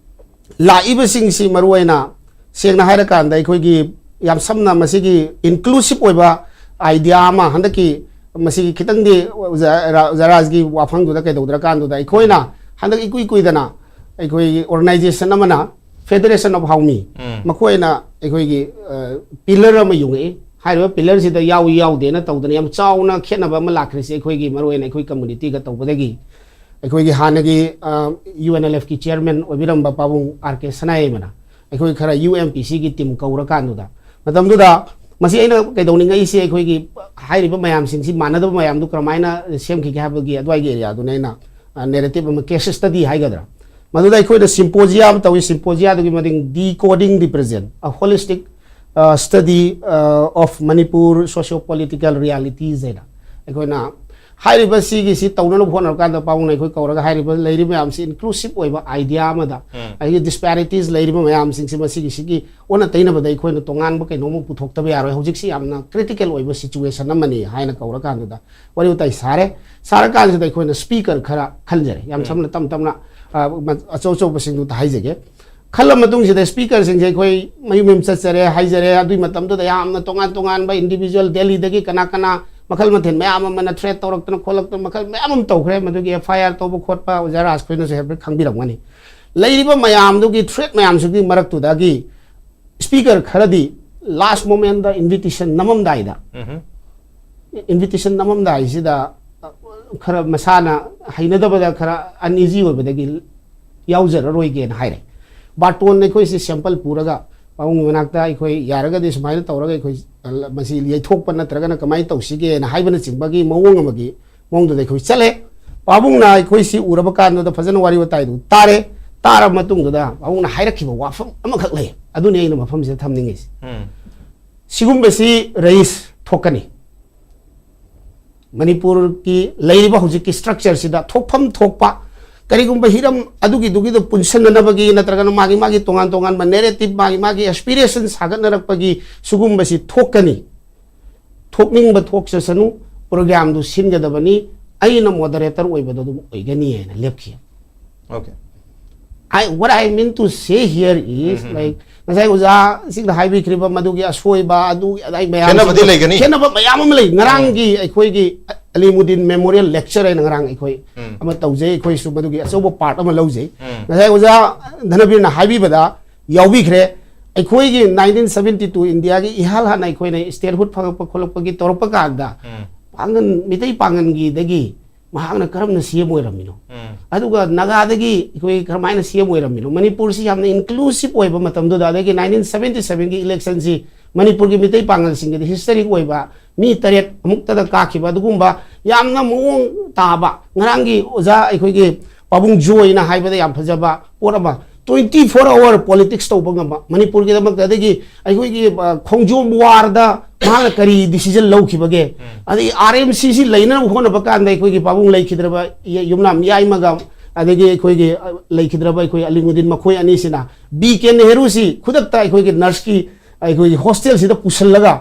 ꯂꯥꯛꯏꯕꯁꯤꯡꯁꯤ ꯃꯔꯨꯑꯣꯏꯅ, ꯁꯦꯡꯅ ꯍꯥꯏꯔꯀꯥꯟꯗ, ꯑꯩꯈꯣꯏꯒꯤ ꯌꯥꯝ ꯁꯝꯅ ꯃꯁꯤꯒꯤ ꯏꯟꯀ꯭ꯂꯨꯁꯤꯞ ꯑꯣꯏꯕ ꯑꯥꯏꯗꯤꯌꯥ ꯑꯃ, ꯍꯟꯗꯛꯀꯤ ꯃꯁꯤꯒꯤ ꯈꯤꯇꯪꯗꯤ ꯑꯣꯖꯥ ꯔꯥ-, ꯑꯣꯖꯥ ꯔꯥꯖꯒꯤ ꯋꯥꯐꯝꯗꯨꯗ ꯀꯩꯗꯧꯗ꯭ꯔꯀꯥꯟꯗꯨꯗ, ꯑꯩꯈꯣꯏꯅ ꯍꯟꯗꯛ ꯏꯀꯨꯏ ꯀꯨꯏꯗꯅ ꯑꯩꯈꯣꯏꯒꯤ ꯑꯣꯔꯒꯅꯥꯏꯖꯦꯁꯟ ꯑꯃꯅ, Federation of Haumi, ꯃꯈꯣꯏꯅ ꯑꯩꯈꯣꯏꯒꯤ, ꯑ, ꯄꯤꯂꯔ ꯑꯃ ꯌꯨꯡꯉꯛꯏ꯫ ꯍꯥꯏꯔꯤꯕ ꯄꯤꯂꯔꯁꯤꯗ ꯌꯥꯎꯏ ꯌꯥꯎꯗꯦꯅ ꯇꯧꯗꯅ ꯌꯥꯝ ꯆꯥꯎꯅ ꯈꯦꯠꯅꯕ ꯑꯃ ꯂꯥꯛꯈ꯭ꯔꯤꯁꯤ ꯑꯩꯈꯣꯏꯒꯤ, ꯃꯔꯨꯑꯣꯏꯅ ꯑꯩꯈꯣꯏ ꯀꯝꯃꯨꯅꯤꯇꯤꯒ ꯇꯧꯕꯗꯒꯤ꯫ ꯑꯩꯈꯣꯏꯒꯤ ꯍꯥꯟꯅꯒꯤ, ꯑ, ꯌꯨ ꯑꯦꯟ ꯑꯦꯜ ꯑꯦꯐꯀꯤ ꯆꯤꯌꯔꯃꯦꯟ ꯑꯣꯏꯕꯤꯔꯝꯕ ꯄꯥꯕꯨꯡ ꯑꯥꯔ ꯀꯦ ꯁꯅꯥꯌꯥꯏꯃꯅ ꯑꯩꯈꯣꯏ ꯈꯔ ꯌꯨ ꯑꯦꯝ ꯄꯤ ꯁꯤꯒꯤ ꯇꯤꯝ ꯀꯧꯔꯀꯥꯟꯗꯨꯗ, ꯃꯇꯝꯗꯨꯗ ꯃꯁꯤ ꯑꯩꯅ ꯀꯩꯗꯧꯅꯤꯡꯉꯛꯏꯁꯦ, ꯑꯩꯈꯣꯏꯒꯤ ꯍꯥꯏꯔꯤꯕ ꯃꯌꯥꯝꯁꯤꯡꯁꯤ ꯃꯥꯟꯅꯗꯕ ꯃꯌꯥꯝꯗꯨ ꯀꯔꯝꯍꯥꯏꯅ ꯁꯦꯝꯈꯤꯒꯦ ꯍꯥꯏꯕꯒꯤ ꯑꯗꯨꯋꯥꯏꯒꯤ ꯑꯦꯔꯤꯌꯥꯗꯨꯅ ꯑꯩꯅ, ꯑ, ꯅꯦꯔꯦꯇꯤꯚ ꯑꯃ, ꯀꯦꯁ ꯁ꯭ꯇꯗꯤ ꯍꯥꯏꯒꯗ꯭ꯔꯥ, ꯃꯗꯨꯗ ꯑꯩꯈꯣꯏꯅ ꯁꯤꯝꯄꯣꯖꯤꯌꯥ ꯑꯃ ꯇꯧꯏ꯫ ꯁꯤꯝꯄꯣꯖꯤꯌꯥꯗꯨꯒꯤ ꯃꯃꯤꯡ Decoding the Present, a Holistic, uh, Study, uh, of Manipur Socio-Political Realities ꯍꯥꯏꯅ ꯑꯩꯈꯣꯏꯅ ꯍꯥꯏꯔꯤꯕ ꯁꯤꯒꯤꯁꯤ ꯇꯧꯅꯅꯕ ꯍꯣꯠꯅꯔꯀꯥꯟꯗ ꯄꯥꯕꯨꯡꯅ ꯑꯩꯈꯣꯏ ꯀꯧꯔꯒ ꯍꯥꯏꯔꯤꯕ ꯂꯩꯔꯤꯕ ꯃꯌꯥꯝꯁꯤ inclusive ꯑꯣꯏꯕ idea ꯑꯃꯗ, ꯎꯝ꯫ ꯑꯩꯒꯤ disparities ꯂꯩꯔꯤꯕ ꯃꯌꯥꯝꯁꯤꯡꯁꯤ ꯃꯁꯤꯒꯤꯁꯤꯒꯤ ꯑꯣꯟꯅ ꯇꯩꯅꯕꯗ ꯑꯩꯈꯣꯏꯅ ꯇꯣꯉꯥꯟꯕ ꯀꯩꯅꯣꯝꯃ ꯄꯨꯊꯣꯛꯇꯕ ꯌꯥꯔꯣꯏ, ꯍꯧꯖꯤꯛꯁꯤ ꯌꯥꯝꯅ critical ꯑꯣꯏꯕ situation ꯑꯃꯅꯤ ꯍꯥꯏꯅ ꯀꯧꯔꯀꯥꯟꯗꯨꯗ ꯋꯥꯔꯤ ꯋꯥꯇꯥꯏ ꯁꯥꯔꯦ꯫ ꯁꯥꯔꯀꯥꯟꯁꯤꯗ ꯑꯩꯈꯣꯏꯅ speaker ꯈꯔ ꯈꯟꯖꯔꯦ, ꯌꯥꯝ ꯎꯝ꯫ ꯁꯝꯅ ꯇꯞ ꯇꯞꯅ, ꯑ, ꯃ-, ꯑꯆꯧ ꯑꯆꯧꯕꯁꯤꯡꯗꯨꯗ ꯍꯥꯏꯖꯒꯦ꯫ ꯈꯜꯂ ꯃꯇꯨꯡꯁꯤꯗ speakerꯁꯤꯡꯁꯦ ꯑꯩꯈꯣꯏ ꯃꯌꯨꯝ ꯃꯌꯨꯝ ꯆꯠꯆꯔꯦ, ꯍꯥꯏꯖꯔꯦ꯫ ꯑꯗꯨꯒꯤ ꯃꯇꯝꯗꯨꯗ ꯌꯥꯝꯅ ꯇꯣꯉꯥꯟ ꯇꯣꯉꯥꯟꯕ individual ꯗꯦꯜꯂꯤꯗꯒꯤ ꯀꯅꯥ ꯀꯅꯥ ꯃꯈꯜ ꯃꯊꯦꯜ ꯃꯌꯥꯝ ꯑꯃꯅ threat ꯇꯧꯔꯛꯇꯅ ꯈꯣꯠꯂꯛꯇꯅ ꯃꯈꯜ ꯃꯌꯥꯝ ꯑꯃ ꯇꯧꯈ꯭ꯔꯦ꯫ ꯃꯗꯨꯒꯤ F I R ꯇꯧꯕ ꯈꯣꯠꯄ ꯑꯣꯖꯥ ꯔꯥꯖ ꯈꯣꯏꯅꯁꯨ ꯍꯥꯏꯐꯦꯠ ꯈꯪꯕꯤꯔꯝꯒꯅꯤ꯫ ꯂꯩꯔꯤꯕ ꯃꯌꯥꯝꯗꯨꯒꯤ threat ꯃꯌꯥꯝꯁꯤꯒꯤ ꯃꯔꯛꯇꯨꯗꯒꯤ speaker ꯈꯔꯗꯤ last momentꯗ invitation ꯅꯝꯃꯝꯗꯥꯏꯗ, ꯎꯝꯍꯨꯝ꯫ Invitation ꯅꯝꯃꯝꯗꯥꯏꯁꯤꯗ, ꯑ, ꯈꯔ ꯃꯁꯥꯅ ꯍꯩꯅꯗꯕꯗ ꯈꯔ uneasy ꯑꯣꯏꯕꯗꯒꯤ ꯌꯥꯎꯖꯔꯔꯣꯏꯒꯦꯅ ꯍꯥꯏꯔꯦ꯫ ꯕꯥꯔꯇꯣꯟ ꯑꯩꯈꯣꯏꯁꯤ sample ꯄꯨꯔꯒ ꯄꯥꯕꯨꯡꯒꯤ ꯃꯅꯥꯛꯇ ꯑꯩꯈꯣꯏ ꯌꯥꯔꯒꯗꯤ ꯁꯨꯃꯥꯏꯅ ꯇꯧꯔꯒ ꯑꯩꯈꯣꯏ, ꯑ, ꯃꯁꯤ ꯌꯩꯊꯣꯛꯄ ꯅꯠꯇ꯭ꯔꯒꯅ ꯀꯃꯥꯏꯅ ꯇꯧꯁꯤꯒꯦꯅ ꯍꯥꯏꯕꯅꯆꯤꯡꯕꯒꯤ ꯃꯑꯣꯡ ꯑꯃꯒꯤ ꯃꯑꯣꯡꯗꯨꯗ ꯑꯩꯈꯣꯏ ꯆꯠꯂꯦ꯫ ꯄꯥꯕꯨꯡꯅ ꯑꯩꯈꯣꯏꯁꯤ ꯎꯔꯕ ꯀꯥꯟꯗꯨꯗ ꯐꯖꯅ ꯋꯥꯔꯤ ꯋꯥꯇꯥꯏꯗꯨ ꯇꯥꯔꯦ꯫ ꯇꯥꯔꯕ ꯃꯇꯨꯡꯗꯨꯗ ꯄꯥꯕꯨꯡꯅ ꯍꯥꯏꯔꯛꯈꯤꯕ ꯋꯥꯐꯝ ꯑꯃꯈꯛ ꯂꯩ, ꯑꯗꯨꯅꯤ ꯑꯩꯅ ꯃꯐꯝꯁꯤꯗ ꯊꯝꯅꯤꯡꯉꯤꯁꯦ꯫ ꯎꯝ꯫ ꯁꯤꯒꯨꯝꯕꯁꯤ ꯔꯩꯁ ꯊꯣꯛꯀꯅꯤ꯫ ꯃꯅꯤꯄꯨꯔꯒꯤ ꯂꯩꯔꯤꯕ ꯍꯧꯖꯤꯛꯀꯤ structureꯁꯤꯗ ꯊꯣꯛꯐꯝ ꯊꯣꯛꯄ ꯀꯔꯤꯒꯨꯝꯕ ꯍꯤꯔꯝ ꯑꯗꯨꯒꯤꯗꯨꯒꯤꯗ ꯄꯨꯟꯁꯤꯟꯅꯅꯕꯒꯤ ꯅꯠꯇ꯭ꯔꯒꯅ ꯃꯥꯒꯤ ꯃꯥꯒꯤ ꯇꯣꯉꯥꯟ ꯇꯣꯉꯥꯟꯕ narrative, ꯃꯥꯒꯤ ꯃꯥꯒꯤ aspiration ꯁꯥꯒꯠꯅꯔꯛꯄꯒꯤ ꯁꯤꯒꯨꯝꯕꯁꯤ ꯊꯣꯛꯀꯅꯤ꯫ ꯊꯣꯛꯅꯤꯡꯕ ꯊꯣꯛꯆꯁꯅꯨ, programꯗꯨ ꯁꯤꯟꯒꯗꯕꯅꯤ, ꯑꯩꯅ moderator ꯑꯣꯏꯕꯗꯣ ꯑꯗꯨꯝ ꯑꯣꯏꯒꯅꯤ ꯍꯥꯏꯅ ꯂꯦꯞꯈꯤ꯫ Okay. I, what I mean to say here is, um, um, like, ꯉꯁꯥꯏ ꯑꯣꯖꯥꯁꯤꯡꯅ ꯍꯥꯏꯕꯤꯈ꯭ꯔꯤꯕ ꯃꯗꯨꯒꯤ ꯑꯁꯣꯏꯕ, ꯑꯗꯨꯒꯤ ꯑꯗꯥꯏ ꯃꯌꯥꯝ ꯈꯦꯠꯅꯕꯗꯤ ꯂꯩꯒꯅꯤ꯫ ꯈꯦꯠꯅꯕ ꯃꯌꯥꯝ ꯑꯃ ꯂꯩ꯫ ꯉꯔꯥꯡꯒꯤ ꯎꯝ꯫ ꯑꯩꯈꯣꯏꯒꯤ ꯑꯂꯤꯃꯨꯗꯤꯟ Memorial Lecture ꯍꯥꯏꯅ ꯉꯔꯥꯡ ꯑꯩꯈꯣꯏ ꯎꯝ꯫ ꯑꯃ ꯇꯧꯖꯩ, ꯑꯩꯈꯣꯏꯁꯨ ꯃꯗꯨꯒꯤ ꯑꯆꯧꯕ part ꯑꯃ ꯂꯧꯖꯩ꯫ ꯎꯝ꯫ ꯉꯁꯥꯏ ꯑꯣꯖꯥ ꯙꯅꯕꯤꯔꯅ ꯍꯥꯏꯕꯤꯕꯗ ꯌꯥꯎꯕꯤꯈ꯭ꯔꯦ꯫ ꯑꯩꯈꯣꯏꯒꯤ nineteen seventy two Indiaꯒꯤ ꯏꯍꯥꯟ ꯍꯥꯟꯅ ꯑꯩꯈꯣꯏꯅ statehood ꯐꯪꯉꯛꯄ ꯈꯣꯠꯂꯛꯄꯒꯤ ꯇꯧꯔꯛꯄ ꯀꯥꯟꯗ ꯎꯝ꯫ ꯄꯥꯡꯒꯟ, ꯃꯤꯇꯩ ꯄꯥꯡꯒꯟꯒꯤꯗꯒꯤ ꯃꯍꯥꯛꯅ ꯀꯔꯝꯅ C M ꯑꯣꯏꯔꯝꯃꯤꯅꯣ? ꯎꯝ꯫ ꯑꯗꯨꯒ ꯅꯥꯒꯥꯗꯒꯤ ꯑꯩꯈꯣꯏ ꯀꯔꯝꯍꯥꯏꯅ C M ꯑꯣꯏꯔꯝꯃꯤꯅꯣ? ꯃꯅꯤꯄꯨꯔꯁꯤ ꯌꯥꯝꯅ inclusive ꯑꯣꯏꯕ ꯃꯇꯝꯗꯨꯗ, ꯑꯗꯒꯤ nineteen seventy sevenꯒꯤ electionꯁꯤ ꯃꯅꯤꯄꯨꯔꯒꯤ ꯃꯤꯇꯩ ꯄꯥꯡꯒꯜꯁꯤꯡꯒꯤꯗꯤ historic ꯑꯣꯏꯕ, ꯃꯤ ꯇꯔꯦꯠ ꯑꯃꯨꯛꯇꯗ ꯀꯥꯈꯤꯕ ꯑꯗꯨꯒꯨꯝꯕ ꯌꯥꯝꯅ ꯃꯑꯣꯡ ꯇꯥꯕ, ꯉꯔꯥꯡꯒꯤ ꯑꯣꯖꯥ ꯑꯩꯈꯣꯏꯒꯤ ꯄꯥꯕꯨꯡ ꯖꯣꯏꯅ ꯍꯥꯏꯕꯗ ꯌꯥꯝ ꯐꯖꯕ ꯄꯣꯠ ꯑꯃ twenty four hour politics ꯇꯧꯕ ꯉꯝꯕ ꯃꯅꯤꯄꯨꯔꯒꯤꯗꯃꯛꯇ, ꯑꯗꯒꯤ ꯑꯩꯈꯣꯏꯒꯤ, ꯑ, ꯈꯣꯡꯖꯣꯝ ꯋꯥꯔꯗ ꯃꯍꯥꯛꯅ ꯀꯔꯤ decision ꯂꯧꯈꯤꯕꯒꯦ, ꯑꯗꯒꯤ R M C C ꯂꯩꯅꯅꯕ ꯍꯣꯠꯅꯕ ꯀꯥꯟꯗ ꯑꯩꯈꯣꯏꯒꯤ ꯄꯥꯕꯨꯡ ꯂꯩꯈꯤꯗ꯭ꯔꯕ ꯏ-, ꯌꯨꯝꯅꯥꯝ ꯌꯥꯏꯃꯒ, ꯑꯗꯒꯤ ꯑꯩꯈꯣꯏꯒꯤ, ꯑ, ꯂꯩꯈꯤꯗ꯭ꯔꯕ ꯑꯩꯈꯣꯏ ꯑꯂꯤꯃꯨꯗꯤꯟ, ꯃꯈꯣꯏ ꯑꯅꯤꯁꯤꯅ B K ꯅꯦꯍꯔꯨꯁꯤ ꯈꯨꯗꯛꯇ ꯑꯩꯈꯣꯏꯒꯤ nurseꯀꯤ ꯑꯩꯈꯣꯏꯒꯤ hostelꯁꯤꯗ ꯄꯨꯁꯤꯜꯂꯒ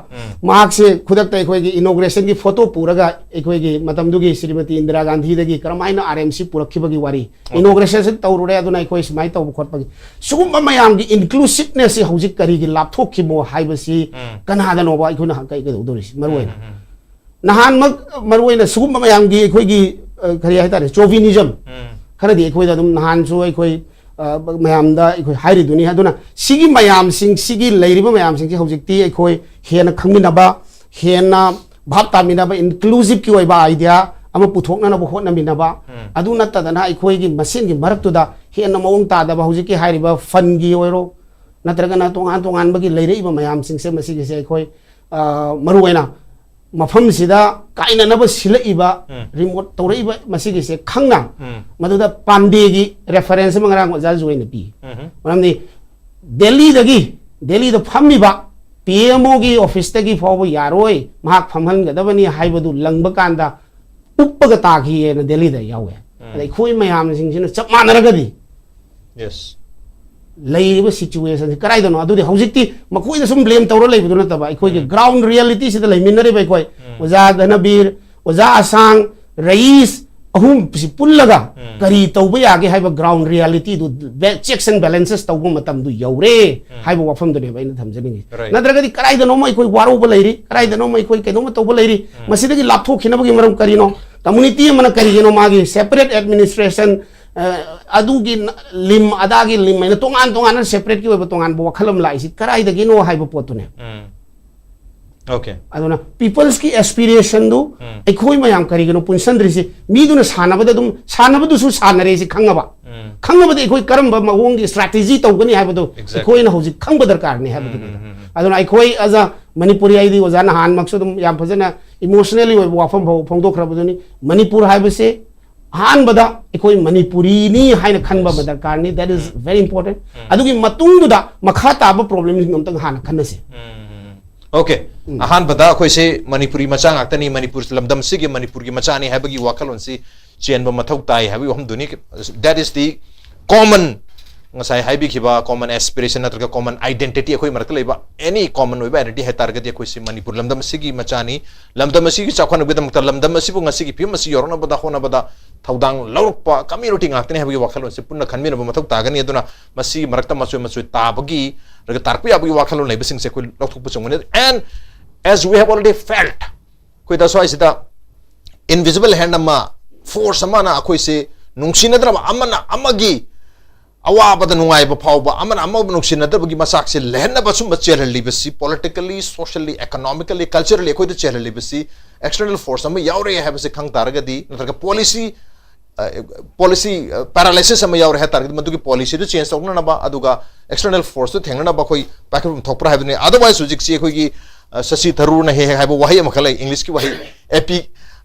ꯃꯍꯥꯛꯁꯦ ꯈꯨꯗꯛꯇ ꯑꯩꯈꯣꯏꯒꯤ inaugurationꯒꯤ photo ꯄꯨꯔꯒ ꯑꯩꯈꯣꯏꯒꯤ ꯃꯇꯝꯗꯨꯒꯤ ꯁ꯭ꯔꯤꯃꯇꯤ ꯏꯟꯗꯤꯔꯥ ꯒꯥꯟꯙꯤꯗꯒꯤ ꯀꯔꯝꯍꯥꯏꯅ R M C ꯄꯨꯔꯛꯈꯤꯕꯒꯤ ꯋꯥꯔꯤ, inauguration ꯇꯧꯔꯨꯔꯦ, ꯑꯗꯨꯅ ꯑꯩꯈꯣꯏ ꯁꯨꯃꯥꯏꯅ ꯇꯧꯕ ꯈꯣꯠꯄꯒꯤ, ꯁꯤꯒꯨꯝꯕ ꯃꯌꯥꯝꯒꯤ inclusivenessꯁꯤ ꯍꯧꯖꯤꯛ ꯀꯔꯤꯒꯤ ꯂꯥꯞꯊꯣꯛꯈꯤꯕꯅꯣ ꯍꯥꯏꯕꯁꯤ ꯀꯅꯥꯗꯅꯣꯕ ꯑꯩꯈꯣꯏꯅ ꯀꯩ-, ꯀꯩꯗꯧꯗꯣꯔꯤꯁꯤ? ꯃꯔꯨ ꯑꯣꯏꯅ ꯅꯍꯥꯟꯃꯛ ꯃꯔꯨ ꯑꯣꯏꯅ ꯁꯤꯒꯨꯝꯕ ꯃꯌꯥꯝꯒꯤ ꯑꯩꯈꯣꯏꯒꯤ, ꯑ, ꯀꯔꯤ ꯍꯥꯏꯇꯥꯔꯦ, chauvinism ꯈꯔꯗꯤ ꯑꯩꯈꯣꯏꯗ ꯑꯗꯨꯝ ꯅꯍꯥꯟꯁꯨ ꯑꯩꯈꯣꯏ, ꯑ, ꯃꯌꯥꯝꯗ ꯑꯩꯈꯣꯏ ꯍꯥꯏꯔꯤꯗꯨꯅꯤ꯫ ꯑꯗꯨꯅ ꯁꯤꯒꯤ ꯃꯌꯥꯝꯁꯤꯡ, ꯁꯤꯒꯤ ꯂꯩꯔꯤꯕ ꯃꯌꯥꯝꯁꯤꯡꯁꯤ ꯍꯧꯖꯤꯛꯇꯤ ꯑꯩꯈꯣꯏ ꯍꯦꯟꯅ ꯈꯪꯃꯤꯟꯅꯕ, ꯍꯦꯟꯅ ꯚꯥꯞ ꯇꯥꯃꯤꯟꯅꯕ, inclusiveꯀꯤ ꯑꯣꯏꯕ idea ꯑꯃ ꯄꯨꯊꯣꯛꯅꯅꯕ ꯍꯣꯠꯅꯃꯤꯟꯅꯕ, ꯑꯗꯨ ꯅꯠꯇꯗꯅ ꯑꯩꯈꯣꯏꯒꯤ ꯃꯁꯦꯟꯒꯤ ꯃꯔꯛꯇꯨꯗ ꯍꯦꯟꯅ ꯃꯑꯣꯡ ꯇꯥꯗꯕ ꯍꯧꯖꯤꯛꯀꯤ ꯍꯥꯏꯔꯤꯕ fundꯀꯤ ꯑꯣꯏꯔꯣ, ꯅꯠꯇ꯭ꯔꯒꯅ ꯇꯣꯉꯥꯟ ꯇꯣꯉꯥꯟꯕꯒꯤ ꯂꯩꯔꯛꯏꯕ ꯃꯌꯥꯝꯁꯤꯡꯁꯦ, ꯃꯁꯤꯒꯤꯁꯦ ꯑꯩꯈꯣꯏ, ꯑ, ꯃꯔꯨꯑꯣꯏꯅ ꯃꯐꯝꯁꯤꯗ ꯀꯥꯏꯅꯅꯕ ꯁꯤꯜꯂꯛꯏꯕ, remote ꯇꯧꯔꯛꯏꯕ ꯃꯁꯤꯒꯤꯁꯦ ꯈꯪꯅ, ꯃꯗꯨꯗ ꯄꯥꯟꯗꯦꯒꯤ reference ꯑꯃ ꯉꯔꯥꯡ ꯑꯣꯖꯥ ꯖꯣꯏꯅ ꯄꯤ꯫ ꯃꯔꯝꯗꯤ ꯗꯦꯜꯂꯤꯗꯒꯤ, ꯗꯦꯜꯂꯤꯗ ꯐꯝꯃꯤꯕ P M Oꯒꯤ officeꯇꯒꯤ ꯐꯥꯎꯕ ꯌꯥꯔꯣꯏ, ꯃꯍꯥꯛ ꯐꯝꯍꯟꯒꯗꯕꯅꯤ ꯍꯥꯏꯕꯗꯨ ꯂꯪꯕ ꯀꯥꯟꯗ ꯎꯞꯄꯒ ꯇꯥꯈꯤꯑꯅ ꯗꯦꯜꯂꯤꯗ ꯌꯥꯎꯋꯦ꯫ ꯑꯗ ꯑꯩꯈꯣꯏ ꯃꯌꯥꯝꯁꯤꯡꯁꯤꯅ ꯆꯞ ꯃꯥꯟꯅꯔꯒꯗꯤ Yes. ꯂꯩꯔꯤꯕ situationꯁꯤ ꯀꯗꯥꯏꯗꯅꯣ? ꯑꯗꯨꯗꯤ ꯍꯧꯖꯤꯛꯇꯤ ꯃꯈꯣꯏꯗ ꯁꯨꯝ blame ꯇꯧꯔ ꯂꯩꯕꯗꯨ ꯅꯠꯇꯕ, ꯑꯩꯈꯣꯏꯒꯤ ground realityꯁꯤꯗ ꯂꯩꯃꯤꯟꯅꯔꯤꯕ ꯑꯩꯈꯣꯏ ꯑꯣꯖꯥ ꯙꯅꯕꯤꯔ, ꯑꯣꯖꯥ ꯑꯁꯥꯡ, ꯔꯌꯤꯁ ꯑꯍꯨꯝꯁꯤ ꯄꯨꯜꯂꯒ ꯀꯔꯤ ꯇꯧꯕ ꯌꯥꯒꯦ ꯍꯥꯏꯕ ground realityꯗꯨ ꯕꯦ-, checks and balances ꯇꯧꯕ ꯃꯇꯝꯗꯨ ꯌꯧꯔꯦ ꯍꯥꯏꯕ ꯋꯥꯐꯝꯗꯨꯅꯦꯕ ꯑꯩꯅ ꯊꯝꯖꯅꯤꯡꯉꯤ꯫ Right. ꯅꯠꯇ꯭ꯔꯒꯗꯤ ꯀꯗꯥꯏꯗꯅꯣꯃ ꯑꯩꯈꯣꯏ ꯋꯥꯔꯧꯕ ꯂꯩꯔꯤ, ꯀꯗꯥꯏꯗꯅꯣꯃ ꯑꯩꯈꯣꯏ ꯀꯩꯅꯣꯝꯃ ꯇꯧꯕ ꯂꯩꯔꯤ꯫ ꯃꯁꯤꯗꯒꯤ ꯂꯥꯞꯊꯣꯛꯈꯤꯅꯕꯒꯤ ꯃꯔꯝ ꯀꯔꯤꯅꯣ? Community ꯑꯃꯅ ꯀꯔꯤꯒꯤꯅꯣ ꯃꯥꯒꯤ separate administration, ꯑ, ꯑꯗꯨꯒꯤ ꯅ-, limb ꯑꯗꯥꯒꯤ limb ꯍꯥꯏꯅ ꯇꯣꯉꯥꯟ ꯇꯣꯉꯥꯟꯅ separateꯀꯤ ꯑꯣꯏꯕ ꯇꯣꯉꯥꯟꯕ ꯋꯥꯈꯜ ꯑꯃ ꯂꯥꯛꯏꯁꯤ ꯀꯗꯥꯏꯗꯒꯤꯅꯣ ꯍꯥꯏꯕ ꯄꯣꯠꯇꯨꯅꯦ꯫ Okay. ꯑꯗꯨꯅ peopleꯁꯀꯤ aspirationꯗꯨ ꯑꯩꯈꯣꯏ ꯃꯌꯥꯝ ꯀꯔꯤꯒꯤꯅꯣ ꯄꯨꯟꯁꯤꯟꯗ꯭ꯔꯤꯁꯤ? ꯃꯤꯗꯨꯅ ꯁꯥꯟꯅꯕꯗ ꯑꯗꯨꯝ, ꯁꯥꯟꯅꯕꯗꯨꯁꯨ ꯁꯥꯟꯅꯔꯦꯁꯤ ꯈꯪꯉꯕ, ꯈꯪꯉꯕꯗꯤ ꯑꯩꯈꯣꯏ ꯀꯔꯝꯕ ꯃꯑꯣꯡꯒꯤ strategy ꯇꯧꯒꯅꯤ ꯍꯥꯏꯕꯗꯣ Exactly. ꯑꯩꯈꯣꯏꯅ ꯍꯧꯖꯤꯛ ꯈꯪꯕ ꯗꯔꯀꯥꯔꯅꯤ ꯍꯥꯏꯕꯗꯨꯅꯤꯗ꯫ ꯑꯗꯨꯅ ꯑꯩꯈꯣꯏ as a ꯃꯅꯤꯄꯨꯔꯤ, ꯑꯩꯗꯤ ꯑꯣꯖꯥ ꯅꯍꯥꯟꯃꯛꯁꯨ ꯑꯗꯨꯝ ꯌꯥꯝ ꯐꯖꯅ emotionally ꯑꯣꯏꯕ ꯋꯥꯐꯝ ꯐꯥꯎ ꯐꯣꯡꯗꯣꯛꯈ꯭ꯔꯕꯗꯨꯅꯤ꯫ ꯃꯅꯤꯄꯨꯔ ꯍꯥꯏꯕꯁꯦ ꯑꯍꯥꯟꯕꯗ ꯑꯩꯈꯣꯏ ꯃꯅꯤꯄꯨꯔꯤꯅꯤ ꯍꯥꯏꯅ ꯈꯟꯕ ꯑꯃ ꯗꯔꯀꯥꯔꯅꯤ, that is very important. ꯑꯗꯨꯒꯤ ꯃꯇꯨꯡꯗꯨꯗ ꯃꯈꯥ ꯇꯥꯕ problemꯁꯤꯡ ꯑꯝꯇꯪ ꯍꯥꯟꯅ ꯈꯟꯅꯁꯤ. Okay. ꯑꯍꯥꯟꯕꯗ ꯑꯩꯈꯣꯏꯁꯦ ꯃꯅꯤꯄꯨꯔꯤ ꯃꯆꯥ ꯉꯥꯛꯇꯅꯤ, ꯃꯅꯤꯄꯨꯔ ꯂꯝꯗꯝꯁꯤꯒꯤ ꯃꯅꯤꯄꯨꯔꯒꯤ ꯃꯆꯥꯅꯤ ꯍꯥꯏꯕꯒꯤ ꯋꯥꯈꯜꯂꯣꯟꯁꯤ ꯆꯦꯟꯕ ꯃꯊꯧ ꯇꯥꯏ ꯍꯥꯏꯕꯒꯤ ꯋꯥꯐꯝꯗꯨꯅꯤ. That is the common, ꯉꯁꯥꯏ ꯍꯥꯏꯕꯤꯈꯤꯕ common aspiration ꯅꯠꯇ꯭ꯔꯒ common identity, ꯑꯩꯈꯣꯏ ꯃꯔꯛꯇ ꯂꯩꯕ any common ꯑꯣꯏꯕ identity ꯍꯥꯏ ꯇꯥꯔꯒꯗꯤ ꯑꯩꯈꯣꯏꯁꯤ ꯃꯅꯤꯄꯨꯔ ꯂꯝꯗꯝ ꯑꯁꯤꯒꯤ ꯃꯆꯥꯅꯤ. ꯂꯝꯗꯝ ꯑꯁꯤꯒꯤ ꯆꯥꯎꯈꯠꯅꯕꯒꯤꯗꯃꯛꯇ, ꯂꯝꯗꯝ ꯑꯁꯤꯕꯨ ꯉꯁꯤꯒꯤ ꯐꯤꯕꯝ ꯑꯁꯤ ꯌꯧꯔꯛꯅꯕꯗ ꯍꯣꯠꯅꯕꯗ ꯊꯧꯗꯥꯡ ꯂꯧꯔꯛꯄ community ꯉꯥꯛꯇꯅꯤ ꯍꯥꯏꯕꯒꯤ ꯋꯥꯈꯜꯂꯣꯟꯁꯤ ꯄꯨꯟꯅ ꯈꯟꯃꯤꯟꯅꯕ ꯃꯊꯧ ꯇꯥꯒꯅꯤ. ꯑꯗꯨꯅ ꯃꯁꯤꯒꯤ ꯃꯔꯛꯇ ꯃꯆꯣꯏ ꯃꯆꯣꯏ ꯇꯥꯕꯒꯤ, ꯅꯠꯇ꯭ꯔꯒ ꯇꯥꯔꯛꯄ ꯌꯥꯕꯒꯤ ꯋꯥꯈꯜꯂꯣꯟ ꯂꯩꯕꯁꯤꯡꯁꯦ ꯑꯩꯈꯣꯏ ꯂꯧꯊꯣꯛꯄ ꯆꯪꯒꯅꯤ. And as we have already felt, ꯑꯩꯈꯣꯏꯗ ꯁ꯭ꯋꯥꯏꯁꯤꯗ invisible hand ꯑꯃ, force ꯑꯃꯅ ꯑꯩꯈꯣꯏꯁꯦ ꯅꯨꯡꯁꯤꯅꯗ꯭ꯔꯕ, ꯑꯃꯅ ꯑꯃꯒꯤ ꯑꯋꯥꯕꯗ ꯅꯨꯡꯉꯥꯏꯕ ꯐꯥꯎꯕ, ꯑꯃꯅ ꯑꯃꯕꯨ ꯅꯨꯡꯁꯤꯅꯗꯕꯒꯤ ꯃꯆꯥꯛꯁꯦ ꯂꯩꯍꯟꯅꯕ ꯁꯨꯝꯕ ꯆꯦꯜꯍꯜꯂꯤꯕꯁꯤ, politically, socially, economically, culturally ꯑꯩꯈꯣꯏꯗ ꯆꯦꯜꯍꯜꯂꯤꯕꯁꯤ external force ꯑꯃ ꯌꯥꯎꯔꯦ ꯍꯥꯏꯕꯁꯦ ꯈꯪ ꯇꯥꯔꯒꯗꯤ, ꯅꯠꯇ꯭ꯔꯒ policy, policy paralysis ꯑꯃ ꯌꯥꯎꯔꯦ ꯍꯥꯏ ꯇꯥꯔꯒꯗꯤ, ꯃꯗꯨꯒꯤ policyꯗꯨ change ꯇꯧꯅꯅꯕ, ꯑꯗꯨꯒ external forceꯇꯨ ꯊꯦꯡꯅꯅꯕ ꯑꯩꯈꯣꯏ ꯄꯥꯏꯈꯠꯐꯝ ꯊꯣꯛꯄ꯭ꯔꯥ ꯍꯥꯏꯕꯗꯨꯅꯤ. Otherwise ꯍꯧꯖꯤꯛꯁꯤ ꯑꯩꯈꯣꯏꯒꯤ, ꯑ, ꯁꯁꯤ ꯊꯔꯨꯔꯅ ꯍꯦꯛ ꯍꯦꯛ ꯍꯥꯏꯕ ꯋꯥꯍꯩ ꯑꯃꯈꯛ ꯂꯩ, Englishꯀꯤ ꯋꯥꯍꯩ, epi,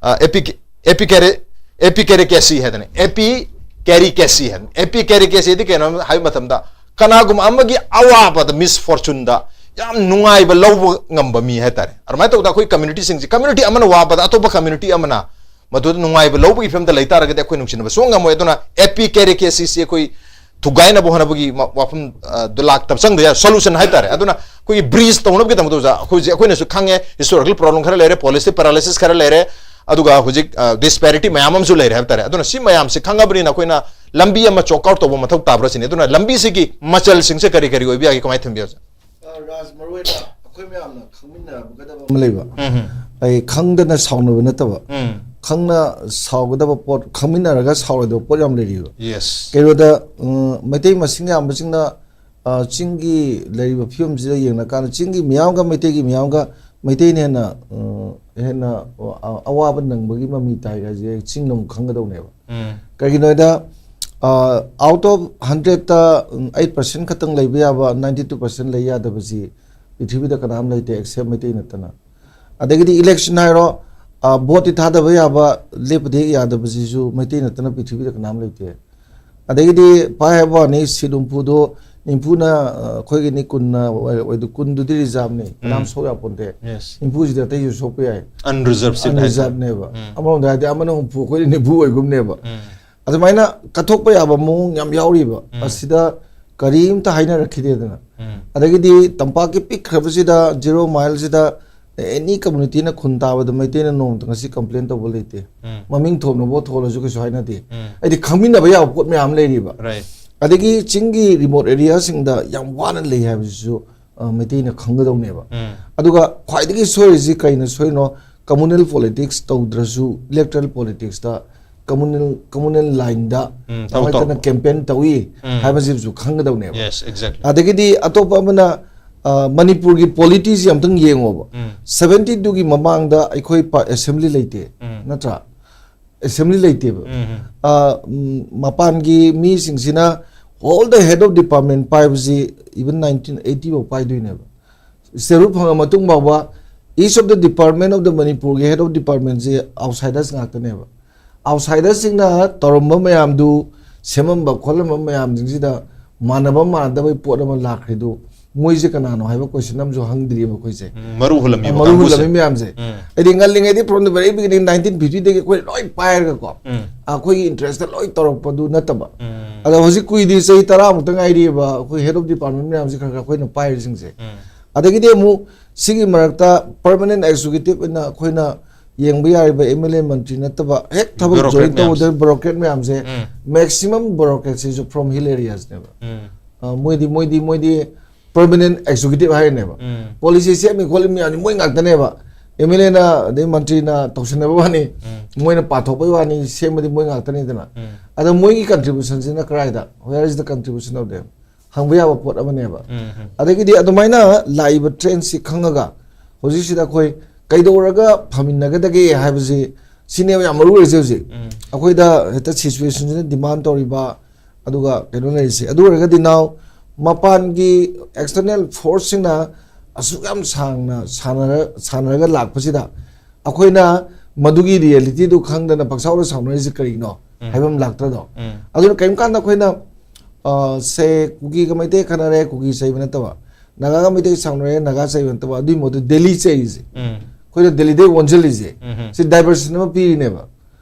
ꯑ, epi, epicarecacy ꯍꯥꯏꯗꯅ, epicarecacy ꯍꯥꯏꯗꯅ. Epicaricacy ꯍꯥꯏꯗꯤ ꯀꯩꯅꯣ ꯍꯥꯏꯕ ꯃꯇꯝꯗ, ꯀꯅꯥꯒꯨꯝꯕ ꯑꯃꯒꯤ ꯑꯋꯥꯕꯗ, misfortuneꯗ ꯌꯥꯝ ꯅꯨꯡꯉꯥꯏꯕ ꯂꯧꯕ ꯉꯝꯕ ꯃꯤ ꯍꯥꯏꯇꯥꯔꯦ. ꯑꯗꯨꯃꯥꯏꯅ ꯇꯧꯗꯅ ꯑꯩꯈꯣꯏ communityꯁꯤꯡꯁꯤ, community ꯑꯃꯅ ꯋꯥꯕꯗ ꯑꯇꯣꯞꯄ community ꯑꯃꯅ ꯃꯗꯨꯗ ꯅꯨꯡꯉꯥꯏꯕ ꯂꯧꯕꯒꯤ ꯐꯤꯕꯝꯗ ꯂꯩ ꯇꯥꯔꯒꯗꯤ ꯑꯩꯈꯣꯏ ꯅꯨꯡꯁꯤꯅꯕ ꯁꯨꯡꯉꯝ ꯉꯝꯃꯣꯏ. ꯑꯗꯨꯅ epicarecacyꯁꯤ ꯑꯩꯈꯣꯏ ꯊꯨꯒꯥꯏꯅꯕ ꯍꯣꯠꯅꯕꯒꯤ ꯃ-, ꯋꯥꯐꯝ, ꯑ, ꯗꯨ ꯂꯥꯛꯇꯕ ꯆꯪꯗ ꯌꯥꯔꯦ, solution ꯍꯥꯏꯇꯥꯔꯦ. ꯑꯗꯨꯅ ꯑꯩꯈꯣꯏꯒꯤ bridge ꯇꯧꯅꯕꯒꯤꯗꯃꯛꯇ ꯑꯣꯖꯥ, ꯑꯩꯈꯣꯏꯁꯦ, ꯑꯩꯈꯣꯏꯅꯁꯨ ꯈꯪꯉꯦ, historical problem ꯈꯔ ꯂꯩꯔꯦ, policy paralysis ꯈꯔ ꯂꯩꯔꯦ, ꯑꯗꯨꯒ ꯍꯧꯖꯤꯛ, ꯑ, disparity ꯃꯌꯥꯝ ꯑꯃꯁꯨ ꯂꯩꯔꯦ ꯍꯥꯏꯕ ꯇꯥꯔꯦ. ꯑꯗꯨꯅ ꯁꯤ ꯃꯌꯥꯝꯁꯦ ꯈꯪꯉꯕꯅꯤꯅ ꯑꯩꯈꯣꯏꯅ ꯂꯝꯕꯤ ꯑꯃ chalk out ꯇꯧꯕ ꯃꯊꯧ ꯇꯥꯕ꯭ꯔꯥ ꯁꯤꯅꯤ. ꯑꯗꯨꯅ ꯂꯝꯕꯤꯁꯤꯒꯤ ꯃꯆꯜꯁꯤꯡꯁꯦ ꯀꯔꯤ ꯀꯔꯤ ꯑꯣꯏꯕ ꯌꯥꯒꯦ, ꯀꯃꯥꯏꯅ ꯊꯝꯕꯤꯌꯨ ꯑꯣꯖꯥ? ꯑ, ꯔꯥꯖ, ꯃꯔꯨ ꯑꯣꯏꯅ ꯑꯩꯈꯣꯏ ꯃꯌꯥꯝꯅ ꯈꯪꯃꯤꯟꯅꯒꯗꯕ ꯑꯃ ꯂꯩꯕ꯫ ꯑꯩ ꯈꯪꯗꯅ ꯁꯥꯎꯅꯕ ꯅꯠꯇꯕ, ꯈꯪꯅ ꯁꯥꯎꯒꯗꯕ ꯄꯣꯠ, ꯈꯪꯃꯤꯟꯅꯔꯒ ꯁꯥꯎꯔꯣꯏꯗꯕ ꯄꯣꯠ ꯌꯥꯝ ꯂꯩꯔꯤꯕ꯫ Yes. ꯀꯩꯅꯣꯗ, ꯎꯝ, ꯃꯩꯇꯩ ꯃꯁꯤꯡ ꯌꯥꯝꯕꯁꯤꯡꯅ, ꯑ, ꯆꯤꯡꯒꯤ ꯂꯩꯔꯤꯕ ꯐꯤꯕꯝꯁꯤꯗ ꯌꯦꯡꯉꯀꯥꯟꯗ ꯆꯤꯡꯒꯤ ꯃꯤꯌꯥꯝꯒ ꯃꯩꯇꯩꯒꯤ ꯃꯤꯌꯥꯝꯒ ꯃꯩꯇꯩꯅ ꯍꯦꯟꯅ, ꯎꯝ, ꯍꯦꯟꯅ, ꯑ-, ꯑꯋꯥꯕ ꯅꯪꯕꯒꯤ ꯃꯃꯤ ꯇꯥꯏ ꯍꯥꯏꯁꯦ ꯆꯤꯡꯅ ꯑꯃꯨꯛ ꯈꯪꯒꯗꯧꯅꯦꯕ꯫ ꯎꯝ. ꯀꯩꯒꯤꯅꯣ ꯍꯥꯏꯗ, ꯑ, out of hundredꯇ, um, eight percent ꯈꯛꯇꯪ ꯂꯩꯕ ꯌꯥꯕ ninety two percent ꯂꯩ ꯌꯥꯗꯕꯁꯤ ꯄ꯭ꯔꯤꯊꯤꯕꯤꯗ ꯀꯅꯥꯝ ꯂꯩꯇꯦ except ꯃꯩꯇꯩ ꯅꯠꯇꯅ꯫ ꯑꯗꯒꯤꯗꯤ election ꯍꯥꯏꯔꯣ, ꯑ, ꯚꯣꯠꯇꯤ ꯊꯥꯗꯕ ꯌꯥꯕ, ꯂꯦꯞꯄꯗꯤ ꯍꯦꯛ ꯌꯥꯗꯕꯁꯤꯁꯨ ꯃꯩꯇꯩ ꯅꯠꯇꯅ ꯄ꯭ꯔꯤꯊꯤꯕꯤꯗ ꯀꯅꯥꯝ ꯂꯩꯇꯦ꯫ ꯑꯗꯒꯤꯗꯤ ꯄꯥꯏ ꯍꯥꯏꯕ ꯋꯥꯅꯤ, ꯁꯤꯠ ꯍꯨꯝꯐꯨꯗꯣ ꯅꯤꯝꯐꯨꯅ, ꯑ, ꯑꯩꯈꯣꯏꯒꯤꯅꯤ, ꯀꯨꯟꯅ ꯑꯣꯏ-, ꯑꯣꯏꯗ-, ꯀꯨꯟꯗꯨꯗꯤ ꯔꯤꯖꯥꯔꯚꯅꯤ, ꯀꯅꯥꯝ ꯎꯝ꯫ ꯁꯣꯛ ꯌꯥꯄꯣꯟꯇꯦ꯫ Yes. ꯅꯤꯝꯐꯨꯁꯤꯗ ꯑꯇꯩꯁꯨ ꯁꯣꯛꯄ ꯌꯥꯏ꯫ Unreserved seat ꯍꯥꯏꯁꯦ꯫ Unreservedꯅꯦꯕ꯫ ꯎꯝ꯫ ꯑꯃꯔꯣꯝꯗ ꯍꯥꯏꯔꯗꯤ ꯑꯃꯅ ꯍꯨꯝꯐꯨ, ꯑꯩꯈꯣꯏꯅ ꯅꯤꯝꯐꯨ ꯑꯣꯏꯒꯨꯝꯅꯦꯕ꯫ ꯎꯝ꯫ ꯑꯗꯨꯃꯥꯏꯅ ꯀꯠꯊꯣꯛꯄ ꯌꯥꯕ ꯃꯑꯣꯡ ꯌꯥꯝ ꯌꯥꯎꯔꯤꯕ꯫ ꯎꯝ꯫ ꯑꯁꯤꯗ ꯀꯔꯤꯝꯇ ꯍꯥꯏꯅꯔꯛꯈꯤꯗꯦꯗꯅ꯫ ꯎꯝ꯫ ꯑꯗꯒꯤꯗꯤ ꯇꯝꯄꯥꯛꯀꯤ ꯄꯤꯛꯈ꯭ꯔꯕꯁꯤꯗ, ꯖꯤꯔꯣ ꯃꯥꯏꯜꯁꯤꯗ ꯑꯦꯅꯤ ꯀꯝꯃꯨꯅꯤꯇꯤꯅ ꯈꯨꯟ ꯇꯥꯕꯗ ꯃꯩꯇꯩꯅ ꯅꯣꯡꯃꯇ ꯉꯁꯤ ꯀꯝꯄ꯭ꯂꯦꯟ ꯇꯧꯕ ꯂꯩꯇꯦ꯫ ꯎꯝ꯫ ꯃꯃꯤꯡ ꯊꯣꯟꯕꯐꯥꯎ ꯊꯣꯜꯂꯁꯨ ꯀꯩꯁꯨ ꯍꯥꯏꯅꯗꯦ꯫ ꯎꯝ꯫ ꯍꯥꯏꯗꯤ ꯈꯪꯃꯤꯟꯅꯕ ꯌꯥꯕ ꯄꯣꯠ ꯃꯌꯥꯝ ꯂꯩꯔꯤꯕ꯫ Right. ꯑꯗꯒꯤ ꯆꯤꯡꯒꯤ ꯔꯤꯃꯣꯠ ꯑꯦꯔꯤꯌꯥꯁꯤꯡꯗ ꯌꯥꯝ ꯋꯥꯅ ꯂꯩ ꯍꯥꯏꯕꯁꯤꯁꯨ, ꯑ, ꯃꯩꯇꯩꯅ ꯈꯪꯒꯗꯧꯅꯦꯕ꯫ ꯎꯝ꯫ ꯑꯗꯨꯒ ꯈ꯭ꯋꯥꯏꯗꯒꯤ ꯁꯣꯏꯔꯤꯁꯤ ꯀꯩꯅꯣ ꯁꯣꯏꯅꯣ, communal politics ꯇꯧꯗ꯭ꯔꯁꯨ electoral politicsꯇ communal, communal lineꯗ ꯎꯝ, ꯇꯧ, ꯀꯃꯥꯏꯅ ꯇꯧ꯫ ꯇꯧꯅ campaign ꯇꯧꯏ ꯎꯝ꯫ ꯍꯥꯏꯕꯁꯤꯁꯨ ꯈꯪꯒꯗꯧꯅꯦꯕ꯫ Yes, exactly. ꯑꯗꯒꯤꯗꯤ ꯑꯇꯣꯞꯄ ꯑꯃꯅ, ꯑ, ꯃꯅꯤꯄꯨꯔꯒꯤ polityꯁꯤ ꯑꯝꯇꯪ ꯌꯦꯡꯉꯣꯕ꯫ ꯎꯝ꯫ Seventy twoꯒꯤ ꯃꯃꯥꯡꯗ ꯑꯩꯈꯣꯏ ꯄ-, assembly ꯂꯩꯇꯦ, ꯎꯝ꯫ ꯅꯠꯇ꯭ꯔꯥ? Assembly ꯂꯩꯇꯦꯕ꯫ ꯎꯝ, ꯎꯝ꯫ ꯑ, ꯎꯝ, ꯃꯄꯥꯟꯒꯤ ꯃꯤꯁꯤꯡꯁꯤꯅ all the head of department ꯄꯥꯏꯕꯁꯤ even nineteen eighty ꯐꯥꯎ ꯄꯥꯏꯗꯣꯏꯅꯦꯕ꯫ Schedule ꯐꯪꯉ ꯃꯇꯨꯡ ꯐꯥꯎꯕ each of the department of the ꯃꯅꯤꯄꯨꯔꯒꯤ head of departmentꯁꯦ outsiders ꯉꯥꯛꯇꯅꯦꯕ꯫ Outsiderꯁꯤꯡꯅ ꯇꯧꯔꯝꯕ ꯃꯌꯥꯝꯗꯨ, ꯁꯦꯝꯃꯝꯕ ꯈꯣꯠꯂꯝꯕ ꯃꯌꯥꯝꯁꯤꯡꯁꯤꯗ ꯃꯥꯟꯅꯕ ꯃꯥꯟꯅꯗꯕꯒꯤ ꯄꯣꯠ ꯑꯃ ꯂꯥꯛꯈ꯭ꯔꯤꯗꯨ, ꯃꯣꯏꯁꯦ ꯀꯅꯥꯅꯣ ꯍꯥꯏꯕ question ꯑꯃꯁꯨ ꯍꯪꯗ꯭ꯔꯤꯕ ꯑꯩꯈꯣꯏꯁꯦ꯫ ꯎꯝ, ꯃꯔꯨ ꯍꯨꯜꯂꯝꯃꯤꯕ ꯃꯔꯨ ꯀꯥꯡꯕꯨꯁꯦ꯫ ꯍꯨꯜꯂꯝꯃꯤ ꯃꯌꯥꯝꯁꯦ꯫ ꯎꯝ꯫ ꯍꯥꯏꯗꯤ ꯉꯜꯂꯤꯉꯩꯗꯤ from the very beginning nineteen fiftyꯗꯒꯤ ꯑꯩꯈꯣꯏ ꯂꯣꯏ ꯄꯥꯏꯔꯒꯀꯣ, ꯎꯝ꯫ ꯑꯩꯈꯣꯏꯒꯤ interestꯇ ꯂꯣꯏ ꯇꯧꯔꯛꯄꯗꯨ ꯅꯠꯇꯕ꯫ ꯎꯝ꯫ ꯑꯗꯣ ꯍꯧꯖꯤꯛ ꯀꯨꯏꯗ꯭ꯔꯤ, ꯆꯍꯤ ꯇꯔꯥꯃꯨꯛꯇ ꯉꯥꯏꯔꯤꯑꯕ ꯑꯩꯈꯣꯏ head of department ꯃꯌꯥꯝꯁꯦ ꯈꯔ ꯈꯔ ꯑꯩꯈꯣꯏꯅ ꯄꯥꯏꯔꯤꯁꯤꯡꯁꯦ꯫ ꯎꯝ꯫ ꯑꯗꯒꯤꯗꯤ ꯑꯃꯨꯛ ꯁꯤꯒꯤ ꯃꯔꯛꯇ permanent executive ꯑꯣꯏꯅ ꯑꯩꯈꯣꯏꯅ ꯌꯦꯡꯕ ꯌꯥꯔꯤꯕ MLA ꯃꯟꯇ꯭ꯔꯤ ꯅꯠꯇꯕ ꯍꯦꯛ ꯊꯕꯛ bureaucrat join ꯇꯧꯕꯗ ꯃꯌꯥꯝꯁꯦ꯫ Bureaucrat ꯃꯌꯥꯝꯁꯦ ꯎꯝ꯫ Maximum bureaucratꯁꯤꯁꯨ from hill areasꯅꯦꯕ꯫ ꯎꯝ꯫ ꯑ, ꯃꯣꯏꯗꯤ, ꯃꯣꯏꯗꯤ, ꯃꯣꯏꯗꯤ permanent executive ꯍꯥꯏꯔꯤꯅꯦꯕ꯫ ꯎꯝ꯫ Policy ꯁꯦꯝꯃꯤ ꯈꯣꯠꯂꯤ ꯃꯌꯥꯝꯁꯦ ꯃꯣꯏ ꯉꯥꯛꯇꯅꯦꯕ꯫ MLAꯅ ꯑꯗꯩ ꯃꯟꯇ꯭ꯔꯤꯅ ꯇꯧꯁꯤꯟꯅꯕ ꯋꯥꯅꯤ, ꯎꯝ꯫ ꯃꯣꯏꯅ ꯄꯥꯊꯣꯛꯄꯩ ꯋꯥꯅꯤ, ꯁꯦꯝꯕꯗꯤ ꯃꯣꯏ ꯉꯥꯛꯇꯅꯤꯗꯅ꯫ ꯎꯝ꯫ ꯑꯗꯣ ꯃꯣꯏꯒꯤ contributionꯁꯤꯅ ꯀꯗꯥꯏꯗ? Where is the contribution of them? ꯍꯪꯕ ꯌꯥꯕ ꯄꯣꯠ ꯑꯃꯅꯦꯕ꯫ ꯎꯝ, ꯎꯝ꯫ ꯑꯗꯒꯤꯗꯤ ꯑꯗꯨꯃꯥꯏꯅ ꯂꯥꯛꯏꯕ trendꯁꯤ ꯈꯪꯉꯒ ꯍꯧꯖꯤꯛꯁꯤꯗ ꯑꯩꯈꯣꯏ ꯀꯩꯗꯧꯔꯒ ꯐꯃꯤꯟꯅꯒꯗꯒꯦ ꯍꯥꯏꯕꯁꯤ, ꯁꯤꯅꯦꯕ ꯌꯥꯝ ꯃꯔꯨ ꯑꯣꯏꯔꯤꯁꯦ ꯍꯧꯖꯤꯛ꯫ ꯎꯝ꯫ ꯑꯩꯈꯣꯏꯗ ꯍꯦꯛꯇ situationꯁꯤꯅ demand ꯇꯧꯔꯤꯕ, ꯑꯗꯨꯒ ꯀꯩꯅꯣ ꯂꯩꯔꯤꯁꯦ꯫ ꯑꯗꯨ ꯑꯣꯏꯔꯒꯗꯤ now ꯃꯄꯥꯟꯒꯤ external forceꯁꯤꯡꯅ ꯑꯁꯨꯛ ꯌꯥꯝ ꯁꯥꯡꯅ ꯁꯥꯟꯅꯔ-, ꯁꯥꯟꯅꯔꯒ ꯂꯥꯛꯄꯁꯤꯗ ꯑꯩꯈꯣꯏꯅ ꯃꯗꯨꯒꯤ ꯔꯤꯌꯦꯂꯤꯇꯤꯗꯨ ꯈꯪꯗꯅ ꯄꯪꯁꯥꯎꯗ ꯁꯥꯎꯅꯔꯤꯁꯦ ꯀꯔꯤꯅꯣ ꯎꯝ. ꯍꯥꯏꯕ ꯑꯃ ꯂꯥꯛꯇ꯭ꯔꯗꯣ? ꯎꯝ. ꯑꯗꯨꯅ ꯀꯔꯤꯒꯨꯝꯕ ꯀꯥꯟꯗ ꯑꯩꯈꯣꯏꯅ, ꯑ, ꯁꯦ, ꯀꯨꯀꯤꯒ ꯃꯩꯇꯩ ꯈꯠꯅꯔꯦ, ꯀꯨꯀꯤ ꯆꯩꯕ ꯅꯠꯇꯕ, ꯅꯥꯒꯥꯒ ꯃꯩꯇꯩ ꯁꯥꯎꯅꯔꯦ, ꯅꯥꯒꯥ ꯆꯩꯕ ꯅꯠꯇꯕ, ꯑꯗꯨꯒꯤ ꯃꯍꯨꯠꯇ ꯗꯦꯜꯂꯤ ꯆꯩꯔꯤꯁꯦ, ꯎꯝ. ꯑꯩꯈꯣꯏꯅ ꯗꯦꯜꯂꯤꯗꯩ ꯑꯣꯟꯁꯤꯜꯂꯤꯁꯦ, ꯎꯝ. ꯁꯤ ꯗꯥꯏꯚꯔꯁꯟ ꯑꯃ ꯄꯤꯔꯤꯅꯦꯕ꯫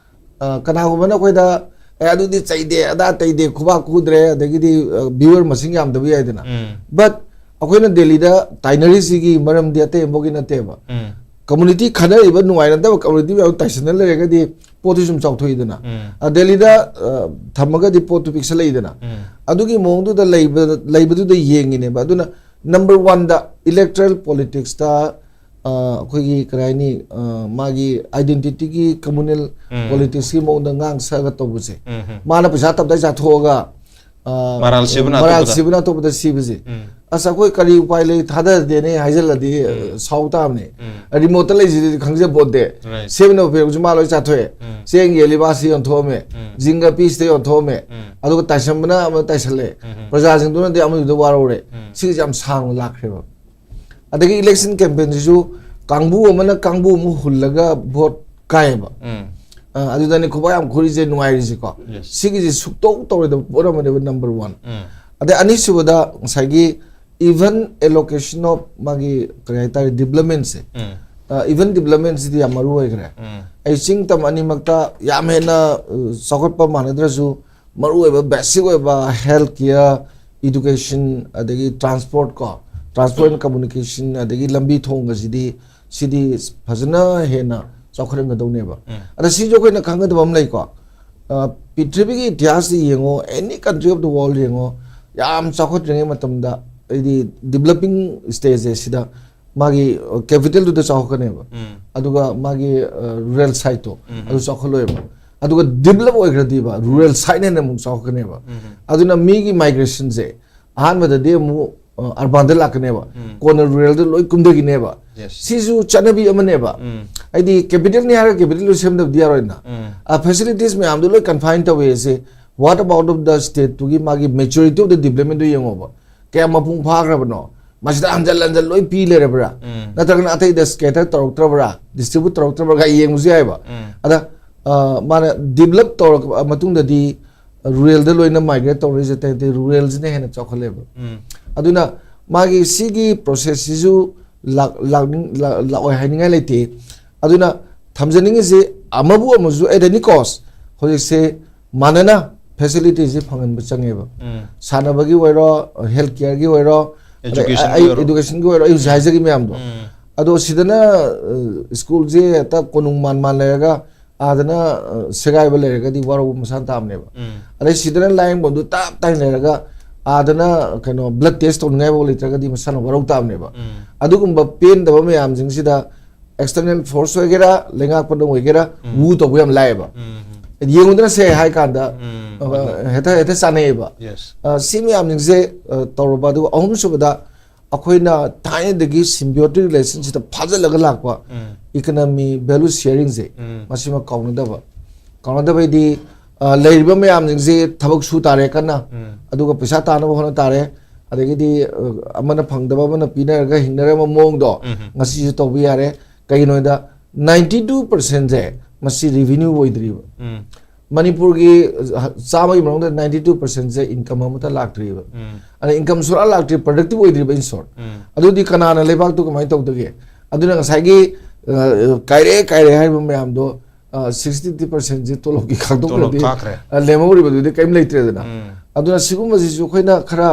ꯑ, ꯀꯅꯥꯒꯨꯝꯕꯅ ꯑꯩꯈꯣꯏꯗ, "ꯑꯦ, ꯑꯗꯨꯗꯤ ꯆꯩꯗꯦ, ꯑꯗꯥ ꯇꯩꯗꯦ, ꯈꯨꯕꯥꯛ ꯈꯨꯗ꯭ꯔꯦ", ꯑꯗꯒꯤꯗꯤ, ꯑ, ꯚ꯭ꯌꯨꯋꯔ ꯃꯁꯤꯡ ꯌꯥꯝꯗꯕ ꯌꯥꯏꯗꯅ꯫ ꯎꯝ. But ꯑꯩꯈꯣꯏꯅ ꯗꯦꯜꯂꯤꯗ ꯇꯥꯏꯅꯔꯤꯁꯤꯒꯤ ꯃꯔꯝꯗꯤ ꯑꯇꯩ ꯑꯃꯐꯥꯎꯒꯤ ꯅꯠꯇꯦꯕ꯫ ꯎꯝ. ꯀꯝꯃꯨꯅꯤꯇꯤ ꯈꯠꯅꯔꯤꯕ, ꯅꯨꯡꯉꯥꯏꯅꯗꯕ ꯀꯝꯃꯨꯅꯤꯇꯤ ꯃꯌꯥꯝ ꯇꯥꯏꯁꯟꯅ ꯂꯩꯔꯒꯗꯤ ꯄꯣꯠꯇꯨ ꯁꯨꯝ ꯆꯥꯎꯊꯣꯛꯏꯗꯅ꯫ ꯎꯝ. ꯑ, ꯗꯦꯜꯂꯤꯗ, ꯑ, ꯊꯝꯃꯒꯗꯤ ꯄꯣꯠꯇꯨ ꯄꯤꯛꯁꯜꯂꯛꯏꯗꯅ꯫ ꯎꯝ. ꯑꯗꯨꯒꯤ ꯃꯑꯣꯡꯗꯨꯗ ꯂꯩꯕ-, ꯂꯩꯕꯗꯨꯗ ꯌꯦꯡꯉꯤꯅꯦꯕ꯫ ꯑꯗꯨꯅ ꯅꯝꯕꯔ ꯋꯥꯟꯗ ꯏꯂꯦꯛꯇ꯭ꯔꯦꯜ ꯄꯣꯂꯤꯇꯤꯛꯁꯇ, ꯑ, ꯑꯩꯈꯣꯏꯒꯤ ꯀꯔꯤ ꯍꯥꯏꯅꯤ, ꯑ, ꯃꯥꯒꯤ ꯑꯥꯏꯗꯦꯟꯇꯤꯇꯤꯒꯤ ꯀꯝꯃꯨꯅꯦꯜ ꯎꯝ. ꯄꯣꯂꯤꯇꯤꯛꯁꯀꯤ ꯃꯑꯣꯡꯗ ꯉꯥꯡ ꯁꯛꯑꯒ ꯇꯧꯕꯁꯦ, ꯎꯝ. ꯃꯥꯅ ꯄꯩꯁꯥ ꯇꯞꯇꯥꯏ ꯆꯥꯊꯣꯛꯑꯒ, ꯑ, ꯃꯔꯥꯜ ꯁꯤꯕꯅ ꯃꯔꯥꯜ ꯑꯇꯣꯞꯄꯗ꯫ ꯁꯤꯕꯅ ꯑꯇꯣꯞꯄꯗ ꯁꯤꯕꯁꯦ, ꯎꯝ. "ꯑꯁ, ꯑꯩꯈꯣꯏ ꯀꯔꯤ ꯎꯄꯥꯏ ꯂꯩ, ꯊꯥꯗꯗꯦꯅꯦ" ꯍꯥꯏꯖꯜꯂꯗꯤ, ꯑ, ꯎꯝ. ꯁꯥꯎ ꯇꯥꯕꯅꯦ꯫ ꯎꯝ. ꯔꯤꯃꯣꯠꯇ ꯂꯩꯁꯤꯗꯤ ꯈꯪꯖꯄꯣꯠꯇꯦ꯫ Right. ꯁꯦꯝꯅꯕ ꯄꯤꯔꯛꯄꯁꯨ ꯃꯥ ꯂꯣꯏ ꯆꯥꯊꯣꯛꯑꯦ꯫ ꯎꯝ. ꯆꯦꯡ ꯌꯦꯜꯂꯤꯕ ꯑꯁꯤ ꯌꯣꯟꯊꯣꯛꯑꯝꯃꯦ꯫ ꯎꯝ. ꯖꯤꯡꯒ ꯄꯤꯁꯇ ꯌꯣꯟꯊꯣꯛꯑꯝꯃꯦ꯫ ꯎꯝ. ꯑꯗꯨꯒ ꯇꯥꯏꯁꯟꯕꯅ ꯑꯃ ꯇꯥꯏꯁꯜꯂꯦ꯫ ꯎꯝ. ꯄ꯭ꯔꯖꯥꯁꯤꯡꯗꯨꯅꯗꯤ ꯑꯃꯗꯨꯗ ꯋꯥꯔꯧꯔꯦ꯫ ꯎꯝ. ꯁꯤꯒꯤꯁꯦ ꯌꯥꯝ ꯁꯥꯡꯅ ꯂꯥꯛꯈ꯭ꯔꯦꯕ꯫ ꯑꯗꯒꯤ ꯏꯂꯦꯛꯁꯟ ꯀꯦꯝꯄꯦꯟꯁꯤꯁꯨ ꯀꯥꯡꯕꯨ ꯑꯃꯅ ꯀꯥꯡꯕꯨ ꯑꯃ ꯍꯨꯜꯂꯒ ꯚꯣꯠ ꯀꯥꯏꯌꯦꯕ꯫ ꯎꯝ. ꯑ, ꯑꯗꯨꯗꯅꯤ ꯈꯨꯕꯥꯛ ꯌꯥꯝ ꯈꯨꯔꯤꯁꯦ, ꯅꯨꯡꯉꯥꯏꯔꯤꯁꯦꯀꯣ꯫ Yes. ꯁꯤꯒꯤꯁꯦ ꯁꯨꯛꯇꯧ ꯇꯧꯔꯣꯏꯗꯕ ꯄꯣꯠ ꯑꯃꯅꯦꯕ, ꯅꯝꯕꯔ ꯋꯥꯟ꯫ ꯎꯝ. ꯑꯗꯩ ꯑꯅꯤꯁꯨꯕꯗ ꯉꯁꯥꯏꯒꯤ even allocation of ꯃꯥꯒꯤ ꯀꯔꯤ ꯍꯥꯏꯇꯥꯔꯦ, ꯗꯤꯕ꯭ꯂꯞꯃꯦꯟꯁꯦ꯫ ꯎꯝ. ꯏꯚꯟ ꯗꯤꯕ꯭ꯂꯞꯃꯦꯟꯁꯤꯗꯤ ꯌꯥꯝ ꯃꯔꯨ ꯑꯣꯏꯈ꯭ꯔꯦ꯫ ꯎꯝ. ꯑꯩ ꯆꯤꯡ ꯇꯝ ꯑꯅꯤꯃꯛꯇ ꯌꯥꯝ ꯍꯦꯟꯅ, ꯑ, ꯆꯥꯎꯈꯠꯄ ꯃꯥꯟꯅꯗ꯭ꯔꯁꯨ, ꯃꯔꯨ ꯑꯣꯏꯕ ꯕꯦꯁꯤꯛ ꯑꯣꯏꯕ ꯍꯦꯜꯊ ꯀꯤꯌꯔ, ꯏꯗꯨꯀꯦꯁꯟ, ꯑꯗꯒꯤ ꯇ꯭ꯔꯥꯟꯁꯄꯣꯔꯠ ꯀꯣ, ꯇ꯭ꯔꯥꯟꯁꯄꯣꯔꯠ ꯑꯦꯟ ꯀꯝꯃꯨꯅꯤꯀꯦꯁꯟ, ꯑꯗꯒꯤ ꯂꯝꯕꯤ ꯊꯣꯡꯒꯁꯤꯗꯤ, ꯁꯤꯗꯤ ꯐꯖꯅ ꯍꯦꯟꯅ ꯆꯥꯎꯈꯠꯍꯟꯒꯗꯧꯅꯦꯕ꯫ ꯎꯝ. ꯑꯗ ꯁꯤꯁꯨ ꯑꯩꯈꯣꯏꯅ ꯈꯪꯒꯗꯕ ꯑꯃ ꯂꯩꯀꯣ꯫ ꯑ, ꯄ꯭ꯔꯤꯊꯤꯕꯤꯒꯤ ꯏꯇꯤꯍꯥꯁꯇ ꯌꯦꯡꯉꯣ, any country of the world ꯌꯦꯡꯉꯣ, ꯌꯥꯝ ꯆꯥꯎꯈꯠꯇ꯭ꯔꯤꯉꯩ ꯃꯇꯝꯗ, ꯍꯥꯏꯗꯤ ꯗꯤꯕ꯭ꯂꯞꯄꯤꯡ ꯁ꯭ꯇꯦꯖꯁꯦ ꯁꯤꯗ ꯃꯥꯒꯤ, ꯑ, ꯀꯦꯄꯤꯇꯦꯜꯗꯨꯗ ꯆꯥꯎꯈꯠꯀꯅꯦꯕ꯫ ꯎꯝ. ꯑꯗꯨꯒ ꯃꯥꯒꯤ, ꯑ, ꯔꯨꯔꯦꯜ ꯁꯥꯏꯠꯇꯣ, ꯎꯝ. ꯑꯗꯨ ꯆꯥꯎꯈꯠꯂꯣꯏꯕ꯫ ꯑꯗꯨꯒ ꯗꯤꯕ꯭ꯂꯞ ꯑꯣꯏꯈ꯭ꯔꯗꯤꯕ, ꯔꯨꯔꯦꯜ ꯁꯥꯏꯠꯅ ꯍꯦꯟꯅ ꯑꯃꯨꯛ ꯆꯥꯎꯈꯠꯀꯅꯦꯕ꯫ ꯎꯝ. ꯑꯗꯨꯅ ꯃꯤꯒꯤ ꯃꯥꯏꯒ꯭ꯔꯦꯁꯟꯁꯦ ꯑꯍꯥꯟꯕꯗꯗꯤ ꯑꯃꯨꯛ, ꯑ, ꯑꯔꯕꯥꯟꯗ ꯂꯥꯛꯀꯅꯦꯕ, ꯎꯝ. ꯀꯣꯟꯅ ꯔꯨꯔꯦꯜꯗ ꯂꯣꯏ ꯀꯨꯝꯊꯈꯤꯅꯦꯕ꯫ Yes. ꯁꯤꯁꯨ ꯆꯠꯅꯕꯤ ꯑꯃꯅꯦꯕ꯫ ꯎꯝ. ꯍꯥꯏꯗꯤ ꯀꯦꯄꯤꯇꯦꯜꯅꯤ ꯍꯥꯏꯔꯒ ꯀꯦꯄꯤꯇꯦꯜꯗꯨ ꯁꯦꯝꯗꯕꯗꯤ ꯌꯥꯔꯣꯏꯅ꯫ ꯎꯝ. ꯑ, ꯐꯦꯁꯤꯂꯤꯇꯤꯁ ꯃꯌꯥꯝꯗꯣ ꯂꯣꯏ ꯀꯟꯐꯥꯏꯟ ꯇꯧꯋꯦ꯫ ꯁꯤ what about of the stateꯇꯨꯒꯤ ꯃꯥꯒꯤ maturity of the developmentꯗꯨ ꯌꯦꯡꯉꯣꯕ꯫ ꯀꯌꯥꯝ ꯃꯄꯨꯡ ꯐꯥꯈ꯭ꯔꯕꯅꯣ? ꯃꯁꯤꯗ ꯍꯟꯖꯜ ꯍꯟꯖꯜ ꯂꯣꯏ ꯄꯤ ꯂꯩꯔꯕ꯭ꯔꯥ? ꯎꯝ. ꯅꯠꯇ꯭ꯔꯒꯅ ꯑꯇꯩꯗ scatter ꯇꯧꯔꯛꯇ꯭ꯔꯕ꯭ꯔꯥ, distribute ꯇꯧꯔꯛꯇ꯭ꯔꯕ꯭ꯔꯥ ꯀꯥꯏ ꯌꯦꯡꯕꯁꯨ ꯌꯥꯏꯕ꯫ ꯎꯝ. ꯑꯗ ꯑ, ꯃꯥꯅ develop ꯇꯧꯔꯛꯄ ꯃꯇꯨꯡꯗꯗꯤ ruralꯗ ꯂꯣꯏꯅ migrate ꯇꯧꯔꯛꯏꯁꯦ, ꯑꯇꯩ ꯑꯇꯩ ruralꯁꯤꯅ ꯍꯦꯟꯅ ꯆꯥꯎꯈꯠꯂꯦꯕ꯫ ꯎꯝ. ꯑꯗꯨꯅ ꯃꯥꯒꯤ ꯁꯤꯒꯤ processꯁꯤꯁꯨ ꯂꯥꯛ- ꯂꯥꯛꯅꯤꯡ- ꯂꯥꯛ- ꯂꯥꯛꯑꯣꯏ ꯍꯥꯏꯅꯤꯡꯉꯥꯏ ꯂꯩꯇꯦ꯫ ꯑꯗꯨꯅ ꯊꯝꯖꯅꯤꯡꯉꯤꯁꯤ, ꯑꯃꯕꯨ ꯑꯃꯁꯨ at any cost ꯍꯧꯖꯤꯛꯁꯦ ꯃꯥꯟꯅꯅ facilityꯁꯤ ꯐꯪꯍꯟꯕ ꯆꯪꯉꯦꯕ꯫ ꯎꯝ. ꯁꯥꯟꯅꯕꯒꯤ ꯑꯣꯏꯔꯣ, health careꯒꯤ ꯑꯣꯏꯔꯣ, Educationꯒꯤ ꯑꯩ ꯑꯣꯏꯔꯣ꯫ Educationꯒꯤ ꯑꯣꯏꯔꯣ, ꯑꯩ ꯍꯧꯖꯤꯛ ꯍꯥꯏꯖꯈꯤꯕ ꯃꯌꯥꯝꯗꯣ꯫ ꯎꯝ. ꯑꯗꯣ ꯁꯤꯗꯅ ꯑ, schoolꯁꯦ ꯍꯦꯛꯇ ꯀꯣꯅꯨꯡ ꯃꯥꯟ ꯃꯥꯟ ꯂꯩꯔꯒ ꯑꯥꯗꯅ ꯑ, ꯁꯦꯒꯥꯏꯕ ꯂꯩꯔꯒꯗꯤ ꯋꯥꯔꯧꯕ ꯃꯁꯥꯅ ꯇꯥꯕꯅꯦꯕ꯫ ꯎꯝ. ꯑꯗꯩ ꯁꯤꯗꯅ ꯂꯥꯏꯌꯦꯡꯐꯝꯗꯨ ꯇꯞ ꯇꯥꯏꯅ ꯂꯩꯔꯒ ꯑꯥꯗꯅ ꯀꯩꯅꯣ blood test ꯇꯧꯅꯤꯡꯉꯥꯏꯐꯥꯎ ꯂꯩꯇ꯭ꯔꯒꯗꯤ ꯃꯁꯥꯅ ꯋꯥꯔꯧ ꯇꯥꯕꯅꯦꯕ꯫ ꯎꯝ. ꯑꯗꯨꯒꯨꯝꯕ ꯄꯦꯟꯗꯕ ꯃꯌꯥꯝꯁꯤꯡꯁꯤꯗ external force ꯑꯣꯏꯒꯦꯔꯥ, ꯂꯩꯉꯥꯛꯄꯗ ꯑꯣꯏꯒꯦꯔꯥ, ꯎꯝ. woo ꯇꯧꯕ ꯌꯥꯝ ꯂꯥꯏꯌꯦꯕ꯫ ꯎꯝ. ꯌꯦꯡꯉꯨꯗꯅ ꯁꯦ ꯍꯥꯏ ꯀꯥꯟꯗ ꯎꯝ. ꯑ, ꯍꯦꯛꯇ ꯍꯦꯛꯇ ꯆꯥꯅꯩꯌꯦꯕ꯫ Yes. ꯑ, ꯁꯤ ꯃꯌꯥꯝꯁꯤꯡꯁꯦ ꯑ, ꯇꯧꯔꯕ꯫ ꯑꯗꯨꯒ ꯑꯍꯨꯝꯁꯨꯕꯗ ꯑꯩꯈꯣꯏꯅ ꯊꯥꯏꯅꯗꯒꯤ symbiotic relationshipꯇ ꯐꯥꯖꯤꯜꯂꯒ ꯂꯥꯛꯄ ꯎꯝ. economy value sharingꯁꯦ ꯎꯝ. ꯃꯁꯤꯃ ꯀꯥꯎꯅꯗꯕ꯫ ꯀꯥꯎꯅꯗꯕ ꯍꯥꯏꯗꯤ ꯑ, ꯂꯩꯔꯤꯕ ꯃꯌꯥꯝꯁꯤꯡꯁꯦ ꯊꯕꯛ ꯁꯨ ꯇꯥꯔꯦ ꯀꯟꯅ, ꯎꯝ. ꯑꯗꯨꯒ ꯄꯩꯁꯥ ꯇꯥꯅꯕ ꯍꯣꯠꯅ ꯇꯥꯔꯦ꯫ ꯑꯗꯒꯤꯗꯤ ꯑ, ꯑꯃꯅ ꯐꯪꯗꯕ ꯑꯃꯅ ꯄꯤꯅꯔꯒ ꯍꯤꯡꯅꯔꯝꯕ ꯃꯑꯣꯡꯗꯣ ꯎꯝ. ꯉꯁꯤꯁꯨ ꯇꯧꯕ ꯌꯥꯔꯦ꯫ ꯀꯩꯒꯤꯅꯣ ꯍꯥꯏꯗ ninety two percentꯁꯦ ꯃꯁꯤ revenue ꯑꯣꯏꯗ꯭ꯔꯤꯕ꯫ ꯎꯝ. ꯃꯅꯤꯄꯨꯔꯒꯤ ꯆꯥꯝꯃꯒꯤ ꯃꯅꯨꯡꯗ ninety two percentꯁꯦ income ꯑꯃꯠꯇ ꯂꯥꯛꯇ꯭ꯔꯤꯕ꯫ ꯎꯝ. ꯑꯗ income ꯁꯨꯔꯥ ꯂꯥꯛꯇ꯭ꯔꯤ, productive ꯑꯣꯏꯗ꯭ꯔꯤꯕ in short꯫ ꯎꯝ. ꯑꯗꯨꯗꯤ ꯀꯅꯥꯅ ꯂꯩꯕꯥꯛꯇꯨ ꯀꯃꯥꯏꯅ ꯇꯧꯗꯒꯦ? ꯑꯗꯨꯅ ꯉꯁꯥꯏꯒꯤ ꯑ, ꯀꯥꯏꯔꯦ ꯀꯥꯏꯔꯦ ꯍꯥꯏꯔꯤꯕ ꯃꯌꯥꯝꯗꯣ sixty percentꯁꯦ ꯇꯣꯂꯣꯞꯀꯤ ꯇꯣꯂꯣꯞ ꯈꯥꯛꯇꯣꯛꯈ꯭ꯔꯗꯤ ꯈꯥꯛꯈ꯭ꯔꯦ꯫ ꯑ, ꯂꯦꯝꯍꯧꯔꯤꯕꯗꯨꯗꯤ ꯀꯔꯤꯝ ꯂꯩꯇ꯭ꯔꯦꯗꯅ꯫ ꯎꯝ. ꯑꯗꯨꯅ ꯁꯤꯒꯨꯝꯕꯁꯤꯁꯨ ꯑꯩꯈꯣꯏꯅ ꯈꯔ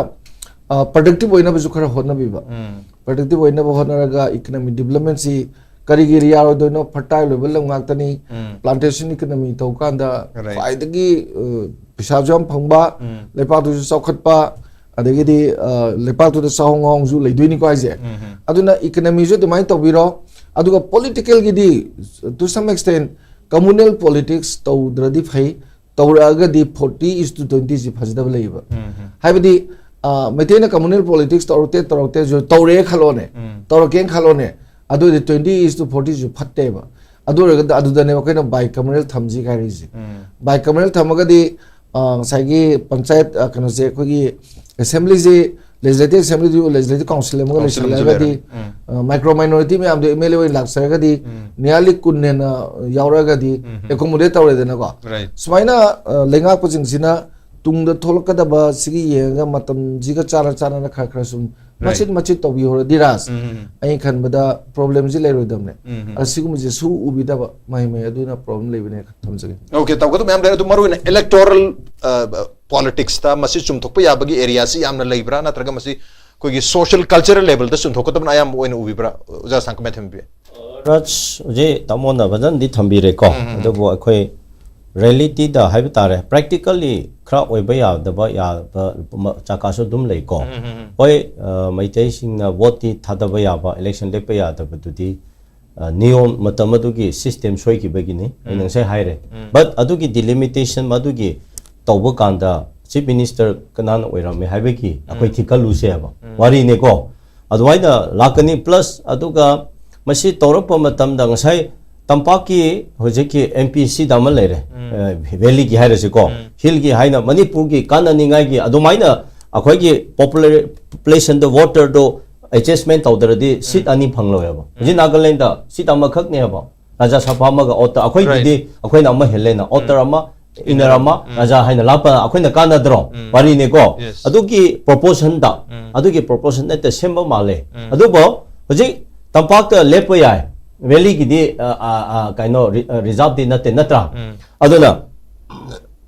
productive ꯑꯣꯏꯅꯕꯁꯨ ꯈꯔ ꯍꯣꯠꯅꯕꯤꯕ꯫ ꯎꯝ. Productive ꯑꯣꯏꯅꯕ ꯍꯣꯠꯅꯔꯒ economy developmentꯁꯤ ꯀꯔꯤꯒꯤ ꯌꯥꯔꯣꯏꯗꯣꯏꯅꯣ, fertile ꯑꯣꯏꯕ ꯂꯝ ꯉꯥꯛꯇꯅꯤ꯫ ꯎꯝ. Plantation economy ꯇꯧ ꯀꯥꯟꯗ Right. ꯈ꯭ꯋꯥꯏꯗꯒꯤ ꯑ, ꯄꯩꯁꯥꯁꯨ ꯌꯥꯝ ꯐꯪꯕ, ꯎꯝ. ꯂꯩꯄꯥꯛꯇꯨꯁꯨ ꯆꯥꯎꯈꯠꯄ, ꯑꯗꯒꯤꯗꯤ ꯑ, ꯂꯩꯄꯥꯛꯇꯨꯗ ꯆꯥꯍꯣꯡ ꯉꯥꯍꯣꯡꯁꯨ ꯂꯩꯗꯣꯏꯅꯤꯀꯣ ꯍꯥꯏꯁꯦ꯫ ꯎꯝ. ꯑꯗꯨꯅ economyꯁꯨ ꯑꯗꯨꯃꯥꯏꯅ ꯇꯧꯕꯤꯔꯣ꯫ ꯑꯗꯨꯒ politicalꯒꯤꯗꯤ to some extent communal politics ꯇꯧꯗ꯭ꯔꯗꯤ ꯐꯩ, ꯇꯧꯔꯛꯑꯒꯗꯤ forty is to twentyꯁꯤ ꯐꯖꯗꯕ ꯂꯩꯌꯦꯕ꯫ ꯎꯝ. ꯍꯥꯏꯕꯗꯤ ꯑ, ꯃꯩꯇꯩꯅ communal politics ꯇꯧꯔꯛꯇꯦ ꯇꯧꯔꯛꯇꯦꯁꯨ ꯇꯧꯔꯛꯑꯦ ꯈꯜꯂꯣꯅꯦ, ꯎꯝ. ꯇꯧꯔꯛꯀꯦꯅ ꯈꯜꯂꯣꯅꯦ, ꯑꯗꯨ ꯑꯣꯏꯔꯗꯤ twenty is to fortyꯁꯨ ꯐꯠꯇꯦꯕ꯫ ꯑꯗꯨ ꯑꯣꯏꯔꯒꯗꯤ ꯑꯗꯨꯗꯅꯦꯕ ꯑꯩꯈꯣꯏꯅ bicameral ꯊꯝꯁꯤ ꯍꯥꯏꯔꯤꯁꯦ꯫ ꯎꯝ. Bicameral ꯊꯝꯃꯒꯗꯤ ꯑ, ꯉꯁꯥꯏꯒꯤ ꯄꯟꯆꯥꯌꯠ ꯑ, ꯀꯩꯅꯣꯁꯦ, ꯑꯩꯈꯣꯏꯒꯤ assemblyꯁꯦ ꯂꯦꯖꯤꯁꯂꯦꯇꯤꯚ ꯑꯦꯁꯦꯝꯕ꯭ꯂꯤꯗꯨ ꯂꯦꯖꯤꯁꯂꯦꯇꯤꯚ ꯀꯥꯎꯟꯁꯤꯜ ꯑꯃꯒ ꯂꯩꯁꯜꯂꯛꯑꯒꯗꯤ, ꯃꯥꯏꯀ꯭ꯔꯣ ꯃꯥꯏꯅꯣꯔꯤꯇꯤ ꯃꯌꯥꯝꯗꯨ ꯑꯦꯝ ꯑꯦꯜ ꯑꯦ ꯑꯣꯏꯅ ꯂꯥꯛꯆꯔꯒꯗꯤ, ꯅꯤꯌꯥꯔꯂꯤ ꯀꯨꯟ ꯍꯦꯟꯅ ꯌꯥꯎꯔꯛꯑꯒꯗꯤ ꯑꯦꯀꯣꯃꯣꯗꯦꯠ ꯇꯧꯔꯦꯗꯅꯀꯣ꯫ ꯁꯨꯃꯥꯏꯅ ꯂꯩꯉꯥꯛꯄꯁꯤꯡꯁꯤꯅ ꯇꯨꯡꯗ ꯊꯣꯛꯂꯛꯀꯗꯕ ꯁꯤꯒꯤ ꯌꯦꯡꯉꯒ ꯃꯇꯝꯁꯤꯒ ꯆꯥꯟꯅ ꯆꯥꯟꯅꯅ ꯈꯔ ꯈꯔ ꯁꯨꯝ ꯃꯆꯤꯠ ꯃꯆꯤꯠ ꯇꯧꯕꯤꯍꯧꯔꯗꯤ ꯔꯥꯖ, ꯑꯩꯅ ꯈꯟꯕꯗ ꯄ꯭ꯔꯣꯕ꯭ꯂꯦꯝꯁꯤ ꯂꯩꯔꯣꯏꯗꯕꯅꯦ꯫ ꯑꯁꯤꯒꯨꯝꯕꯁꯦ ꯁꯨ ꯎꯕꯤꯗꯕ ꯃꯍꯩ ꯃꯍꯩ ꯑꯗꯨꯅ ꯄ꯭ꯔꯣꯕ꯭ꯂꯦꯝ ꯂꯩꯕꯅꯦ ꯊꯝꯖꯒꯦ꯫ ꯑꯣꯀꯦ, ꯇꯧꯒꯗꯕ ꯃꯌꯥꯝ ꯂꯩꯔꯦ꯫ ꯑꯗꯨ ꯃꯔꯨꯑꯣꯏꯅ ꯏꯂꯦꯛꯇꯣꯔꯦꯜ ꯄꯣꯂꯤꯇꯤꯛꯁꯇ ꯃꯁꯤ ꯆꯨꯝꯊꯣꯛꯄ ꯌꯥꯕꯒꯤ ꯑꯦꯔꯤꯌꯥꯁꯤ ꯌꯥꯝꯅ ꯂꯩꯕ꯭ꯔꯥ, ꯅꯠꯇ꯭ꯔꯒ ꯃꯁꯤ ꯑꯩꯈꯣꯏꯒꯤ ꯁꯣꯁꯤꯌꯦꯜ ꯀꯜꯆꯔꯦꯜ ꯂꯦꯚꯦꯜꯗ ꯆꯨꯝꯊꯣꯛꯀꯗꯕꯅ ꯑꯌꯥꯝꯕ ꯑꯣꯏꯅ ꯎꯕꯤꯕ꯭ꯔꯥ? ꯑꯣꯖꯥ ꯁꯥꯡꯀꯃꯩ ꯊꯝꯕꯤꯌꯨ꯫ ꯔꯥꯖ, ꯍꯧꯖꯤꯛ ꯇꯥꯃꯣꯅ ꯐꯖꯅꯗꯤ ꯊꯝꯕꯤꯔꯦꯀꯣ꯫ ꯑꯗꯨꯕꯨ ꯑꯩꯈꯣꯏ ꯔꯤꯌꯦꯂꯤꯇꯤꯗ ꯍꯥꯏꯕ ꯇꯥꯔꯦ, ꯄ꯭ꯔꯦꯛꯇꯤꯀꯦꯜꯂꯤ ꯈꯔ ꯑꯣꯏꯕ ꯌꯥꯗꯕ ꯌꯥꯕ ꯃ- ꯖꯒꯥꯁꯨ ꯑꯗꯨꯝ ꯂꯩꯀꯣ꯫ ꯍꯣꯏ, ꯑ, ꯃꯩꯇꯩꯁꯤꯡꯅ ꯚꯣꯠꯇꯤ ꯊꯥꯗꯕ ꯌꯥꯕ, ꯏꯂꯦꯛꯁꯟ ꯂꯦꯞꯄ ꯌꯥꯗꯕꯗꯨꯗꯤ, ꯑ, ꯅꯤꯌꯣꯝ ꯃꯇꯝ ꯑꯗꯨꯒꯤ ꯁꯤꯁꯇꯦꯝ ꯁꯣꯏꯈꯤꯕꯒꯤꯅꯤ ꯑꯩꯅ ꯉꯁꯥꯏ ꯍꯥꯏꯔꯦ꯫ ꯕꯠ ꯑꯗꯨꯒꯤ ꯗꯤꯂꯤꯃꯤꯇꯦꯁꯟ ꯑꯗꯨꯒꯤ ꯇꯧꯕ ꯀꯥꯟꯗ ꯆꯤꯐ ꯃꯤꯅꯤꯁꯇꯔ ꯀꯅꯥꯅ ꯑꯣꯏꯔꯝꯃꯦ ꯍꯥꯏꯕꯒꯤ ꯑꯩꯈꯣꯏ ꯊꯤꯀꯠꯂꯨꯁꯦ ꯍꯥꯏꯕ ꯋꯥꯔꯤꯅꯦꯀꯣ꯫ ꯑꯗꯨꯃꯥꯏꯅ ꯂꯥꯛꯀꯅꯤ꯫ ꯄ꯭ꯂꯁ ꯑꯗꯨꯒ ꯃꯁꯤ ꯇꯧꯔꯛꯄ ꯃꯇꯝꯗ ꯉꯁꯥꯏ ꯇꯝꯄꯥꯛꯀꯤ ꯍꯧꯖꯤꯛꯀꯤ ꯑꯦꯝ ꯄꯤ ꯁꯤꯗ ꯑꯃ ꯂꯩꯔꯦ, ꯑ, ꯚꯦꯂꯤꯒꯤ ꯍꯥꯏꯔꯁꯤꯀꯣ, ꯍꯤꯜꯒꯤ ꯍꯥꯏꯅ ꯃꯅꯤꯄꯨꯔꯒꯤ ꯀꯥꯟꯅꯅꯤꯡꯉꯥꯏꯒꯤ ꯑꯗꯨꯃꯥꯏꯅ ꯑꯩꯈꯣꯏꯒꯤ ꯄꯣꯄꯨꯂꯦꯁꯟꯗꯣ, ꯋꯣꯇꯔꯗꯣ ꯑꯦꯗꯖꯁꯃꯦꯟ ꯇꯧꯗ꯭ꯔꯗꯤ ꯁꯤꯠ ꯑꯅꯤ ꯐꯪꯂꯣꯏꯕ꯫ ꯍꯧꯖꯤꯛ ꯅꯥꯒꯥꯂꯦꯟꯗ ꯁꯤꯠ ꯑꯃꯈꯛꯅꯦꯕ, ꯔꯥꯖ꯭ꯌ ꯁꯚꯥ ꯑꯃꯒ ꯑꯣꯇꯔ, ꯑꯩꯈꯣꯏꯒꯤꯗꯤ ꯑꯩꯈꯣꯏꯅ ꯑꯃ ꯍꯦꯜꯂꯦꯅ, ꯑꯣꯇꯔ ꯑꯃ, ꯏꯟꯅꯔ ꯑꯃ, ꯔꯥꯖ꯭ꯌ ꯍꯥꯏꯅ ꯂꯥꯞꯄ ꯑꯩꯈꯣꯏꯅ ꯀꯥꯟꯅꯗ꯭ꯔꯣ? ꯋꯥꯔꯤꯅꯤꯀꯣ꯫ Yes. ꯑꯗꯨꯒꯤ ꯄ꯭ꯔꯣꯄꯣꯔꯁꯟꯗ, ꯑꯗꯨꯒꯤ ꯄ꯭ꯔꯣꯄꯣꯔꯁꯟ ꯅꯠꯇꯦ, ꯁꯦꯝꯕ ꯃꯥꯜꯂꯦ꯫ ꯑꯗꯨꯕꯨ ꯍꯧꯖꯤꯛ ꯇꯝꯄꯥꯛꯇ ꯂꯦꯞꯄ ꯌꯥꯏ, ꯚꯦꯂꯤꯒꯤꯗꯤ, ꯑ, ꯑ, ꯑ, ꯀꯩꯅꯣ, ꯔꯤ-, ꯑ, ꯔꯤꯖꯥꯔꯚꯇꯤ ꯅꯠꯇꯦ, ꯅꯠꯇ꯭ꯔꯥ? ꯑꯗꯨꯅ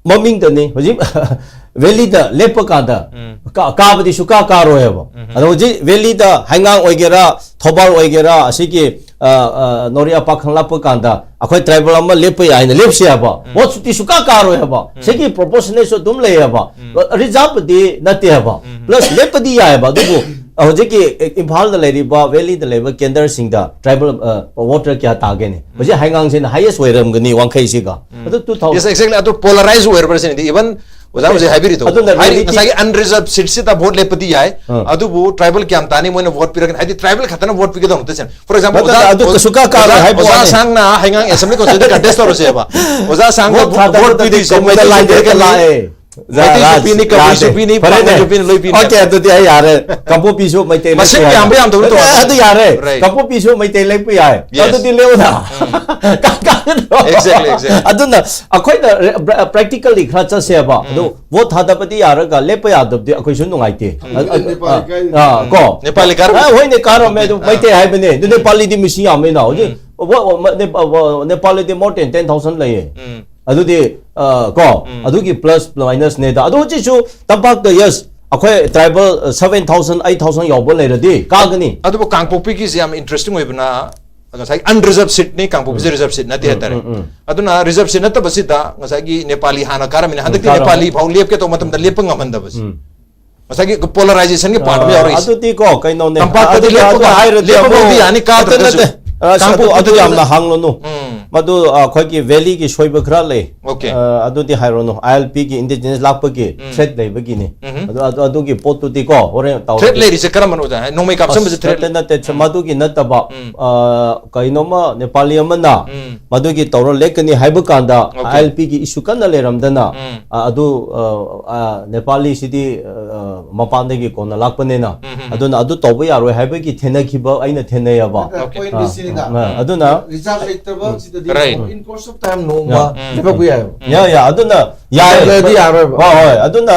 ꯃꯃꯤꯡꯗꯅꯤ ꯍꯧꯖꯤꯛ ꯚꯦꯂꯤꯗ ꯂꯦꯞꯄ ꯀꯥꯟꯗ ꯀꯥ- ꯀꯥꯕꯗꯤ ꯁꯨꯀꯥ ꯀꯥꯔꯣꯏꯕ꯫ ꯑꯗꯣ ꯍꯧꯖꯤꯛ ꯚꯦꯂꯤꯗ ꯍꯩꯉꯥꯡ ꯑꯣꯏꯒꯦꯔꯥ, ꯊꯧꯕꯥꯜ ꯑꯣꯏꯒꯦꯔꯥ, ꯑꯁꯤꯒꯤ, ꯑ, ꯑ, ꯅꯣꯔꯤꯌꯥ ꯄꯥꯈꯪ ꯂꯥꯛꯄ ꯀꯥꯟꯗ ꯑꯩꯈꯣꯏ ꯇ꯭ꯔꯥꯏꯕꯦꯜ ꯑꯃ ꯂꯦꯞꯄ ꯌꯥꯏ ꯍꯥꯏꯅ ꯂꯦꯞꯁꯤ ꯍꯥꯏꯕ꯫ ꯚꯣꯠꯁꯨꯇꯤ ꯁꯨꯀꯥ ꯀꯥꯔꯣꯏ ꯍꯥꯏꯕ꯫ ꯁꯤꯒꯤ ꯄ꯭ꯔꯣꯄꯣꯔꯁꯅꯦꯜꯁꯨ ꯑꯗꯨꯝ ꯂꯩ ꯍꯥꯏꯕ꯫ ꯔꯤꯖꯥꯔꯚꯄꯨꯗꯤ ꯅꯠꯇꯦ ꯍꯥꯏꯕ꯫ ꯄ꯭ꯂꯁ ꯂꯦꯞꯄꯗꯤ ꯌꯥꯏꯑꯕ, ꯑꯗꯨꯕꯨ ꯍꯧꯖꯤꯛꯀꯤ ꯏꯝꯐꯥꯜꯗ ꯂꯩꯔꯤꯕ, ꯚꯦꯂꯤꯗ ꯂꯩꯕ ꯀꯦꯟꯗꯔꯁꯤꯡꯗ ꯇ꯭ꯔꯥꯏꯕꯦꯜ, ꯑ, ꯋꯣꯇꯔ ꯀꯌꯥ ꯇꯥꯒꯦꯅꯦ? ꯍꯧꯖꯤꯛ ꯍꯩꯉꯥꯡꯁꯤꯅ ꯍꯥꯏꯌꯦꯁ ꯑꯣꯏꯔꯝꯒꯅꯤ ꯋꯥꯡꯈꯩꯁꯤꯒ꯫ ꯑꯗꯨ ꯇꯨ ꯊꯥꯎꯖꯟ Yes, exactly. ꯑꯗꯨ ꯄꯣꯂꯔꯥꯏꯖ ꯑꯣꯏꯔꯕ꯭ꯔꯥ ꯁꯤꯅꯤꯗꯤ꯫ ꯏꯚꯟ ꯑꯣꯖꯥ ꯍꯧꯖꯤꯛ ꯍꯥꯏꯕꯤꯔꯤꯗꯣ, ꯑꯗꯨꯅ ꯍꯥꯏꯗꯤ reality ꯉꯁꯥꯏꯒꯤ ꯑꯟꯔꯤꯖꯔꯚ ꯁꯤꯠꯁꯤꯗ ꯚꯣꯠ ꯂꯦꯞꯄꯗꯤ ꯌꯥꯏ, ꯑꯥ꯫ ꯑꯗꯨꯕꯨ ꯇ꯭ꯔꯥꯏꯕꯦꯜ ꯀꯌꯥꯝ ꯇꯥꯅꯤ, ꯃꯣꯏꯅ ꯚꯣꯠ ꯄꯤꯔꯒꯅꯤ? ꯍꯥꯏꯗꯤ ꯇ꯭ꯔꯥꯏꯕꯦꯜ ꯈꯛꯇꯅ ꯚꯣꯠ ꯄꯤꯒꯗꯧ ꯅꯠꯇꯦ ꯁꯦ꯫ ꯐꯣꯔ ꯑꯦꯛꯖꯥꯝꯄꯜ, ꯅꯠꯇꯦ, ꯑꯣꯖꯥ, ꯑꯗꯨ ꯑꯣꯖꯥ, ꯁꯨꯀꯥ ꯀꯥꯔꯣꯏ ꯑꯣꯖꯥ, ꯍꯥꯏꯕ ꯑꯣꯖꯥ ꯋꯥꯅꯤ꯫ ꯑꯁꯥꯡꯅ ꯍꯩꯉꯥꯡ ꯑꯦꯁꯦꯝꯕ꯭ꯂꯤ ꯀꯣꯟꯁꯇꯤꯇ꯭ꯌꯨꯟꯁꯤꯗ ꯀꯟꯇꯦꯁ ꯇꯧꯔꯁꯦꯕ꯫ ꯑꯣꯖꯥ ꯑꯁꯥꯡꯗ ꯚꯣꯠ ꯊꯥꯗꯕꯗꯗꯤ ꯚꯣꯠ ꯄꯤꯗꯣꯏꯁꯦ ꯀꯩꯝꯇ ꯃꯩꯇꯩ ꯂꯥꯏꯟꯗ ꯁꯤꯡꯗ ꯍꯦꯛꯇ ꯀꯩꯅꯣ? ꯂꯥꯛꯑꯦ꯫ ꯃꯩꯇꯩꯁꯨ ꯄꯤꯅꯤ, ꯀꯕꯨꯏꯁꯨ ꯄꯤꯅꯤ, ꯄꯥꯡꯒꯜꯁꯨ ꯄꯤꯅꯤ, ꯂꯣꯏ ꯄꯤꯅꯤ꯫ ꯑꯣꯀꯦ, ꯑꯗꯨꯗꯤ ꯑꯩ ꯌꯥꯔꯦ꯫ ꯀꯥꯡꯄꯣꯛꯄꯤꯁꯨ ꯃꯩꯇꯩ ꯂꯩꯕ ꯌꯥꯏ꯫ ꯑꯗꯨ ꯌꯥꯔꯦ꯫ ꯀꯥꯡꯄꯣꯛꯄꯤꯁꯨ ꯃꯩꯇꯩ ꯂꯩꯕ ꯌꯥꯏ꯫ ꯑꯗꯨꯗꯤ ꯂꯦꯞꯎꯗ꯫ ꯑꯗꯨꯅ ꯑꯩꯈꯣꯏꯅ ꯄ꯭ꯔꯦꯛꯇꯤꯀꯦꯜꯂꯤ ꯈꯔ ꯆꯠꯁꯦꯕ꯫ ꯑꯗꯨ ꯚꯣꯠ ꯊꯥꯗꯕꯗꯤ ꯌꯥꯔꯒ ꯂꯦꯞꯄ ꯌꯥꯗꯕꯗꯤ ꯑꯩꯈꯣꯏꯁꯨ ꯅꯨꯡꯉꯥꯏꯇꯦ꯫ ꯎꯝ꯫ ꯑ, ꯑ, ꯅꯦꯄꯥꯂꯤ ꯀꯥꯏ-, ꯑ, ꯎꯝ꯫ ꯀꯣ? ꯅꯦꯄꯥꯂꯤ ꯀꯥꯔꯝꯃꯦ꯫ ꯑ, ꯍꯣꯏꯅꯦ, ꯀꯥꯔꯝꯃꯦ, ꯑꯗꯨ ꯑꯥ꯫ ꯃꯩꯇꯩ ꯍꯥꯏꯕꯅꯦ꯫ ꯑꯗꯨ ꯎꯝ꯫ ꯅꯦꯄꯥꯂꯤꯗꯤ ꯃꯤꯁꯤꯡ ꯌꯥꯝꯃꯦꯅ꯫ ꯍꯧꯖꯤꯛ ꯎꯝ꯫ ꯋꯥ-, ꯋꯥ-, ꯃ-, ꯅꯦꯄꯥ-, ꯋꯥ-, ꯅꯦꯄꯥꯂꯤꯗꯤ more than ten thousand ꯂꯩꯌꯦ꯫ ꯎꯝ꯫ ꯑꯗꯨꯗꯤ, ꯑ, ꯀꯣ? ꯎꯝ꯫ ꯑꯗꯨꯒꯤ plus minus ꯅꯦꯗ꯫ ꯑꯗꯨ ꯍꯧꯖꯤꯛꯁꯨ ꯇꯝꯄꯥꯛꯇ, yes, ꯑꯩꯈꯣꯏ tribal, ꯑ, seven thousand, eight thousand ꯌꯥꯎꯕ ꯂꯩꯔꯗꯤ ꯀꯥꯒꯅꯤ꯫ ꯑꯗꯨꯕꯨ ꯀꯥꯡꯄꯣꯛꯄꯤꯒꯤꯁꯦ ꯌꯥꯝ interesting ꯑꯣꯏꯕꯅ, ꯉꯁꯥꯏ unreserved seat ꯅꯤ, ꯀꯥꯡꯄꯣꯛꯄꯤꯁꯦ ꯎꯝ꯫ Reserved seat ꯅꯠꯇꯦ ꯎꯝ, ꯍꯥꯏꯇꯥꯔꯦ꯫ ꯎꯝ, ꯎꯝ꯫ ꯑꯗꯨꯅ reserved seat ꯅꯠꯇꯕꯁꯤꯗ ꯉꯁꯥꯏꯒꯤ ꯅꯦꯄꯥꯂꯤ ꯍꯥꯟꯅ ꯀꯥꯔꯝꯃꯤꯅ, ꯎꯝ, ꯍꯟꯗꯛꯇꯤ ꯀꯥꯔꯝꯃꯤ꯫ ꯅꯦꯄꯥꯂꯤ ꯐꯥꯎ ꯂꯦꯞꯀꯦ ꯇꯧꯕ ꯃꯇꯝꯗ ꯂꯦꯞꯄ ꯉꯝꯍꯟꯗꯕꯁꯦ꯫ ꯎꯝ꯫ ꯉꯁꯥꯏꯒꯤ polarization ꯒꯤ part ꯑꯃ ꯑ, ꯌꯥꯎꯔꯛꯏꯁꯦ꯫ ꯑꯗꯨꯗꯤ ꯀꯣ, ꯀꯩꯅꯣꯅꯦ꯫ ꯇꯝꯄꯥꯛꯇꯗꯤ ꯑꯗꯨꯗꯤ ꯂꯦꯞꯄ ꯑꯗꯨ ꯉꯝ-, ꯍꯥꯏꯔꯗꯤ ꯂꯦꯞꯄ ꯑꯃꯨꯛ ꯐꯥꯎꯗꯤ ꯌꯥꯅꯤ, ꯅꯠꯇꯦ, ꯀꯥꯗ꯭ꯔꯒꯁꯨ꯫ ꯅꯠꯇꯦ꯫ ꯑ, ꯑꯗꯨ, ꯀꯥꯡꯄꯣꯛꯄꯤꯗꯗꯤ ꯑꯗꯨ ꯌꯥꯝꯅ ꯍꯥꯡꯂꯨꯅꯨ꯫ ꯎꯝ꯫ ꯃꯗꯨ, ꯑ, ꯑꯩꯈꯣꯏꯒꯤ valley ꯒꯤ ꯁꯣꯏꯕ ꯈꯔ ꯂꯩ꯫ ꯑꯣꯀꯦ꯫ ꯑ, ꯑꯗꯨꯗꯤ ꯍꯥꯏꯔꯨꯅꯨ꯫ I L P ꯒꯤ indigenous ꯂꯥꯛꯄꯒꯤ ꯎꯝ꯫ Threat ꯂꯩꯕꯒꯤꯅꯤ꯫ ꯎꯝ꯫ ꯑꯗꯨ, ꯑꯗꯨ, ꯑꯗꯨꯒꯤ ꯄꯣꯠꯇꯨꯗꯤ ꯀꯣ, ꯍꯣꯔꯦꯟ ꯇꯧꯔꯒꯦ꯫ Threat ꯂꯩꯔꯤꯁꯦ ꯀꯔꯝꯕꯅꯣ ꯑꯣꯖꯥ? ꯅꯣꯡꯃꯩ ꯀꯥꯞꯁꯟꯕꯁꯦ ꯑꯁ, threat ꯅꯠꯇꯦ, ꯂꯩ-, ꯅꯠꯇꯦ, ꯎꯝ꯫ ꯃꯗꯨꯒꯤ ꯅꯠꯇꯕ, ꯎꯝ꯫ ꯑ, ꯀꯩꯅꯣꯝꯃ ꯅꯦꯄꯥꯂꯤ ꯑꯃꯅ ꯎꯝ꯫ ꯃꯗꯨꯒꯤ ꯇꯧꯔ ꯂꯦꯞꯀꯅꯤ ꯍꯥꯏꯕ ꯀꯥꯟꯗ ꯑꯣꯀꯦ꯫ I L P ꯒꯤ issue ꯀꯟꯅ ꯂꯩꯔꯝꯗꯅ, ꯎꯝ꯫ ꯑ, ꯑꯗꯨ, ꯑ, ꯑ, ꯅꯦꯄꯥꯂꯤꯁꯤꯗꯤ, ꯑ, ꯑ, ꯃꯄꯥꯟꯗꯒꯤ ꯀꯣꯟꯅ ꯂꯥꯛꯄꯅꯤꯅ, ꯎꯝ, ꯎꯝ, ꯎꯝ꯫ ꯑꯗꯨꯅ ꯑꯗꯨ ꯇꯧꯕ ꯌꯥꯔꯣꯏ ꯍꯥꯏꯕꯒꯤ ꯊꯦꯡꯅꯈꯤꯕ ꯑꯩꯅ ꯊꯦꯡꯅꯩꯑꯕ꯫ ꯅꯠꯇꯦ, ꯑꯣꯀꯦ꯫ Point ꯑ, ꯗꯤ ꯁꯤꯅꯤꯗ꯫ ꯑ, ꯑꯗꯨꯅ reserve ꯂꯩꯇꯕ ꯁꯤꯗꯗꯤ right꯫ In course of time ꯅꯣꯡꯃ ꯎꯝ꯫ ꯂꯦꯞꯄꯛꯄ ꯌꯥꯏꯑꯕ꯫ ꯎꯝ꯫ ꯌꯥ, ꯌꯥ, ꯑꯗꯨꯅ ꯌꯥꯏ꯫ ꯂꯩꯔꯗꯤ ꯌꯥꯔꯣꯏꯕ꯫ ꯍꯣꯏ, ꯍꯣꯏ꯫ ꯑꯗꯨꯅ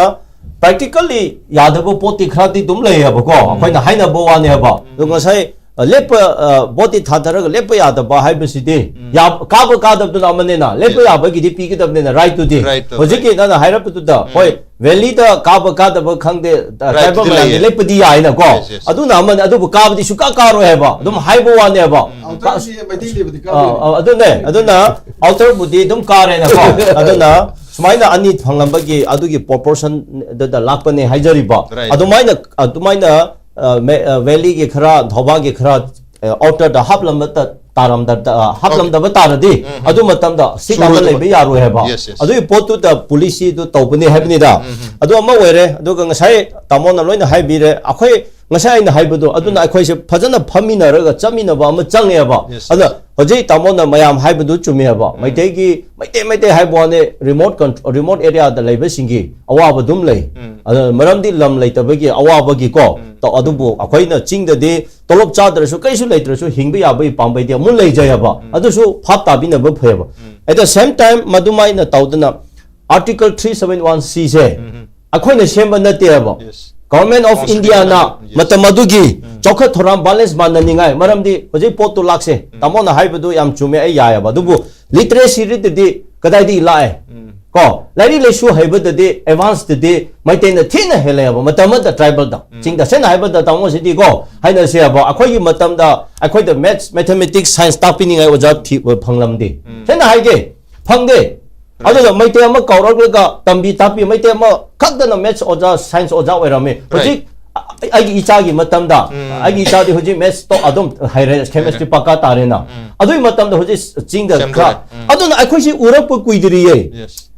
practically ꯌꯥꯗꯕ ꯄꯣꯠꯇꯤ ꯈꯔꯗꯤ ꯑꯗꯨꯝ ꯂꯩꯌꯦꯕꯀꯣ꯫ ꯎꯝ꯫ ꯑꯩꯈꯣꯏꯅ ꯍꯥꯏꯅꯕ ꯋꯥꯅꯦꯕ꯫ ꯑꯗꯣ ꯎꯝ꯫ ꯉꯁꯥꯏ, ꯑ, ꯂꯦꯞꯄ, ꯑ, ꯚꯣꯠꯇꯤ ꯊꯥꯗꯔꯒ ꯂꯦꯞꯄ ꯌꯥꯗꯕ ꯍꯥꯏꯕꯁꯤꯗꯤ ꯎꯝ꯫ ꯌꯥ-, ꯀꯥꯕ ꯀꯥꯗꯕꯗꯨꯅ ꯑꯃꯅꯤꯅ, ꯂꯦꯞꯄ yes꯫ ꯌꯥꯕꯒꯤꯗꯤ ꯄꯤꯒꯗꯕꯅꯤꯅ right ꯇꯨꯗꯤ꯫ Right ꯇꯨ, ꯍꯧꯖꯤꯛꯀꯤ right꯫ ꯅꯪꯅ ꯍꯥꯏꯔꯛꯄꯗꯨꯗ, ꯎꯝ꯫ ꯍꯣꯏ, valley ꯗ ꯀꯥꯕ ꯀꯥꯗꯕ ꯈꯪꯗꯦ, right ꯇꯨꯗꯤ tribal land ꯗ ꯂꯩꯌꯦ꯫ ꯂꯦꯞꯄꯗꯤ ꯌꯥꯏꯅꯀꯣ꯫ Yes, yes꯫ ꯑꯗꯨꯅ ꯑꯃꯅꯤ, ꯑꯗꯨꯕꯨ ꯀꯥꯕꯗꯤ ꯁꯨꯡꯀꯥ ꯀꯥꯔꯣꯏ ꯍꯥꯏꯕ, ꯑꯗꯨꯝ ꯎꯝ꯫ ꯍꯥꯏꯕ ꯋꯥꯅꯦꯕ꯫ ꯎꯝ꯫ Outer ꯁꯤ ꯃꯩꯇꯩ ꯂꯩꯕꯗꯤ ꯑ, ꯀꯥꯗꯣꯏꯅꯦ꯫ ꯑ, ꯑꯗꯨꯅꯦ, ꯑꯗꯨꯅ outer ꯕꯨꯗꯤ ꯑꯗꯨꯝ ꯀꯥꯔꯦꯅꯀꯣ꯫ ꯑꯗꯨꯅ ꯁꯨꯃꯥꯏꯅ ꯑꯅꯤ ꯐꯪꯂꯝꯕꯒꯤ ꯑꯗꯨꯒꯤ proportion ꯗꯨꯗ ꯂꯥꯛꯄꯅꯦ ꯍꯥꯏꯖꯔꯤꯕ꯫ Right꯫ ꯑꯗꯨꯃꯥꯏꯅ, ꯑꯗꯨꯃꯥꯏꯅ, ꯑ, ꯃꯦ-, ꯑ, valley ꯒꯤ ꯈꯔ, ꯊꯧꯕꯥꯜꯒꯤ ꯈꯔ, ꯑ, outer ꯗ ꯍꯥꯞꯂꯝꯕ ꯇ-, ꯇꯥꯔꯝꯗ-, ꯑ, ꯍꯥꯞꯂꯝꯗꯕ ꯇꯥꯔꯗꯤ, ꯎꯝ, ꯎꯝ꯫ ꯑꯗꯨ ꯃꯇꯝꯗ seat ꯑꯃ ꯁꯨꯔꯣꯏꯗꯕ꯫ ꯂꯩꯕ ꯌꯥꯔꯣꯏ ꯍꯥꯏꯕ꯫ Yes, yes꯫ ꯑꯗꯨꯒꯤ ꯄꯣꯠꯇꯨꯗ policy ꯗꯨ ꯇꯧꯕꯅꯤ ꯍꯥꯏꯕꯅꯤꯗ꯫ ꯎꯝ, ꯎꯝ꯫ ꯑꯗꯨ ꯑꯃ ꯑꯣꯏꯔꯦ꯫ ꯑꯗꯨꯒ ꯉꯁꯥꯏ ꯇꯥꯃꯣꯅ ꯂꯣꯏꯅ ꯍꯥꯏꯕꯤꯔꯦ꯫ ꯑꯩꯈꯣꯏ ꯉꯁꯥꯏ ꯑꯩꯅ ꯍꯥꯏꯕꯗꯣ, ꯑꯗꯨꯅ ꯎꯝ꯫ ꯑꯩꯈꯣꯏꯁꯦ ꯐꯖꯅ ꯐꯝꯃꯤꯟꯅꯔꯒ ꯆꯠꯃꯤꯟꯅꯕ ꯑꯃ ꯆꯪꯉꯦꯕ꯫ Yes, ꯑꯗꯨꯅ yes꯫ ꯍꯧꯖꯤꯛ ꯇꯥꯃꯣꯅ ꯃꯌꯥꯝ ꯍꯥꯏꯕꯗꯨ ꯆꯨꯝꯃꯦꯕ꯫ ꯃꯩꯇꯩꯒꯤ, ꯃꯩꯇꯩ, ꯃꯩꯇꯩ ꯍꯥꯏꯕ ꯋꯥꯅꯤ, remote control, remote areaꯗ ꯂꯩꯕꯁꯤꯡꯒꯤ ꯑꯋꯥꯕ ꯑꯗꯨꯝ ꯂꯩ꯫ ꯑꯗꯨꯅ ꯃꯔꯝꯗꯤ ꯂꯝ ꯂꯩꯇꯕꯒꯤ ꯑꯋꯥꯕꯒꯤꯀꯣ꯫ ꯇꯧ-, ꯑꯗꯨꯕꯨ ꯑꯩꯈꯣꯏꯅ ꯆꯤꯡꯗꯗꯤ ꯇꯣꯂꯣꯞ ꯆꯥꯗ꯭ꯔꯁꯨ, ꯀꯩꯁꯨ ꯂꯩꯇ꯭ꯔꯁꯨ, ꯍꯤꯡꯕ ꯌꯥꯕꯒꯤ ꯄꯥꯝꯕꯩꯗꯤ ꯑꯃꯨꯛ ꯂꯩꯖꯩꯑꯕ꯫ ꯑꯗꯨꯁꯨ ꯚꯥꯞ ꯇꯥꯕꯤꯅꯕ ꯐꯩꯑꯕ꯫ At the same time, ꯃꯗꯨꯃꯥꯏꯅ ꯇꯧꯗꯅ Article three seven one C ꯁꯦ ꯑꯩꯈꯣꯏꯅ ꯁꯦꯝꯕ ꯅꯠꯇꯦꯕ꯫ Government of Indiaꯅ ꯃꯇꯝ ꯑꯗꯨꯒꯤ ꯆꯥꯎꯈꯠ ꯊꯧꯔꯥꯡ balance ꯃꯥꯟꯅꯅꯤꯡꯉꯥꯏ, ꯃꯔꯝꯗꯤ ꯍꯧꯖꯤꯛ ꯄꯣꯠꯇꯨ ꯂꯥꯛꯁꯦ, ꯇꯥꯃꯣꯅ ꯍꯥꯏꯕꯗꯨ ꯌꯥꯝ ꯆꯨꯝꯃꯦ, ꯑꯩ ꯌꯥꯏꯑꯕ꯫ ꯑꯗꯨꯕꯨ literacy rate ꯇꯗꯤ ꯀꯗꯥꯏꯗꯒꯤ ꯂꯥꯛꯑꯦ? ꯀꯣ, ꯂꯥꯏꯔꯤꯛ ꯂꯥꯏꯁꯨ ꯍꯩꯕꯗꯗꯤ advance ꯇꯗꯤ ꯃꯩꯇꯩꯅ ꯊꯤꯅ ꯍꯦꯜꯂꯦꯕ, ꯃꯇꯝ ꯑꯃꯗ tribalꯗ꯫ ꯆꯤꯡꯗ ꯁꯦꯡꯅ ꯍꯥꯏꯕꯗ, ꯇꯥꯃꯣꯁꯤꯗꯤꯀꯣ, ꯍꯥꯏꯅꯁꯦꯕ, ꯑꯩꯈꯣꯏꯒꯤ ꯃꯇꯝꯗ ꯑꯩꯈꯣꯏꯗ maths, mathematics, science ꯇꯥꯛꯄꯤꯅꯤꯡꯉꯥꯏ ꯑꯣꯖꯥ ꯊꯤ-, ꯐꯪꯂꯝꯗꯦ꯫ ꯁꯦꯡꯅ ꯍꯥꯏꯒꯦ, ꯐꯪꯗꯦ꯫ ꯑꯗꯨꯅ ꯃꯩꯇꯩ ꯑꯃ ꯀꯧꯔꯛꯂꯒ ꯇꯝꯕꯤ ꯇꯥꯛꯄꯤ, ꯃꯩꯇꯩ ꯑꯃ ꯈꯛꯇꯅ maths ꯑꯣꯖꯥ, science ꯑꯣꯖꯥ ꯑꯣꯏꯔꯝꯃꯤ꯫ ꯍꯧꯖꯤꯛ ꯑ-, ꯑꯩꯒꯤ ꯏꯆꯥꯒꯤ ꯃꯇꯝꯗ, ꯑꯩꯒꯤ ꯏꯆꯥꯗꯤ ꯍꯧꯖꯤꯛ maths ꯇꯣ ꯑꯗꯨꯝ ꯍꯩꯔꯦ, chemistry ꯄꯀꯥ ꯇꯥꯔꯦꯅ꯫ ꯑꯗꯨꯒꯤ ꯃꯇꯝꯗ ꯍꯧꯖꯤꯛ ꯆꯤꯡꯗ ꯈꯔ, ꯑꯗꯨꯅ ꯑꯩꯈꯣꯏꯁꯤ ꯎꯔꯛꯄ ꯀꯨꯏꯗ꯭ꯔꯤꯌꯦ꯫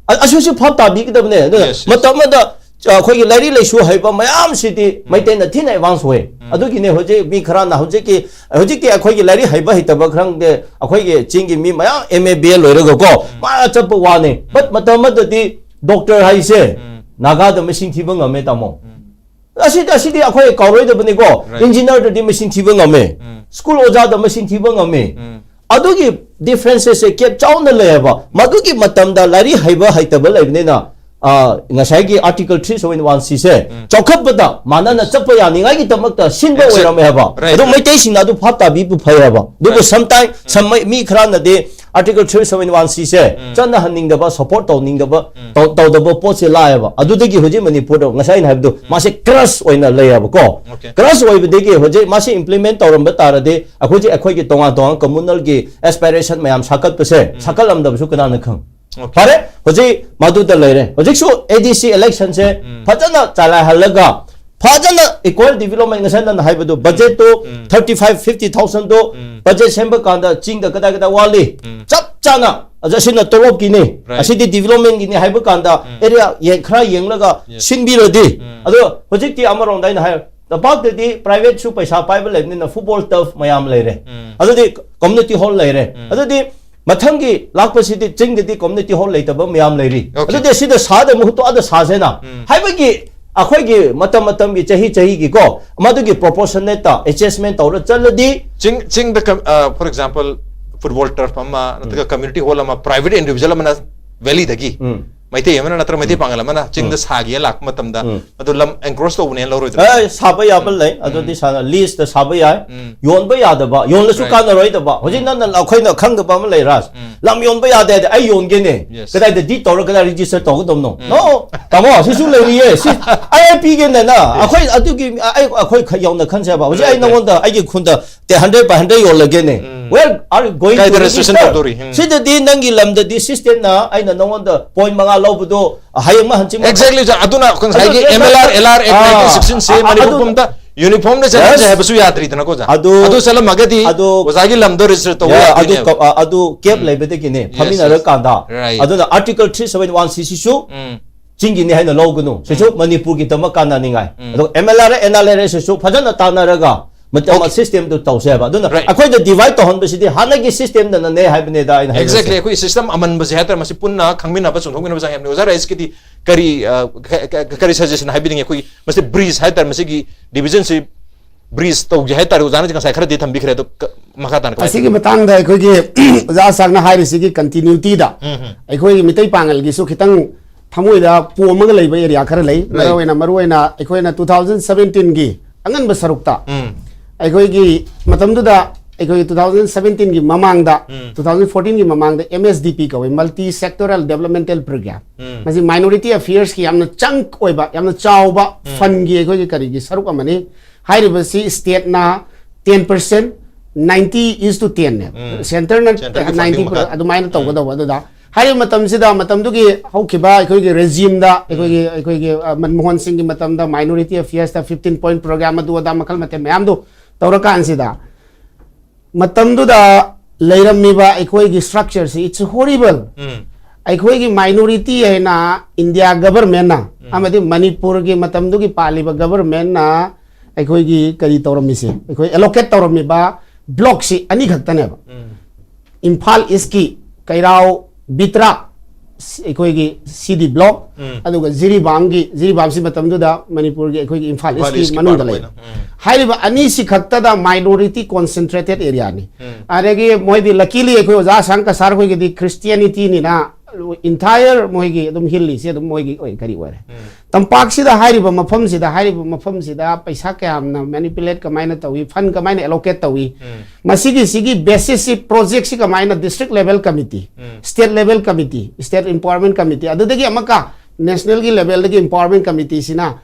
ꯑ-, ꯑꯁꯤꯁꯨ ꯚꯥꯞ ꯇꯥꯕꯤꯒꯗꯕꯅꯦ꯫ ꯑꯗꯨꯅ ꯃꯇꯝ ꯑꯃꯗ, ꯑ, ꯑꯩꯈꯣꯏꯒꯤ ꯂꯥꯏꯔꯤꯛ ꯂꯥꯏꯁꯨ ꯍꯩꯕ ꯃꯌꯥꯝꯁꯤꯗꯤ ꯃꯩꯇꯩꯅ ꯊꯤꯅ advance ꯑꯣꯏ꯫ ꯑꯗꯨꯒꯤꯅꯦ ꯍꯧꯖꯤꯛ ꯃꯤ ꯈꯔꯅ ꯍꯧꯖꯤꯛꯀꯤ, ꯍꯧꯖꯤꯛꯇꯤ ꯑꯩꯈꯣꯏꯒꯤ ꯂꯥꯏꯔꯤꯛ ꯍꯩꯕ ꯍꯩꯇꯕ ꯈꯪꯗꯦ, ꯑꯩꯈꯣꯏꯒꯤ ꯆꯤꯡꯒꯤ ꯃꯤ ꯃꯌꯥꯝ M A B A ꯂꯣꯏꯔꯒꯀꯣ, ꯃꯥ ꯆꯠꯄ ꯋꯥꯅꯤ꯫ But ꯃꯇꯝ ꯑꯃꯗꯗꯤ doctor ꯍꯥꯏꯁꯦ ꯅꯥꯒꯥꯗ ꯃꯁꯤꯡ ꯊꯤꯕ ꯉꯝꯃꯦ, ꯇꯥꯃꯣ꯫ ꯑꯁꯤꯗꯤ, ꯑꯁꯤꯗꯤ ꯑꯩꯈꯣꯏ ꯀꯥꯎꯔꯣꯏꯗꯕꯅꯤꯀꯣ꯫ Engineer ꯗꯗꯤ ꯃꯁꯤꯡ ꯊꯤꯕ ꯉꯝꯃꯦ꯫ School ꯑꯣꯖꯥꯗ ꯃꯁꯤꯡ ꯊꯤꯕ ꯉꯝꯃꯦ꯫ ꯑꯗꯨꯒꯤ differences ꯁꯦ gap ꯆꯥꯎꯅ ꯂꯩꯌꯦꯕ꯫ ꯃꯗꯨꯒꯤ ꯃꯇꯝꯗ ꯂꯥꯏꯔꯤꯛ ꯍꯩꯕ ꯍꯩꯇꯕ ꯂꯩꯕꯅꯤꯅ, ꯑ, ꯉꯁꯥꯏꯒꯤ Article three seven one C ꯁꯦ ꯆꯥꯎꯈꯠꯄꯗ ꯃꯥꯟꯅꯅ ꯆꯠꯄ ꯌꯥꯅꯤꯡꯉꯥꯏꯒꯤꯗꯃꯛꯇ ꯁꯤꯟꯕ ꯑꯣꯏꯔꯝꯃꯦ ꯍꯥꯏꯕ꯫ ꯑꯗꯣ ꯃꯩꯇꯩꯁꯤꯡꯅ ꯑꯗꯨ ꯚꯥꯞ ꯇꯥꯕꯤꯕ ꯐꯩ ꯍꯥꯏꯕ꯫ ꯑꯗꯨꯕꯨ sometime, some, ꯃꯤ ꯈꯔꯅꯗꯤ Article three seven one C ꯁꯦ ꯆꯠꯅꯍꯟꯅꯤꯡꯗꯕ, support ꯇꯧꯅꯤꯡꯗꯕ, ꯇꯧ-, ꯇꯧꯗꯕ ꯄꯣꯠꯁꯦ ꯂꯥꯛꯑꯦꯕ꯫ ꯑꯗꯨꯗꯒꯤ ꯍꯧꯖꯤꯛ ꯃꯅꯤꯄꯨꯔꯗ ꯉꯁꯥꯏ ꯑꯩꯅ ꯍꯥꯏꯕꯗꯣ, ꯃꯥꯁꯦ crush ꯑꯣꯏꯅ ꯂꯩꯌꯦꯕꯀꯣ꯫ Crush ꯑꯣꯏꯕꯗꯒꯤ ꯍꯧꯖꯤꯛ ꯃꯥꯁꯦ implement ꯇꯧꯔꯝꯕ ꯇꯥꯔꯗꯤ ꯑꯩꯈꯣꯏꯁꯦ, ꯑꯩꯈꯣꯏꯒꯤ ꯇꯣꯉꯥꯟ ꯇꯣꯉꯥꯟ communal ꯒꯤ aspiration ꯃꯌꯥꯝ ꯁꯥꯀꯠꯄꯁꯦ, ꯁꯥꯀꯠꯂꯝꯗꯕꯁꯨ ꯀꯅꯥꯅ ꯈꯪ? ꯐꯔꯦ, ꯍꯧꯖꯤꯛ ꯃꯗꯨꯗ ꯂꯩꯔꯦ꯫ ꯍꯧꯖꯤꯛꯁꯨ A D C election ꯁꯦ ꯐꯖꯅ ꯆꯂꯥꯏꯍꯜꯂꯒ, ꯐꯖꯅ equal development, ꯉꯁꯥꯏ ꯅꯪꯅ ꯍꯥꯏꯕꯗꯣ, budget ꯇꯣ thirty five, fifty thousand ꯗꯣ budget ꯁꯦꯝꯕ ꯀꯥꯟꯗ ꯆꯤꯡꯗ ꯀꯗꯥꯏ ꯀꯗꯥꯏ ꯋꯥꯠꯂꯤ, ꯆꯞ ꯆꯥꯅ, ꯑꯁꯤꯅ ꯇꯣꯂꯣꯞꯀꯤꯅꯤ, ꯑꯁꯤꯗꯤ development ꯒꯤꯅꯤ ꯍꯥꯏꯕ ꯀꯥꯟꯗ area ꯌꯦꯡ-, ꯈꯔ ꯌꯦꯡꯂꯒ ꯁꯤꯟꯕꯤꯔꯗꯤ꯫ ꯑꯗꯣ ꯍꯧꯖꯤꯛꯇꯤ ꯑꯃꯔꯣꯝꯗ ꯑꯩꯅ ꯍꯥꯏ, ꯇꯝꯄꯥꯛꯇꯗꯤ ꯄ꯭ꯔꯥꯏꯚꯦꯠꯁꯨ ꯄꯩꯁꯥ ꯄꯥꯏꯕ ꯂꯩꯕꯅꯤꯅ ꯐꯨꯠꯕꯣꯜ ꯇꯔꯐ ꯃꯌꯥꯝ ꯂꯩꯔꯦ꯫ ꯎꯝ. ꯑꯗꯨꯗꯤ ꯀꯝꯌꯨꯅꯤꯇꯤ ꯍꯣꯜ ꯂꯩꯔꯦ꯫ ꯎꯝ. ꯑꯗꯨꯗꯤ ꯃꯊꯪꯒꯤ ꯂꯥꯛꯄꯁꯤꯗꯤ ꯆꯤꯡꯗꯗꯤ ꯀꯝꯌꯨꯅꯤꯇꯤ ꯍꯣꯜ ꯂꯩꯇꯕ ꯃꯌꯥꯝ ꯂꯩꯔꯤ꯫ Okay. ꯑꯗꯨꯗꯤ ꯁꯤꯗ ꯁꯥꯗ ꯃꯍꯨꯠꯇꯣ ꯑꯗ ꯁꯥꯁꯦꯅ ꯎꯝ. ꯍꯥꯏꯕꯒꯤ ꯑꯩꯈꯣꯏꯒꯤ ꯃꯇꯝ ꯃꯇꯝꯒꯤ ꯆꯍꯤ ꯆꯍꯤꯒꯤꯀꯣ ꯃꯗꯨꯒꯤ ꯄ꯭ꯔꯣꯄꯣꯔꯁꯟꯅꯦꯠꯇ ꯑꯦꯗꯖꯁꯃꯦꯟ ꯇꯧꯔ ꯆꯠꯂꯗꯤ ꯆꯤꯡ ꯆꯤꯡꯗ ꯐꯣꯔ ꯑꯦꯛꯖꯥꯝꯄꯜ ꯐꯨꯠꯕꯣꯜ ꯇꯔꯐ ꯑꯃ ꯅꯠꯇ꯭ꯔꯒ ꯀꯝꯌꯨꯅꯤꯇꯤ ꯍꯣꯜ ꯑꯃ ꯄ꯭ꯔꯥꯏꯚꯦꯠ ꯏꯟꯗꯤꯚꯤꯖꯨꯋꯦꯜ ꯑꯃꯅ ꯚꯦꯂꯤꯗꯒꯤ ꯎꯝ. ꯃꯩꯇꯩ ꯑꯃꯅ ꯅꯠꯇ꯭ꯔꯒ ꯃꯩꯇꯩ ꯄꯥꯡꯒꯜ ꯑꯃꯅ ꯆꯤꯡꯗ ꯁꯥꯒꯦꯅ ꯂꯥꯛꯄ ꯃꯇꯝꯗ ꯎꯝ. ꯑꯗꯨ ꯂꯝ ꯑꯦꯟꯀ꯭ꯔꯣꯁ ꯇꯧꯕꯅꯦꯅ ꯂꯧꯔꯣꯏꯗ꯭ꯔꯥ? ꯑꯦ, ꯁꯥꯕ ꯌꯥꯕ ꯂꯩ꯫ ꯑꯗꯨꯗꯤ ꯂꯤꯁꯇ ꯁꯥꯕ ꯌꯥꯏ꯫ ꯎꯝ. ꯌꯣꯟꯕ ꯌꯥꯗꯕ, ꯌꯣꯟꯂꯁꯨ Right. ꯀꯥꯟꯅꯔꯣꯏꯗꯕ꯫ ꯍꯧꯖꯤꯛ ꯅꯪꯅ ꯑꯩꯈꯣꯏꯅ ꯈꯪꯗꯕ ꯑꯃ ꯂꯩ, ꯔꯥꯖ꯫ ꯎꯝ. ꯂꯝ ꯌꯣꯟꯕ ꯌꯥꯗꯦ ꯍꯥꯏꯗꯤ ꯑꯩ ꯌꯣꯟꯒꯦꯅꯦ꯫ Yes. ꯀꯗꯥꯏꯗ ꯗꯤꯠ ꯇꯧꯔꯒ ꯀꯗꯥꯏ ꯔꯦꯖꯤꯁꯇꯔ ꯇꯧꯒꯗꯕꯅꯣ? No, ꯇꯥꯃꯣ, ꯁꯤꯁꯨ ꯂꯩꯔꯤꯌꯦ꯫ ꯁꯤ ꯑꯩ ꯑꯩ ꯄꯤꯒꯦꯅꯦꯅ ꯑꯩꯈꯣꯏ ꯑꯗꯨꯒꯤ ꯑꯩ ꯑꯩꯈꯣꯏ ꯈ- ꯌꯧꯅ ꯈꯟꯁꯦꯕ꯫ ꯍꯧꯖꯤꯛ ꯑꯩ Right. ꯅꯉꯣꯟꯗ ꯑꯩꯒꯤ ꯈꯨꯟꯗ ꯍꯟꯗ꯭ꯔꯦꯠ ꯕꯥꯏ ꯍꯟꯗ꯭ꯔꯦꯠ ꯌꯣꯜꯂꯒꯦꯅꯦ꯫ ꯎꯝ. Where are you going ꯀꯥꯏꯗ to registration register? ꯇꯧꯗꯧꯔꯤ? ꯎꯝ. ꯁꯤꯗꯗꯤ ꯅꯪꯒꯤ ꯂꯝꯗꯗꯤ ꯁꯤꯁꯇꯦꯝꯅ ꯑꯩꯅ ꯅꯉꯣꯟꯗ ꯄꯣꯏꯟ ꯃꯉꯥ ꯂꯧꯕꯗꯣ ꯍꯌꯦꯡ ꯃꯥ ꯍꯟꯆꯤꯡ Exactly, sir. ꯑꯗꯨꯅ ꯉꯁꯥꯏꯒꯤ ꯑꯗꯨ M L R, L R Act ah, nineteen sixteen C A ꯑ- ꯃꯅꯤꯄꯨꯔ ꯑꯗꯨ- ꯄꯨꯝꯕꯗ ꯌꯨꯅꯤꯐꯣꯔꯝꯗ ꯆꯠꯍꯟꯁꯦ Yes. ꯍꯥꯏꯕꯁꯨ ꯌꯥꯗ꯭ꯔꯤꯗꯅꯀꯣ, sir. ꯑꯗꯨ- ꯑꯗꯨ ꯆꯠꯂꯝꯃꯒꯗꯤ ꯑꯗꯨ- ꯑꯣꯖꯥꯒꯤ ꯂꯝꯗꯣ ꯔꯦꯖꯤꯁꯇꯔ ꯇꯧꯕ ꯌꯥ, ꯑꯗꯨ ꯌꯥꯗꯣꯏꯅꯦꯕ꯫ ꯀ- ꯑ- ꯑꯗꯨ ꯀꯦꯞ ꯎꯝ. ꯂꯩꯕꯗꯒꯤꯅꯦ Yes, ꯐꯝꯃꯤꯟꯅꯔꯀꯥꯟꯗ Right. ꯑꯗꯨꯅ Article three seven one C ꯁꯤꯁꯨ ꯎꯝ. ꯆꯤꯡꯒꯤꯅꯤ ꯍꯥꯏꯅ ꯂꯧꯒꯅꯨ꯫ ꯁꯤꯁꯨ ꯃꯅꯤꯄꯨꯔꯒꯤꯗꯃꯛ ꯀꯥꯟꯅꯅꯤꯡꯉꯥꯏ꯫ ꯎꯝ. ꯑꯗꯣ M L R, N R L S ꯁꯤꯁꯨ ꯐꯖꯅ ꯇꯥꯟꯅꯔꯒ ꯃꯇꯝ Okay. ꯁꯤꯁꯇꯦꯝꯗꯨ ꯇꯧꯁꯦ ꯍꯥꯏꯕ꯫ ꯑꯗꯨꯅ Right. ꯑꯩꯈꯣꯏꯅ ꯗꯤꯚꯥꯏꯠ ꯇꯧꯍꯟꯕꯁꯤꯗꯤ ꯍꯥꯟꯅꯒꯤ ꯁꯤꯁꯇꯦꯝꯗꯅꯅꯦ ꯍꯥꯏꯕꯅꯤꯗ ꯑꯩꯅ ꯍꯥꯏꯅꯤꯡꯕꯁꯦ꯫ Exactly. ꯑꯩꯈꯣꯏ ꯁꯤꯁꯇꯦꯝ ꯑꯃꯟꯕꯁꯦ ꯍꯥꯏꯇꯥꯔꯦ, ꯃꯁꯤ ꯄꯨꯟꯅ ꯈꯪꯃꯤꯟꯅꯕ ꯆꯨꯝꯊꯣꯛꯃꯤꯟꯅꯕ ꯆꯪꯉꯦ ꯍꯥꯏꯕꯅꯤ꯫ ꯑꯣꯖꯥ ꯔꯥꯏꯁꯀꯤꯗꯤ ꯀꯔꯤ, ꯑ, ꯀ- ꯀ- ꯀꯔꯤ ꯁꯖꯦꯁꯟ ꯍꯥꯏꯕꯤꯅꯤꯡꯉꯤ? ꯑꯩꯈꯣꯏ ꯃꯁꯤ ꯕ꯭ꯔꯤꯖ ꯍꯥꯏꯇꯥꯔꯦ, ꯃꯁꯤꯒꯤ ꯗꯤꯚꯤꯖꯟꯁꯤ ꯕ꯭ꯔꯤꯖ ꯇꯧꯒꯦ ꯍꯥꯏꯇꯥꯔꯦ, ꯑꯣꯖꯥꯅ ꯉꯁꯥꯏ ꯈꯔꯗꯤ ꯊꯝꯕꯤꯈ꯭ꯔꯦ꯫ ꯑꯗꯣ ꯀ- ꯃꯈꯥ ꯇꯥꯅ ꯀꯃꯥꯏꯅ ꯑꯁꯤꯒꯤ ꯃꯇꯥꯡꯗ ꯑꯩꯈꯣꯏꯒꯤ ꯑꯣꯖꯥ ꯁꯥꯔꯅ ꯍꯥꯏꯔꯤꯁꯤꯒꯤ ꯀꯟꯇꯤꯅ꯭ꯌꯨꯇꯤꯗ ꯎꯝ, ꯎꯝ. ꯑꯩꯈꯣꯏꯒꯤ ꯃꯤꯇꯩ ꯄꯥꯉꯜꯒꯤꯁꯨ ꯈꯤꯇꯪ ꯊꯃꯣꯏꯗ ꯄꯣꯝꯃꯒ ꯂꯩꯕ ꯑꯦꯔꯤꯌꯥ ꯈꯔ ꯂꯩ꯫ ꯃꯔꯨ ꯑꯣꯏꯅ ꯃꯔꯨ ꯑꯣꯏꯅ ꯑꯩꯈꯣꯏꯅ ꯇꯨ ꯊꯥꯎꯖꯟ ꯁꯕꯦꯟꯇꯤꯟꯒꯤ ꯑꯉꯟꯕ ꯁꯔꯨꯛꯇ ꯎꯝ. ꯑꯩꯈꯣꯏꯒꯤ ꯃꯇꯝꯗꯨꯗ ꯑꯩꯈꯣꯏꯒꯤ ꯇꯨ ꯊꯥꯎꯖꯟ ꯁꯕꯦꯟꯇꯤꯟꯒꯤ ꯃꯃꯥꯡꯗ ꯎꯝ. ꯇꯨ ꯊꯥꯎꯖꯟ ꯐꯣꯔꯇꯤꯟꯒꯤ ꯃꯃꯥꯡꯗ M S D P ꯀꯧꯋꯦ, ꯃꯜꯇꯤ ꯁꯦꯛꯇꯣꯔꯦꯜ ꯗꯦꯕꯂꯞꯃꯦꯟꯇꯦꯜ ꯄ꯭ꯔꯣꯒ꯭ꯔꯥꯝ꯫ ꯎꯝ. ꯃꯁꯤ ꯃꯥꯏꯅꯣꯔꯤꯇꯤ ꯑꯐꯤꯌꯔꯁꯀꯤ ꯌꯥꯝꯅ ꯆꯪ ꯑꯣꯏꯕ, ꯌꯥꯝꯅ ꯆꯥꯎꯕ ꯐꯟꯒꯤ ꯑꯩꯈꯣꯏꯒꯤ ꯀꯔꯤꯒꯤ ꯁꯔꯨꯛ ꯑꯃꯅꯤ꯫ ꯍꯥꯏꯔꯤꯕꯁꯤ ꯁ꯭ꯇꯦꯠꯅ ꯇꯦꯟ ꯄꯔꯁꯦꯟ, ꯅꯥꯏꯟꯇꯤ ꯏꯁ ꯇꯨ ꯇꯦꯟꯅꯦꯕ꯫ ꯎꯝ. ꯁꯦꯟꯇꯔꯅ ꯁꯦꯟꯇꯔꯒꯤ ꯅꯥꯏꯟꯇꯤ ꯐꯟꯗꯤꯡ ꯃꯈꯥ. ꯑꯗꯨꯃꯥꯏꯅ ꯇꯧꯒꯗꯧꯕ꯫ ꯑꯗꯨꯗ ꯍꯥꯏꯔꯤꯕ ꯃꯇꯝꯁꯤꯗ ꯃꯇꯝꯗꯨꯒꯤ ꯍꯧꯈꯤꯕ ꯑꯩꯈꯣꯏꯒꯤ ꯔꯦꯖꯤꯝꯗ ꯑꯩꯈꯣꯏꯒꯤ ꯑꯩꯈꯣꯏꯒꯤ ꯑ, ꯃꯟꯃꯣꯍꯟ ꯁꯤꯡꯒꯤ ꯃꯇꯝꯗ ꯃꯥꯏꯅꯣꯔꯤꯇꯤ ꯑꯐꯤꯌꯔꯁꯇ ꯐꯤꯐꯇꯤꯟ ꯄꯣꯏꯟ ꯄ꯭ꯔꯣꯒ꯭ꯔꯥꯝ ꯑꯗꯨ ꯑꯗꯥ ꯃꯈꯜ ꯃꯊꯦꯜ ꯃꯌꯥꯝꯗꯨ ꯇꯧꯔꯀꯥꯟꯁꯤꯗ ꯃꯇꯝꯗꯨꯗ ꯂꯩꯔꯝꯃꯤꯕ ꯑꯩꯈꯣꯏꯒꯤ ꯁ꯭ꯇ꯭ꯔꯛꯆꯔꯁꯤ, it's horrible. ꯎꯝ. ꯑꯩꯈꯣꯏꯒꯤ ꯃꯥꯏꯅꯣꯔꯤꯇꯤ ꯍꯥꯏꯅ ꯏꯟꯗꯤꯌꯥ ꯒꯕꯔꯃꯦꯟꯅ ꯑꯃꯗꯤ ꯃꯅꯤꯄꯨꯔꯒꯤ ꯃꯇꯝꯗꯨꯒꯤ ꯄꯥꯜꯂꯤꯕ ꯒꯕꯔꯃꯦꯟꯅ ꯑꯩꯈꯣꯏꯒꯤ ꯀꯔꯤ ꯇꯧꯔꯝꯃꯤꯁꯦ, ꯑꯩꯈꯣꯏ ꯑꯦꯂꯣꯀꯦꯠ ꯇꯧꯔꯝꯃꯤꯕ ꯕ꯭ꯂꯣꯛꯁꯤ ꯑꯅꯤꯈꯛꯇꯅꯦꯕ꯫ ꯏꯝꯐꯥꯜ ꯏꯁꯀꯤ ꯀꯩꯔꯥꯎ, ꯕꯤꯇ꯭ꯔꯥ, ꯁꯤ-, ꯑꯩꯈꯣꯏꯒꯤ ꯁꯤꯗꯤ ꯕ꯭ꯂꯣꯛ, ꯎꯝ꯫ ꯑꯗꯨꯒ ꯖꯤꯔꯤꯕꯥꯝꯒꯤ, ꯖꯤꯔꯤꯕꯥꯝꯁꯤ ꯃꯇꯝꯗꯨꯗ ꯃꯅꯤꯄꯨꯔꯒꯤ ꯑꯩꯈꯣꯏꯒꯤ ꯏꯝꯐꯥꯜ ꯏꯝꯐꯥꯜ ꯏꯁꯀꯤ ꯏꯁꯀꯤ ꯃꯅꯨꯡꯗ ꯄꯥꯔꯠ ꯂꯩ꯫ ꯑꯣꯏꯅ, ꯎꯝ꯫ ꯍꯥꯏꯔꯤꯕ ꯑꯅꯤꯁꯤ ꯈꯛꯇꯗ ꯃꯥꯏꯅꯣꯔꯤꯇꯤ ꯀꯣꯟꯁꯦꯟꯇ꯭ꯔꯦꯇꯦꯠ ꯑꯦꯔꯤꯌꯥꯅꯤ꯫ ꯎꯝ꯫ ꯑꯗꯒꯤ ꯃꯣꯏꯗꯤ ꯂꯀꯤꯂꯤ ꯑꯩꯈꯣꯏ ꯑꯣꯖꯥ ꯑꯁꯥꯡ ꯀꯁꯥꯔ ꯍꯣꯏꯒꯤꯗꯤ ꯈ꯭ꯔꯤꯁꯇꯤꯌꯥꯅꯤꯇꯤꯅꯤꯅ ꯏꯟꯊꯥꯌꯔ ꯃꯣꯏꯒꯤ ꯑꯗꯨꯝ ꯍꯤꯜꯂꯤꯁꯤ ꯑꯗꯨꯝ ꯃꯣꯏꯒꯤ ꯑꯣꯏ, ꯀꯔꯤ ꯑꯣꯏꯔꯦ꯫ ꯎꯝ꯫ ꯇꯝꯄꯥꯛꯁꯤꯗ ꯍꯥꯏꯔꯤꯕ ꯃꯐꯝꯁꯤꯗ, ꯍꯥꯏꯔꯤꯕ ꯃꯐꯝꯁꯤꯗ ꯄꯩꯁꯥ ꯀꯌꯥꯝꯅ ꯃꯦꯅꯤꯄꯨꯂꯦꯠ ꯀꯃꯥꯏꯅ ꯇꯧꯏ, ꯐꯟ ꯀꯃꯥꯏꯅ ꯑꯦꯂꯣꯀꯦꯠ ꯇꯧꯏ, ꯎꯝ꯫ ꯃꯁꯤꯒꯤ, ꯁꯤꯒꯤ ꯕꯦꯁꯤꯁꯁꯤ ꯄ꯭ꯔꯣꯖꯦꯛꯁꯤ ꯀꯃꯥꯏꯅ ꯗꯤꯁꯇ꯭ꯔꯤꯛ ꯂꯦꯚꯦꯜ ꯀꯃꯤꯇꯤ, ꯎꯝ꯫ State level committee, state empowerment committee, ꯑꯗꯨꯗꯒꯤ ꯑꯃꯨꯛꯀ ꯅꯦꯁꯅꯦꯜꯒꯤ ꯂꯦꯚꯦꯜꯗꯒꯤ ꯏꯝꯄꯥꯋꯔꯃꯦꯟ ꯀꯃꯤꯇꯤꯁꯤꯅ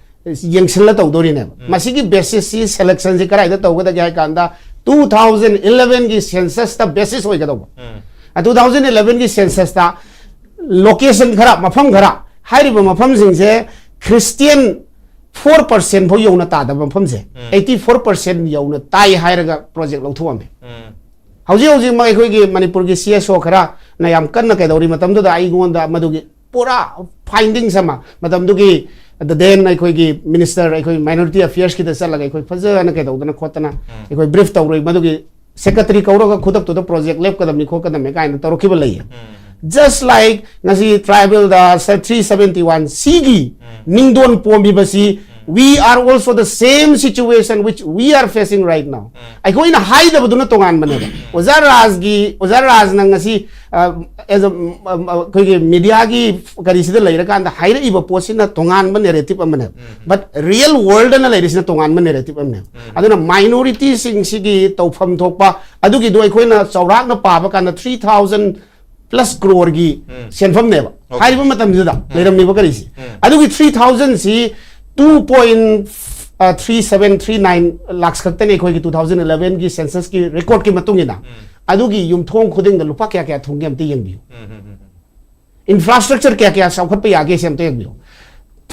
ꯌꯦꯡꯁꯤꯜꯂ ꯇꯧꯗꯣꯔꯤꯅꯦꯕ꯫ ꯎꯝ꯫ ꯃꯁꯤꯒꯤ ꯕꯦꯁꯤꯁꯁꯤ, ꯁꯦꯂꯦꯛꯁꯟꯁꯤ ꯀꯗꯥꯏꯗ ꯇꯧꯒꯗꯒꯦ ꯍꯥꯏ ꯀꯥꯟꯗ, ꯇꯨ ꯊꯥꯎꯖꯟ ꯏꯂꯚꯦꯟꯒꯤ ꯁꯦꯟꯁꯁꯇ ꯕꯦꯁꯤꯁ ꯑꯣꯏꯒꯗꯧꯕ꯫ ꯎꯝ꯫ ꯇꯨ ꯊꯥꯎꯖꯟ ꯏꯂꯚꯦꯟꯒꯤ ꯁꯦꯟꯁꯁꯇ ꯂꯣꯀꯦꯁꯟ ꯈꯔ, ꯃꯐꯝ ꯈꯔ, ꯍꯥꯏꯔꯤꯕ ꯃꯐꯝꯁꯤꯡꯁꯦ ꯈ꯭ꯔꯤꯁꯇꯤꯌꯟ ꯐꯣꯔ ꯄꯥꯔꯁꯦꯟ ꯐꯥꯎ ꯌꯧꯅ ꯇꯥꯗꯕ ꯃꯐꯝꯁꯦ, ꯎꯝ꯫ ꯑꯩꯠꯇꯤ ꯐꯣꯔ ꯄꯥꯔꯁꯦꯟ ꯌꯧꯅ ꯇꯥꯏ ꯍꯥꯏꯔꯒ ꯄ꯭ꯔꯣꯖꯦꯛ ꯂꯧꯊꯣꯛꯑꯝꯃꯦ꯫ ꯎꯝ꯫ ꯍꯧꯖꯤꯛ ꯍꯧꯖꯤꯛꯃꯛ ꯑꯩꯈꯣꯏꯒꯤ ꯃꯅꯤꯄꯨꯔꯒꯤ ꯁꯤ ꯑꯦꯁ ꯑꯣ ꯈꯔꯅ ꯌꯥꯝ ꯀꯟꯅ ꯀꯩꯗꯧꯔꯤ ꯃꯇꯝꯗꯨꯗ ꯑꯩꯉꯣꯟꯗ ꯃꯗꯨꯒꯤ ꯄꯨꯔꯥ ꯐꯥꯏꯟꯗꯤꯡꯁ ꯑꯃ, ꯃꯇꯝꯗꯨꯒꯤ ꯗꯦꯟ ꯑꯩꯈꯣꯏꯒꯤ ꯃꯤꯅꯤꯁꯇꯔ, ꯑꯩꯈꯣꯏ ꯃꯥꯏꯅꯣꯔꯤꯇꯤ ꯑꯐꯤꯌꯔꯁꯀꯤꯗ ꯆꯠꯂꯒ ꯑꯩꯈꯣꯏ ꯐꯖꯅ ꯀꯩꯗꯧꯗꯅ ꯈꯣꯠꯇꯅ ꯎꯝ꯫ ꯑꯩꯈꯣꯏ ꯕ꯭ꯔꯤꯐ ꯇꯧꯔꯨꯏ꯫ ꯃꯗꯨꯒꯤ ꯁꯦꯀ꯭ꯔꯦꯇꯔꯤ ꯀꯧꯔꯒ ꯈꯨꯗꯛꯇꯨꯗ ꯄ꯭ꯔꯣꯖꯦꯛ ꯂꯦꯞꯀꯗꯕꯅꯤ ꯈꯣꯠꯀꯗꯕꯅꯤ ꯀꯥꯏꯅ ꯇꯧꯔꯛꯈꯤꯕ ꯂꯩꯌꯦ꯫ ꯎꯝ꯫ Just like ꯉꯁꯤ ꯇ꯭ꯔꯥꯏꯕꯦꯜꯗ ꯊ꯭ꯔꯤ ꯁꯕꯦꯟꯇꯤ ꯋꯥꯟ ꯁꯤꯒꯤ ꯎꯝ꯫ ꯅꯤꯡꯗꯣꯟ ꯄꯣꯝꯕꯤꯕꯁꯤ, ꯎꯝ꯫ We are also the same situation which we are facing right now. ꯎꯝ꯫ ꯑꯩꯈꯣꯏꯅ ꯍꯥꯏꯗꯕꯗꯨꯅ ꯇꯣꯉꯥꯟꯕꯅꯦꯕ꯫ ꯑꯣꯖꯥ ꯔꯥꯖꯒꯤ, ꯑꯣꯖꯥ ꯔꯥꯖꯅ ꯉꯁꯤ, ꯑ, as a, ꯎꯝ, ꯎꯝ, ꯑꯩꯈꯣꯏꯒꯤ ꯃꯤꯗꯤꯌꯥꯒꯤ ꯀꯔꯤꯁꯤꯗ ꯂꯩꯔꯀꯥꯟꯗ ꯍꯥꯏꯔꯛꯏꯕ ꯄꯣꯠꯁꯤꯅ ꯇꯣꯉꯥꯟꯕ ꯅꯦꯔꯦꯇꯤꯞ ꯑꯃꯅꯦꯕ꯫ ꯎꯝ꯫ But real worldꯗ ꯂꯩꯔꯤꯁꯤꯅ ꯇꯣꯉꯥꯟꯕ ꯅꯦꯔꯦꯇꯤꯞ ꯑꯃꯅꯦꯕ꯫ ꯎꯝ꯫ ꯑꯗꯨꯅ ꯃꯥꯏꯅꯣꯔꯤꯇꯤꯁꯤꯡꯁꯤꯒꯤ ꯇꯧꯐꯝ ꯊꯣꯛꯄ ꯑꯗꯨꯒꯤꯗꯣ ꯑꯩꯈꯣꯏꯅ ꯆꯥꯎꯔꯥꯛꯅ ꯄꯥꯕ ꯀꯥꯟꯗ ꯊ꯭ꯔꯤ ꯊꯥꯎꯖꯟ ꯄ꯭ꯂꯁ ꯀ꯭ꯔꯣꯔꯒꯤ ꯎꯝ꯫ ꯁꯦꯟꯐꯝꯅꯦꯕ꯫ Okay꯫ ꯍꯥꯏꯔꯤꯕ ꯃꯇꯝꯁꯤꯗ ꯎꯝ꯫ ꯂꯩꯔꯝꯃꯤꯕ ꯀꯔꯤꯁꯤ꯫ ꯎꯝ꯫ ꯑꯗꯨꯒꯤ ꯊ꯭ꯔꯤ ꯊꯥꯎꯖꯟꯁꯤ two point three seven three nine lakhs ꯈꯛꯇꯅꯤ ꯑꯩꯈꯣꯏꯒꯤ ꯇꯨ ꯊꯥꯎꯖꯟ ꯏꯂꯚꯦꯟꯒꯤ ꯁꯦꯟꯁꯁꯀꯤ ꯔꯦꯀꯣꯔꯗꯀꯤ ꯃꯇꯨꯡ ꯏꯟꯅ꯫ ꯎꯝ꯫ ꯑꯗꯨꯒꯤ ꯌꯨꯝꯊꯣꯡ ꯈꯨꯗꯤꯡꯗ ꯂꯨꯄꯥ ꯀꯌꯥ ꯀꯌꯥ ꯊꯨꯡꯒꯦ ꯑꯝꯇ ꯌꯦꯡꯕꯤꯌꯨ꯫ ꯎꯝ, ꯎꯝ, ꯎꯝ, ꯎꯝ꯫ ꯏꯟꯐ꯭ꯔꯥꯁ꯭ꯇ꯭ꯔꯛꯆꯔ ꯀꯌꯥ ꯀꯌꯥ ꯆꯥꯎꯈꯠꯄ ꯌꯥꯒꯦꯁꯦ ꯑꯝꯇ ꯌꯦꯡꯕꯤꯌꯨ꯫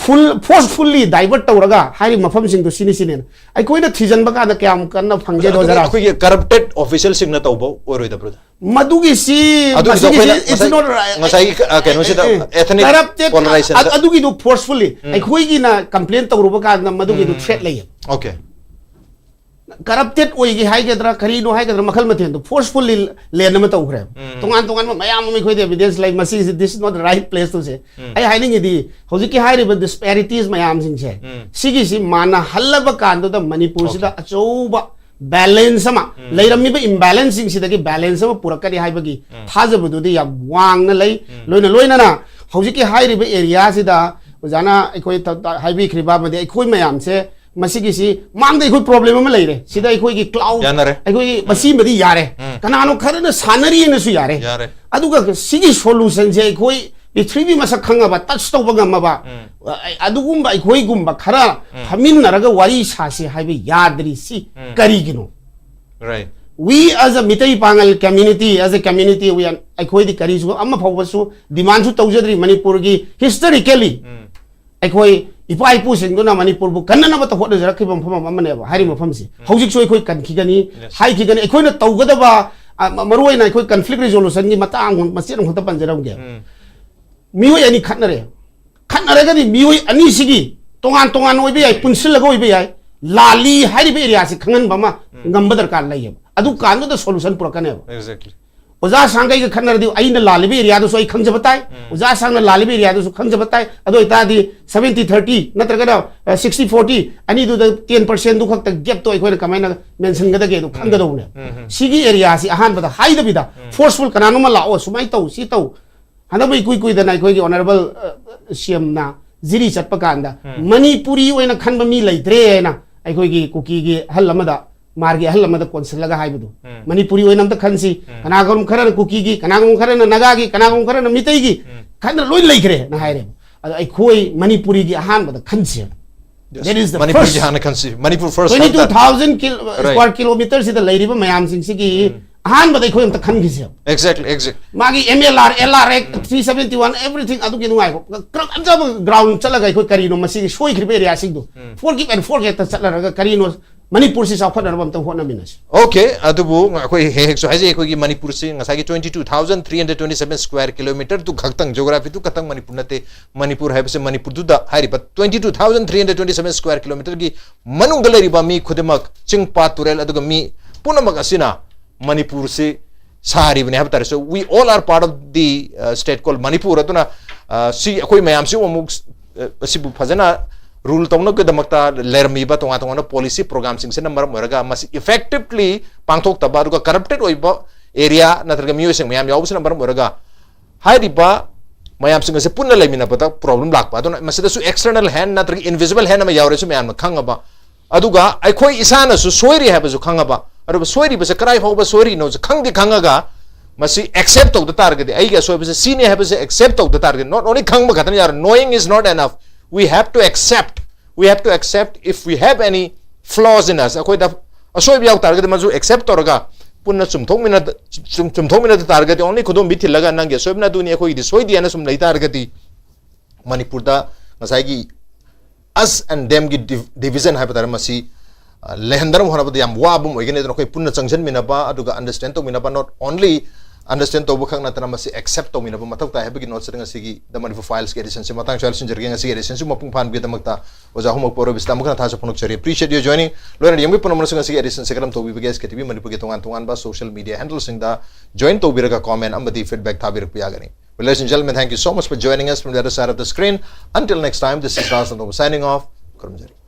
ꯐꯨꯜ, ꯐꯣꯔꯁꯐꯨꯜꯂꯤ ꯗꯥꯏꯚꯔꯠ ꯇꯧꯔꯒ ꯍꯥꯏꯔꯤꯕ ꯃꯐꯝꯁꯤꯡꯗꯣ ꯁꯤꯅꯤ ꯁꯤꯅꯦꯅ ꯑꯩꯈꯣꯏꯅ ꯊꯤꯖꯤꯟꯕ ꯀꯥꯟꯗ ꯀꯌꯥꯝ ꯀꯟꯅ ꯐꯪꯒꯦꯗꯣ ꯑꯗꯨꯗꯤ ꯖꯔꯥ꯫ ꯑꯩꯈꯣꯏꯒꯤ ꯀꯔꯞꯇꯦꯠ ꯑꯣꯐꯤꯁꯤꯌꯦꯜꯁꯤꯡꯅ ꯇꯧꯕ ꯑꯣꯏꯔꯣꯏꯗꯕ꯭ꯔꯥ? ꯃꯗꯨꯒꯤꯁꯤ, ꯑꯗꯨꯒꯤꯁꯨ ꯃꯁꯤꯒꯤꯁꯤ ꯑꯩꯈꯣꯏꯅ it's ꯉꯁꯥꯏ, not right. ꯉꯁꯥꯏꯒꯤ, ꯑ, ꯀꯩꯅꯣꯁꯤꯗ, ꯑꯦ, ꯑꯦ, ꯑꯦ, ethnic corrupted, polarization ꯑ-, ꯑꯗꯨꯒꯤꯗꯨ ꯐꯣꯔꯁꯐꯨꯜꯂꯤ ꯎꯝ꯫ ꯑꯩꯈꯣꯏꯒꯤꯅ ꯀꯝꯄ꯭ꯂꯦꯟ ꯇꯧꯔꯨꯕ ꯀꯥꯟꯗ ꯃꯗꯨꯒꯤꯗꯨ ꯎꯝ꯫ ꯊ꯭ꯔꯦꯠ ꯂꯩꯌꯦ꯫ Okay. Corrupted ꯑꯣꯏꯒꯦ ꯍꯥꯏꯒꯗ꯭ꯔꯥ, ꯀꯔꯤꯅꯣ ꯍꯥꯏꯒꯗ꯭ꯔꯥ, ꯃꯈꯜ ꯃꯊꯦꯜꯗꯣ forcefully land ꯑꯃ ꯇꯧꯈ꯭ꯔꯦ꯫ ꯇꯣꯉꯥꯟ ꯇꯣꯉꯥꯟꯕ ꯃꯌꯥꯝ ꯑꯃ ꯑꯩꯈꯣꯏꯗ evidence ꯂꯩ꯫ ꯃꯁꯤꯒꯤꯁꯤ, this is not the right place to say꯫ ꯑꯩ ꯍꯥꯏꯅꯤꯡꯉꯤꯗꯤ, ꯍꯧꯖꯤꯛꯀꯤ ꯍꯥꯏꯔꯤꯕ disparities ꯃꯌꯥꯝꯁꯤꯡꯁꯦ, ꯁꯤꯒꯤꯁꯤ ꯃꯥꯟꯅꯍꯜꯂꯕ ꯀꯥꯟꯗꯨꯗ ꯃꯅꯤꯄꯨꯔꯁꯤꯗ ꯑꯆꯧꯕ balance ꯑꯃ, ꯂꯩꯔꯝꯃꯤꯕ imbalance ꯁꯤꯡꯁꯤꯗꯒꯤ balance ꯑꯃ ꯄꯨꯔꯛꯀꯅꯤ ꯍꯥꯏꯕꯒꯤ ꯊꯥꯖꯕꯗꯨꯗꯤ ꯌꯥꯝ ꯋꯥꯡꯅ ꯂꯩ꯫ ꯂꯣꯏꯅ ꯂꯣꯏꯅꯅ ꯍꯧꯖꯤꯛꯀꯤ ꯍꯥꯏꯔꯤꯕ area ꯁꯤꯗ ꯑꯣꯖꯥꯅ ꯑꯩꯈꯣꯏ ꯇ- ꯇ- ꯍꯥꯏꯕꯤꯈ꯭ꯔꯤꯕ ꯑꯃꯗꯤ ꯑꯩꯈꯣꯏ ꯃꯌꯥꯝꯁꯦ ꯃꯁꯤꯒꯤꯁꯤ ꯃꯥꯡꯗ ꯑꯩꯈꯣꯏ problem ꯑꯃ ꯂꯩꯔꯦ꯫ ꯁꯤꯗ ꯑꯩꯈꯣꯏꯒꯤ cloud, ꯌꯥꯅꯔꯦ꯫ ꯑꯩꯈꯣꯏꯒꯤ ꯃꯁꯤꯃꯗꯤ ꯌꯥꯔꯦ, ꯀꯅꯥꯅꯣ ꯈꯔꯅ ꯁꯥꯟꯅꯔꯤꯅꯁꯨ ꯌꯥꯔꯦ꯫ ꯌꯥꯔꯦ꯫ ꯑꯗꯨꯒ ꯁꯤꯒꯤ solution ꯁꯦ ꯑꯩꯈꯣꯏ ꯄ꯭ꯔꯤꯊꯤꯕꯤ ꯃꯁꯛ ꯈꯪꯉꯕ, touch ꯇꯧꯕ ꯉꯝꯃꯕ, ꯑ- ꯑꯗꯨꯒꯨꯝꯕ ꯑꯩꯈꯣꯏꯒꯨꯝꯕ ꯈꯔ ꯐꯝꯃꯤꯟꯅꯔꯒ ꯋꯥꯔꯤ ꯁꯥꯁꯤ ꯍꯥꯏꯕ ꯌꯥꯗ꯭ꯔꯤꯁꯤ ꯀꯔꯤꯒꯤꯅꯣ? Right. We as a Meitei Pangal community, as a community, we are, ꯑꯩꯈꯣꯏꯗꯤ ꯀꯔꯤꯁꯨ ꯑꯃ ꯐꯥꯎꯕꯁꯨ demand ꯁꯨ ꯇꯧꯖꯗ꯭ꯔꯤ꯫ ꯃꯅꯤꯄꯨꯔꯒꯤ historically ꯑꯩꯈꯣꯏ ꯏꯄꯥ ꯏꯄꯨꯁꯤꯡꯗꯨꯅ ꯃꯅꯤꯄꯨꯔꯕꯨ ꯀꯟꯅꯅꯕꯇ ꯍꯣꯠꯅꯖꯔꯛꯈꯤꯕ ꯃꯐꯝ ꯑꯃꯅꯦꯕ ꯍꯥꯏꯔꯤꯕ ꯃꯐꯝꯁꯤ꯫ ꯍꯧꯖꯤꯛꯁꯨ ꯑꯩꯈꯣꯏ ꯀꯟꯈꯤꯒꯅꯤ, ꯍꯥꯏꯈꯤꯒꯅꯤ꯫ ꯑꯩꯈꯣꯏꯅ ꯇꯧꯒꯗꯕ, ꯑ, ꯃ- ꯃꯔꯨꯑꯣꯏꯅ ꯑꯩꯈꯣꯏ conflict resolution ꯒꯤ ꯃꯇꯥꯡ ꯃꯆꯦꯠ ꯑꯃꯈꯛꯇ ꯄꯟꯖꯔꯝꯒꯦ꯫ ꯃꯤꯑꯣꯏ ꯑꯅꯤ ꯈꯠꯅꯔꯦ, ꯈꯠꯅꯔꯒꯗꯤ ꯃꯤꯑꯣꯏ ꯑꯅꯤꯁꯤꯒꯤ ꯇꯣꯉꯥꯟ ꯇꯣꯉꯥꯟꯅ ꯑꯣꯏꯕ ꯌꯥꯏ, ꯄꯨꯟꯁꯤꯜꯂꯒ ꯑꯣꯏꯕ ꯌꯥꯏ, ꯂꯥꯜꯂꯤ ꯍꯥꯏꯔꯤꯕ area ꯁꯤ ꯈꯪꯍꯟꯕ ꯑꯃ ꯉꯝꯕ ꯗꯔꯀꯥꯔ ꯂꯩꯌꯦꯕ꯫ ꯑꯗꯨ ꯀꯥꯟꯗꯨꯗ solution ꯄꯨꯔꯛꯀꯅꯦꯕ꯫ Exactly. ꯑꯣꯖꯥ ꯁꯥꯡꯒꯩꯒ ꯈꯠꯅꯔꯗꯤ ꯑꯩꯅ ꯂꯥꯜꯂꯤꯕ area ꯗꯨꯁꯨ ꯑꯩ ꯈꯪꯖꯕ ꯇꯥꯏ, ꯑꯣꯖꯥ ꯁꯥꯡꯅ ꯂꯥꯜꯂꯤꯕ area ꯗꯨꯁꯨ ꯈꯪꯖꯕ ꯇꯥꯏ꯫ ꯑꯗꯨ ꯑꯣꯏꯇꯥꯔꯗꯤ seventy thirty ꯅꯠꯇ꯭ꯔꯒꯅ, ꯑ, sixty forty, ꯑꯅꯤꯗꯨꯗ ten percent ꯗꯨ ꯈꯛꯇ gap ꯇꯣ ꯑꯩꯈꯣꯏꯅ ꯀꯃꯥꯏꯅ ꯃꯦꯟꯁꯤꯟꯒꯗꯒꯦ ꯑꯗꯨ ꯈꯪꯒꯗꯧꯕꯅꯦ꯫ ꯁꯤꯒꯤ area ꯁꯤ ꯑꯍꯥꯟꯕꯗ ꯍꯥꯏꯗꯕꯤꯗ forceful ꯀꯅꯥꯅꯣꯝꯃ ꯂꯥꯛꯑꯣ, ꯁꯨꯃꯥꯏꯅ ꯇꯧ, ꯁꯤ ꯇꯧ꯫ ꯍꯟꯗꯛ ꯃꯩ ꯀꯨꯏ ꯀꯨꯏꯗꯅ ꯑꯩꯈꯣꯏꯒꯤ honourable, ꯑ, C M ꯅ ꯖꯤꯔꯤ ꯆꯠꯄ ꯀꯥꯟꯗ ꯃꯅꯤꯄꯨꯔꯤ ꯑꯣꯏꯅ ꯈꯟꯕ ꯃꯤ ꯂꯩꯇ꯭ꯔꯦ ꯍꯥꯏꯅ ꯑꯩꯈꯣꯏꯒꯤ ꯀꯨꯀꯤꯒꯤ ꯑꯍꯜ ꯑꯃꯗ, ꯃꯥꯔꯒꯤ ꯑꯍꯜ ꯑꯃꯗ ꯀꯣꯟꯁꯤꯜꯂꯒ ꯍꯥꯏꯕꯗꯨ, ꯃꯅꯤꯄꯨꯔꯤ ꯑꯣꯏꯅ ꯑꯝꯇ ꯈꯟꯁꯤ, ꯀꯅꯥꯒꯨꯝꯕ ꯈꯔꯅ ꯀꯨꯀꯤꯒꯤ, ꯀꯅꯥꯒꯨꯝꯕ ꯈꯔꯅ ꯅꯥꯒꯥꯒꯤ, ꯀꯅꯥꯒꯨꯝꯕ ꯈꯔꯅ ꯃꯤꯇꯩꯒꯤ, ꯈꯟꯗꯅ ꯂꯣꯏ ꯂꯩꯈ꯭ꯔꯦꯅ ꯍꯥꯏꯔꯦꯕ꯫ ꯑꯗꯣ ꯑꯩꯈꯣꯏ ꯃꯅꯤꯄꯨꯔꯤꯒꯤ ꯑꯍꯥꯟꯕꯗ ꯈꯟꯁꯦꯕ꯫ Yes. That is the ꯃꯅꯤꯄꯨꯔꯒꯤ first. ꯍꯥꯟꯅ ꯈꯟꯁꯤ꯫ ꯃꯅꯤꯄꯨꯔ first Twenty two ꯍꯥꯏꯕꯗ꯫ thousand kil- Right. square kilometer ꯁꯤꯗ ꯂꯩꯔꯤꯕ ꯃꯌꯥꯝꯁꯤꯡꯁꯤꯒꯤ ꯑꯍꯥꯟꯕꯗ ꯑꯩꯈꯣꯏ ꯑꯝꯇ ꯈꯟꯈꯤꯁꯦꯕ꯫ Exactly, exactly. ꯃꯥꯒꯤ M L R, L R Act, three seventy one, everything ꯑꯗꯨꯒꯤ ꯅꯨꯡꯉꯥꯏꯕ꯫ ꯀꯔꯝ ꯀꯔꯝꯕ ground ꯆꯠꯂꯒ ꯑꯩꯈꯣꯏ ꯀꯔꯤꯅꯣ ꯃꯁꯤꯒꯤ ꯁꯣꯏꯈ꯭ꯔꯤꯕ area ꯁꯤꯡꯗꯣ forgive and forget ꯇ ꯆꯠꯂꯔꯒ ꯀꯔꯤꯅꯣ ꯃꯅꯤꯄꯨꯔꯁꯤ ꯆꯥꯎꯈꯠꯅꯅꯕ ꯑꯝꯇꯪ ꯍꯣꯠꯅꯃꯤꯟꯅꯁꯤ꯫ Okay, ꯑꯗꯨꯕꯨ ꯑꯩꯈꯣꯏ ꯍꯦꯛ ꯍꯦꯛꯁꯨ ꯍꯥꯏꯖꯩ, ꯑꯩꯈꯣꯏꯒꯤ ꯃꯅꯤꯄꯨꯔꯁꯤ ꯉꯁꯥꯏꯒꯤ twenty two thousand three hundred twenty seven square kilometer ꯗꯨ ꯈꯛꯇꯪ, geography ꯗꯨ ꯈꯛꯇꯪ ꯃꯅꯤꯄꯨꯔ ꯅꯠꯇꯦ꯫ ꯃꯅꯤꯄꯨꯔ ꯍꯥꯏꯕꯁꯤ ꯃꯅꯤꯄꯨꯔꯗꯨꯗ ꯍꯥꯏꯔꯤꯕ twenty two thousand three hundred twenty seven square kilometer ꯒꯤ ꯃꯅꯨꯡꯗ ꯂꯩꯔꯤꯕ ꯃꯤ ꯈꯨꯗꯤꯡꯃꯛ, ꯆꯤꯡ ꯄꯥꯠ ꯇꯨꯔꯦꯜ ꯑꯗꯨꯒ ꯃꯤ ꯄꯨꯝꯅꯃꯛ ꯑꯁꯤꯅ ꯃꯅꯤꯄꯨꯔꯁꯤ ꯁꯥꯔꯤꯕꯅꯤ ꯍꯥꯏꯕ ꯇꯥꯔꯦ꯫ So we all are part of the uh, state called Manipur. ꯑꯗꯨꯅ uh, ꯁꯤ ꯑꯩꯈꯣꯏ ꯃꯌꯥꯝꯁꯤ ꯑꯃꯨꯛ uh, ꯑꯁꯤꯕꯨ ꯐꯖꯅ rule ꯇꯧꯅꯕꯒꯤꯗꯃꯛꯇ ꯂꯩꯔꯝꯃꯤꯕ ꯇꯣꯉꯥꯟ ꯇꯣꯉꯥꯟꯕ policy program ꯁꯤꯡꯁꯤꯅ ꯃꯔꯝ ꯑꯣꯏꯔꯒ ꯃꯁꯤ effectively ꯄꯥꯡꯊꯣꯛꯇꯕ, ꯑꯗꯨꯒ corrupted ꯑꯣꯏꯕ area ꯅꯠꯇ꯭ꯔꯒ ꯃꯤꯑꯣꯏꯁꯤꯡ ꯃꯌꯥꯝ ꯌꯥꯎꯕꯁꯤꯅ ꯃꯔꯝ ꯑꯣꯏꯔꯒ ꯍꯥꯏꯔꯤꯕ ꯃꯌꯥꯝꯁꯤꯡ ꯑꯁꯤ ꯄꯨꯟꯅ ꯂꯩꯃꯤꯟꯅꯕꯗ problem ꯂꯥꯛꯄ꯫ ꯑꯗꯨꯅ ꯃꯁꯤꯗꯁꯨ external hand ꯅꯠꯇ꯭ꯔꯒ invisible hand ꯑꯃ ꯌꯥꯎꯔꯦꯁꯨ ꯃꯌꯥꯝꯅ ꯈꯪꯉꯕ, ꯑꯗꯨꯒ ꯑꯩꯈꯣꯏ ꯏꯁꯥꯅꯁꯨ ꯁꯣꯏꯔꯤ ꯍꯥꯏꯕꯁꯨ ꯈꯪꯉꯕ, ꯑꯗꯨꯒ ꯁꯣꯏꯔꯤꯕꯁꯦ ꯀꯗꯥꯏ ꯐꯥꯎꯕ ꯁꯣꯏꯔꯤꯅꯣꯁꯨ ꯈꯪꯗꯤ ꯈꯪꯉꯒ ꯃꯁꯤ accept ꯇꯧꯗ ꯇꯥꯔꯒꯗꯤ, ꯑꯩꯒꯤ ꯑꯁꯣꯏꯕꯁꯦ ꯁꯤꯅꯤ ꯍꯥꯏꯕꯁꯦ accept ꯇꯧꯗ ꯇꯥꯔꯒꯗꯤ, not only ꯈꯪꯕ ꯈꯛꯇꯅ ꯌꯥꯔꯣꯏ, knowing is not enough, we have to accept, we have to accept if we have any flaws in us. ꯑꯩꯈꯣꯏꯗ ꯑꯁꯣꯏꯕ ꯌꯥꯎ ꯇꯥꯔꯒꯗꯤ ꯃꯗꯨ accept ꯇꯧꯔꯒ ꯄꯨꯟꯅ ꯆꯨꯝꯊꯣꯛꯃꯤꯟꯅ ꯆꯨꯝ- ꯆꯨꯝꯊꯣꯛꯃꯤꯟꯅꯗ ꯇꯥꯔꯒꯗꯤ, only ꯈꯨꯗꯣꯝꯕꯤ ꯊꯤꯜꯂꯒ ꯅꯪꯒꯤ ꯑꯁꯣꯏꯕꯅ ꯑꯗꯨꯅꯤ, ꯑꯩꯈꯣꯏꯒꯤꯗꯤ ꯁꯣꯏꯗꯦ ꯍꯥꯏꯅ ꯁꯨꯝ ꯂꯩ ꯇꯥꯔꯒꯗꯤ, ꯃꯅꯤꯄꯨꯔꯗ ꯉꯁꯥꯏꯒꯤ us and them ꯒꯤ div- division ꯍꯥꯏꯕ ꯇꯥꯔꯦ, ꯃꯁꯤ ꯑ, ꯂꯩꯍꯟꯗꯅꯕ ꯍꯣꯠꯅꯕꯗ ꯌꯥꯝ ꯋꯥꯕ ꯑꯃ ꯑꯣꯏꯒꯅꯤ꯫ ꯑꯗꯨꯅ ꯑꯩꯈꯣꯏ ꯄꯨꯟꯅ ꯆꯪꯁꯤꯟꯃꯤꯟꯅꯕ ꯑꯗꯨꯒ understand ꯇꯧꯃꯤꯟꯅꯕ, not only understand ꯇꯧꯕ ꯈꯛ ꯅꯠꯇꯅ ꯃꯁꯤ accept ꯇꯧꯃꯤꯟꯅꯕ ꯃꯊꯧ ꯇꯥꯏ ꯍꯥꯏꯕꯒꯤ note ꯁꯤꯗ ꯉꯁꯤꯒꯤ The Manipur Files ꯀꯤ edition ꯁꯤ ꯃꯇꯥꯡ ꯁ꯭ꯋꯥꯏꯗ ꯂꯣꯏꯁꯤꯟꯖꯔꯒꯦ꯫ ꯉꯁꯤꯒꯤ edition ꯁꯤ ꯃꯄꯨꯡ ꯐꯥꯍꯟꯕꯒꯤꯗꯃꯛꯇ ꯑꯣꯖꯥ ꯍꯨꯃꯛꯄ ꯑꯔꯣꯏꯕꯁꯤꯗ ꯑꯃꯨꯛ ꯍꯟꯅ ꯊꯥꯖ ꯐꯣꯡꯗꯣꯛꯆꯔꯤ꯫ Appreciate your joining. ꯂꯣꯏꯅꯅ ꯌꯦꯡꯕꯤ ꯄꯨꯝꯅꯃꯛꯅꯁꯨ ꯉꯁꯤꯒꯤ edition ꯁꯤ ꯀꯔꯝ ꯇꯧꯕꯤꯕꯒꯦ? S K T V ꯃꯅꯤꯄꯨꯔꯒꯤ ꯇꯣꯉꯥꯟ ꯇꯣꯉꯥꯟꯕ social media handle ꯁꯤꯡꯗ join ꯇꯧꯕꯤꯔꯒ comment ꯑꯃꯗꯤ feedback ꯊꯥꯕꯤꯔꯛꯄ ꯌꯥꯒꯅꯤ꯫ Well, ladies and gentlemen, thank you so much for joining us from the other side of the screen. Until next time, this is Raj Santhosh signing off. ꯈꯨꯔꯨꯝꯖꯔꯤ꯫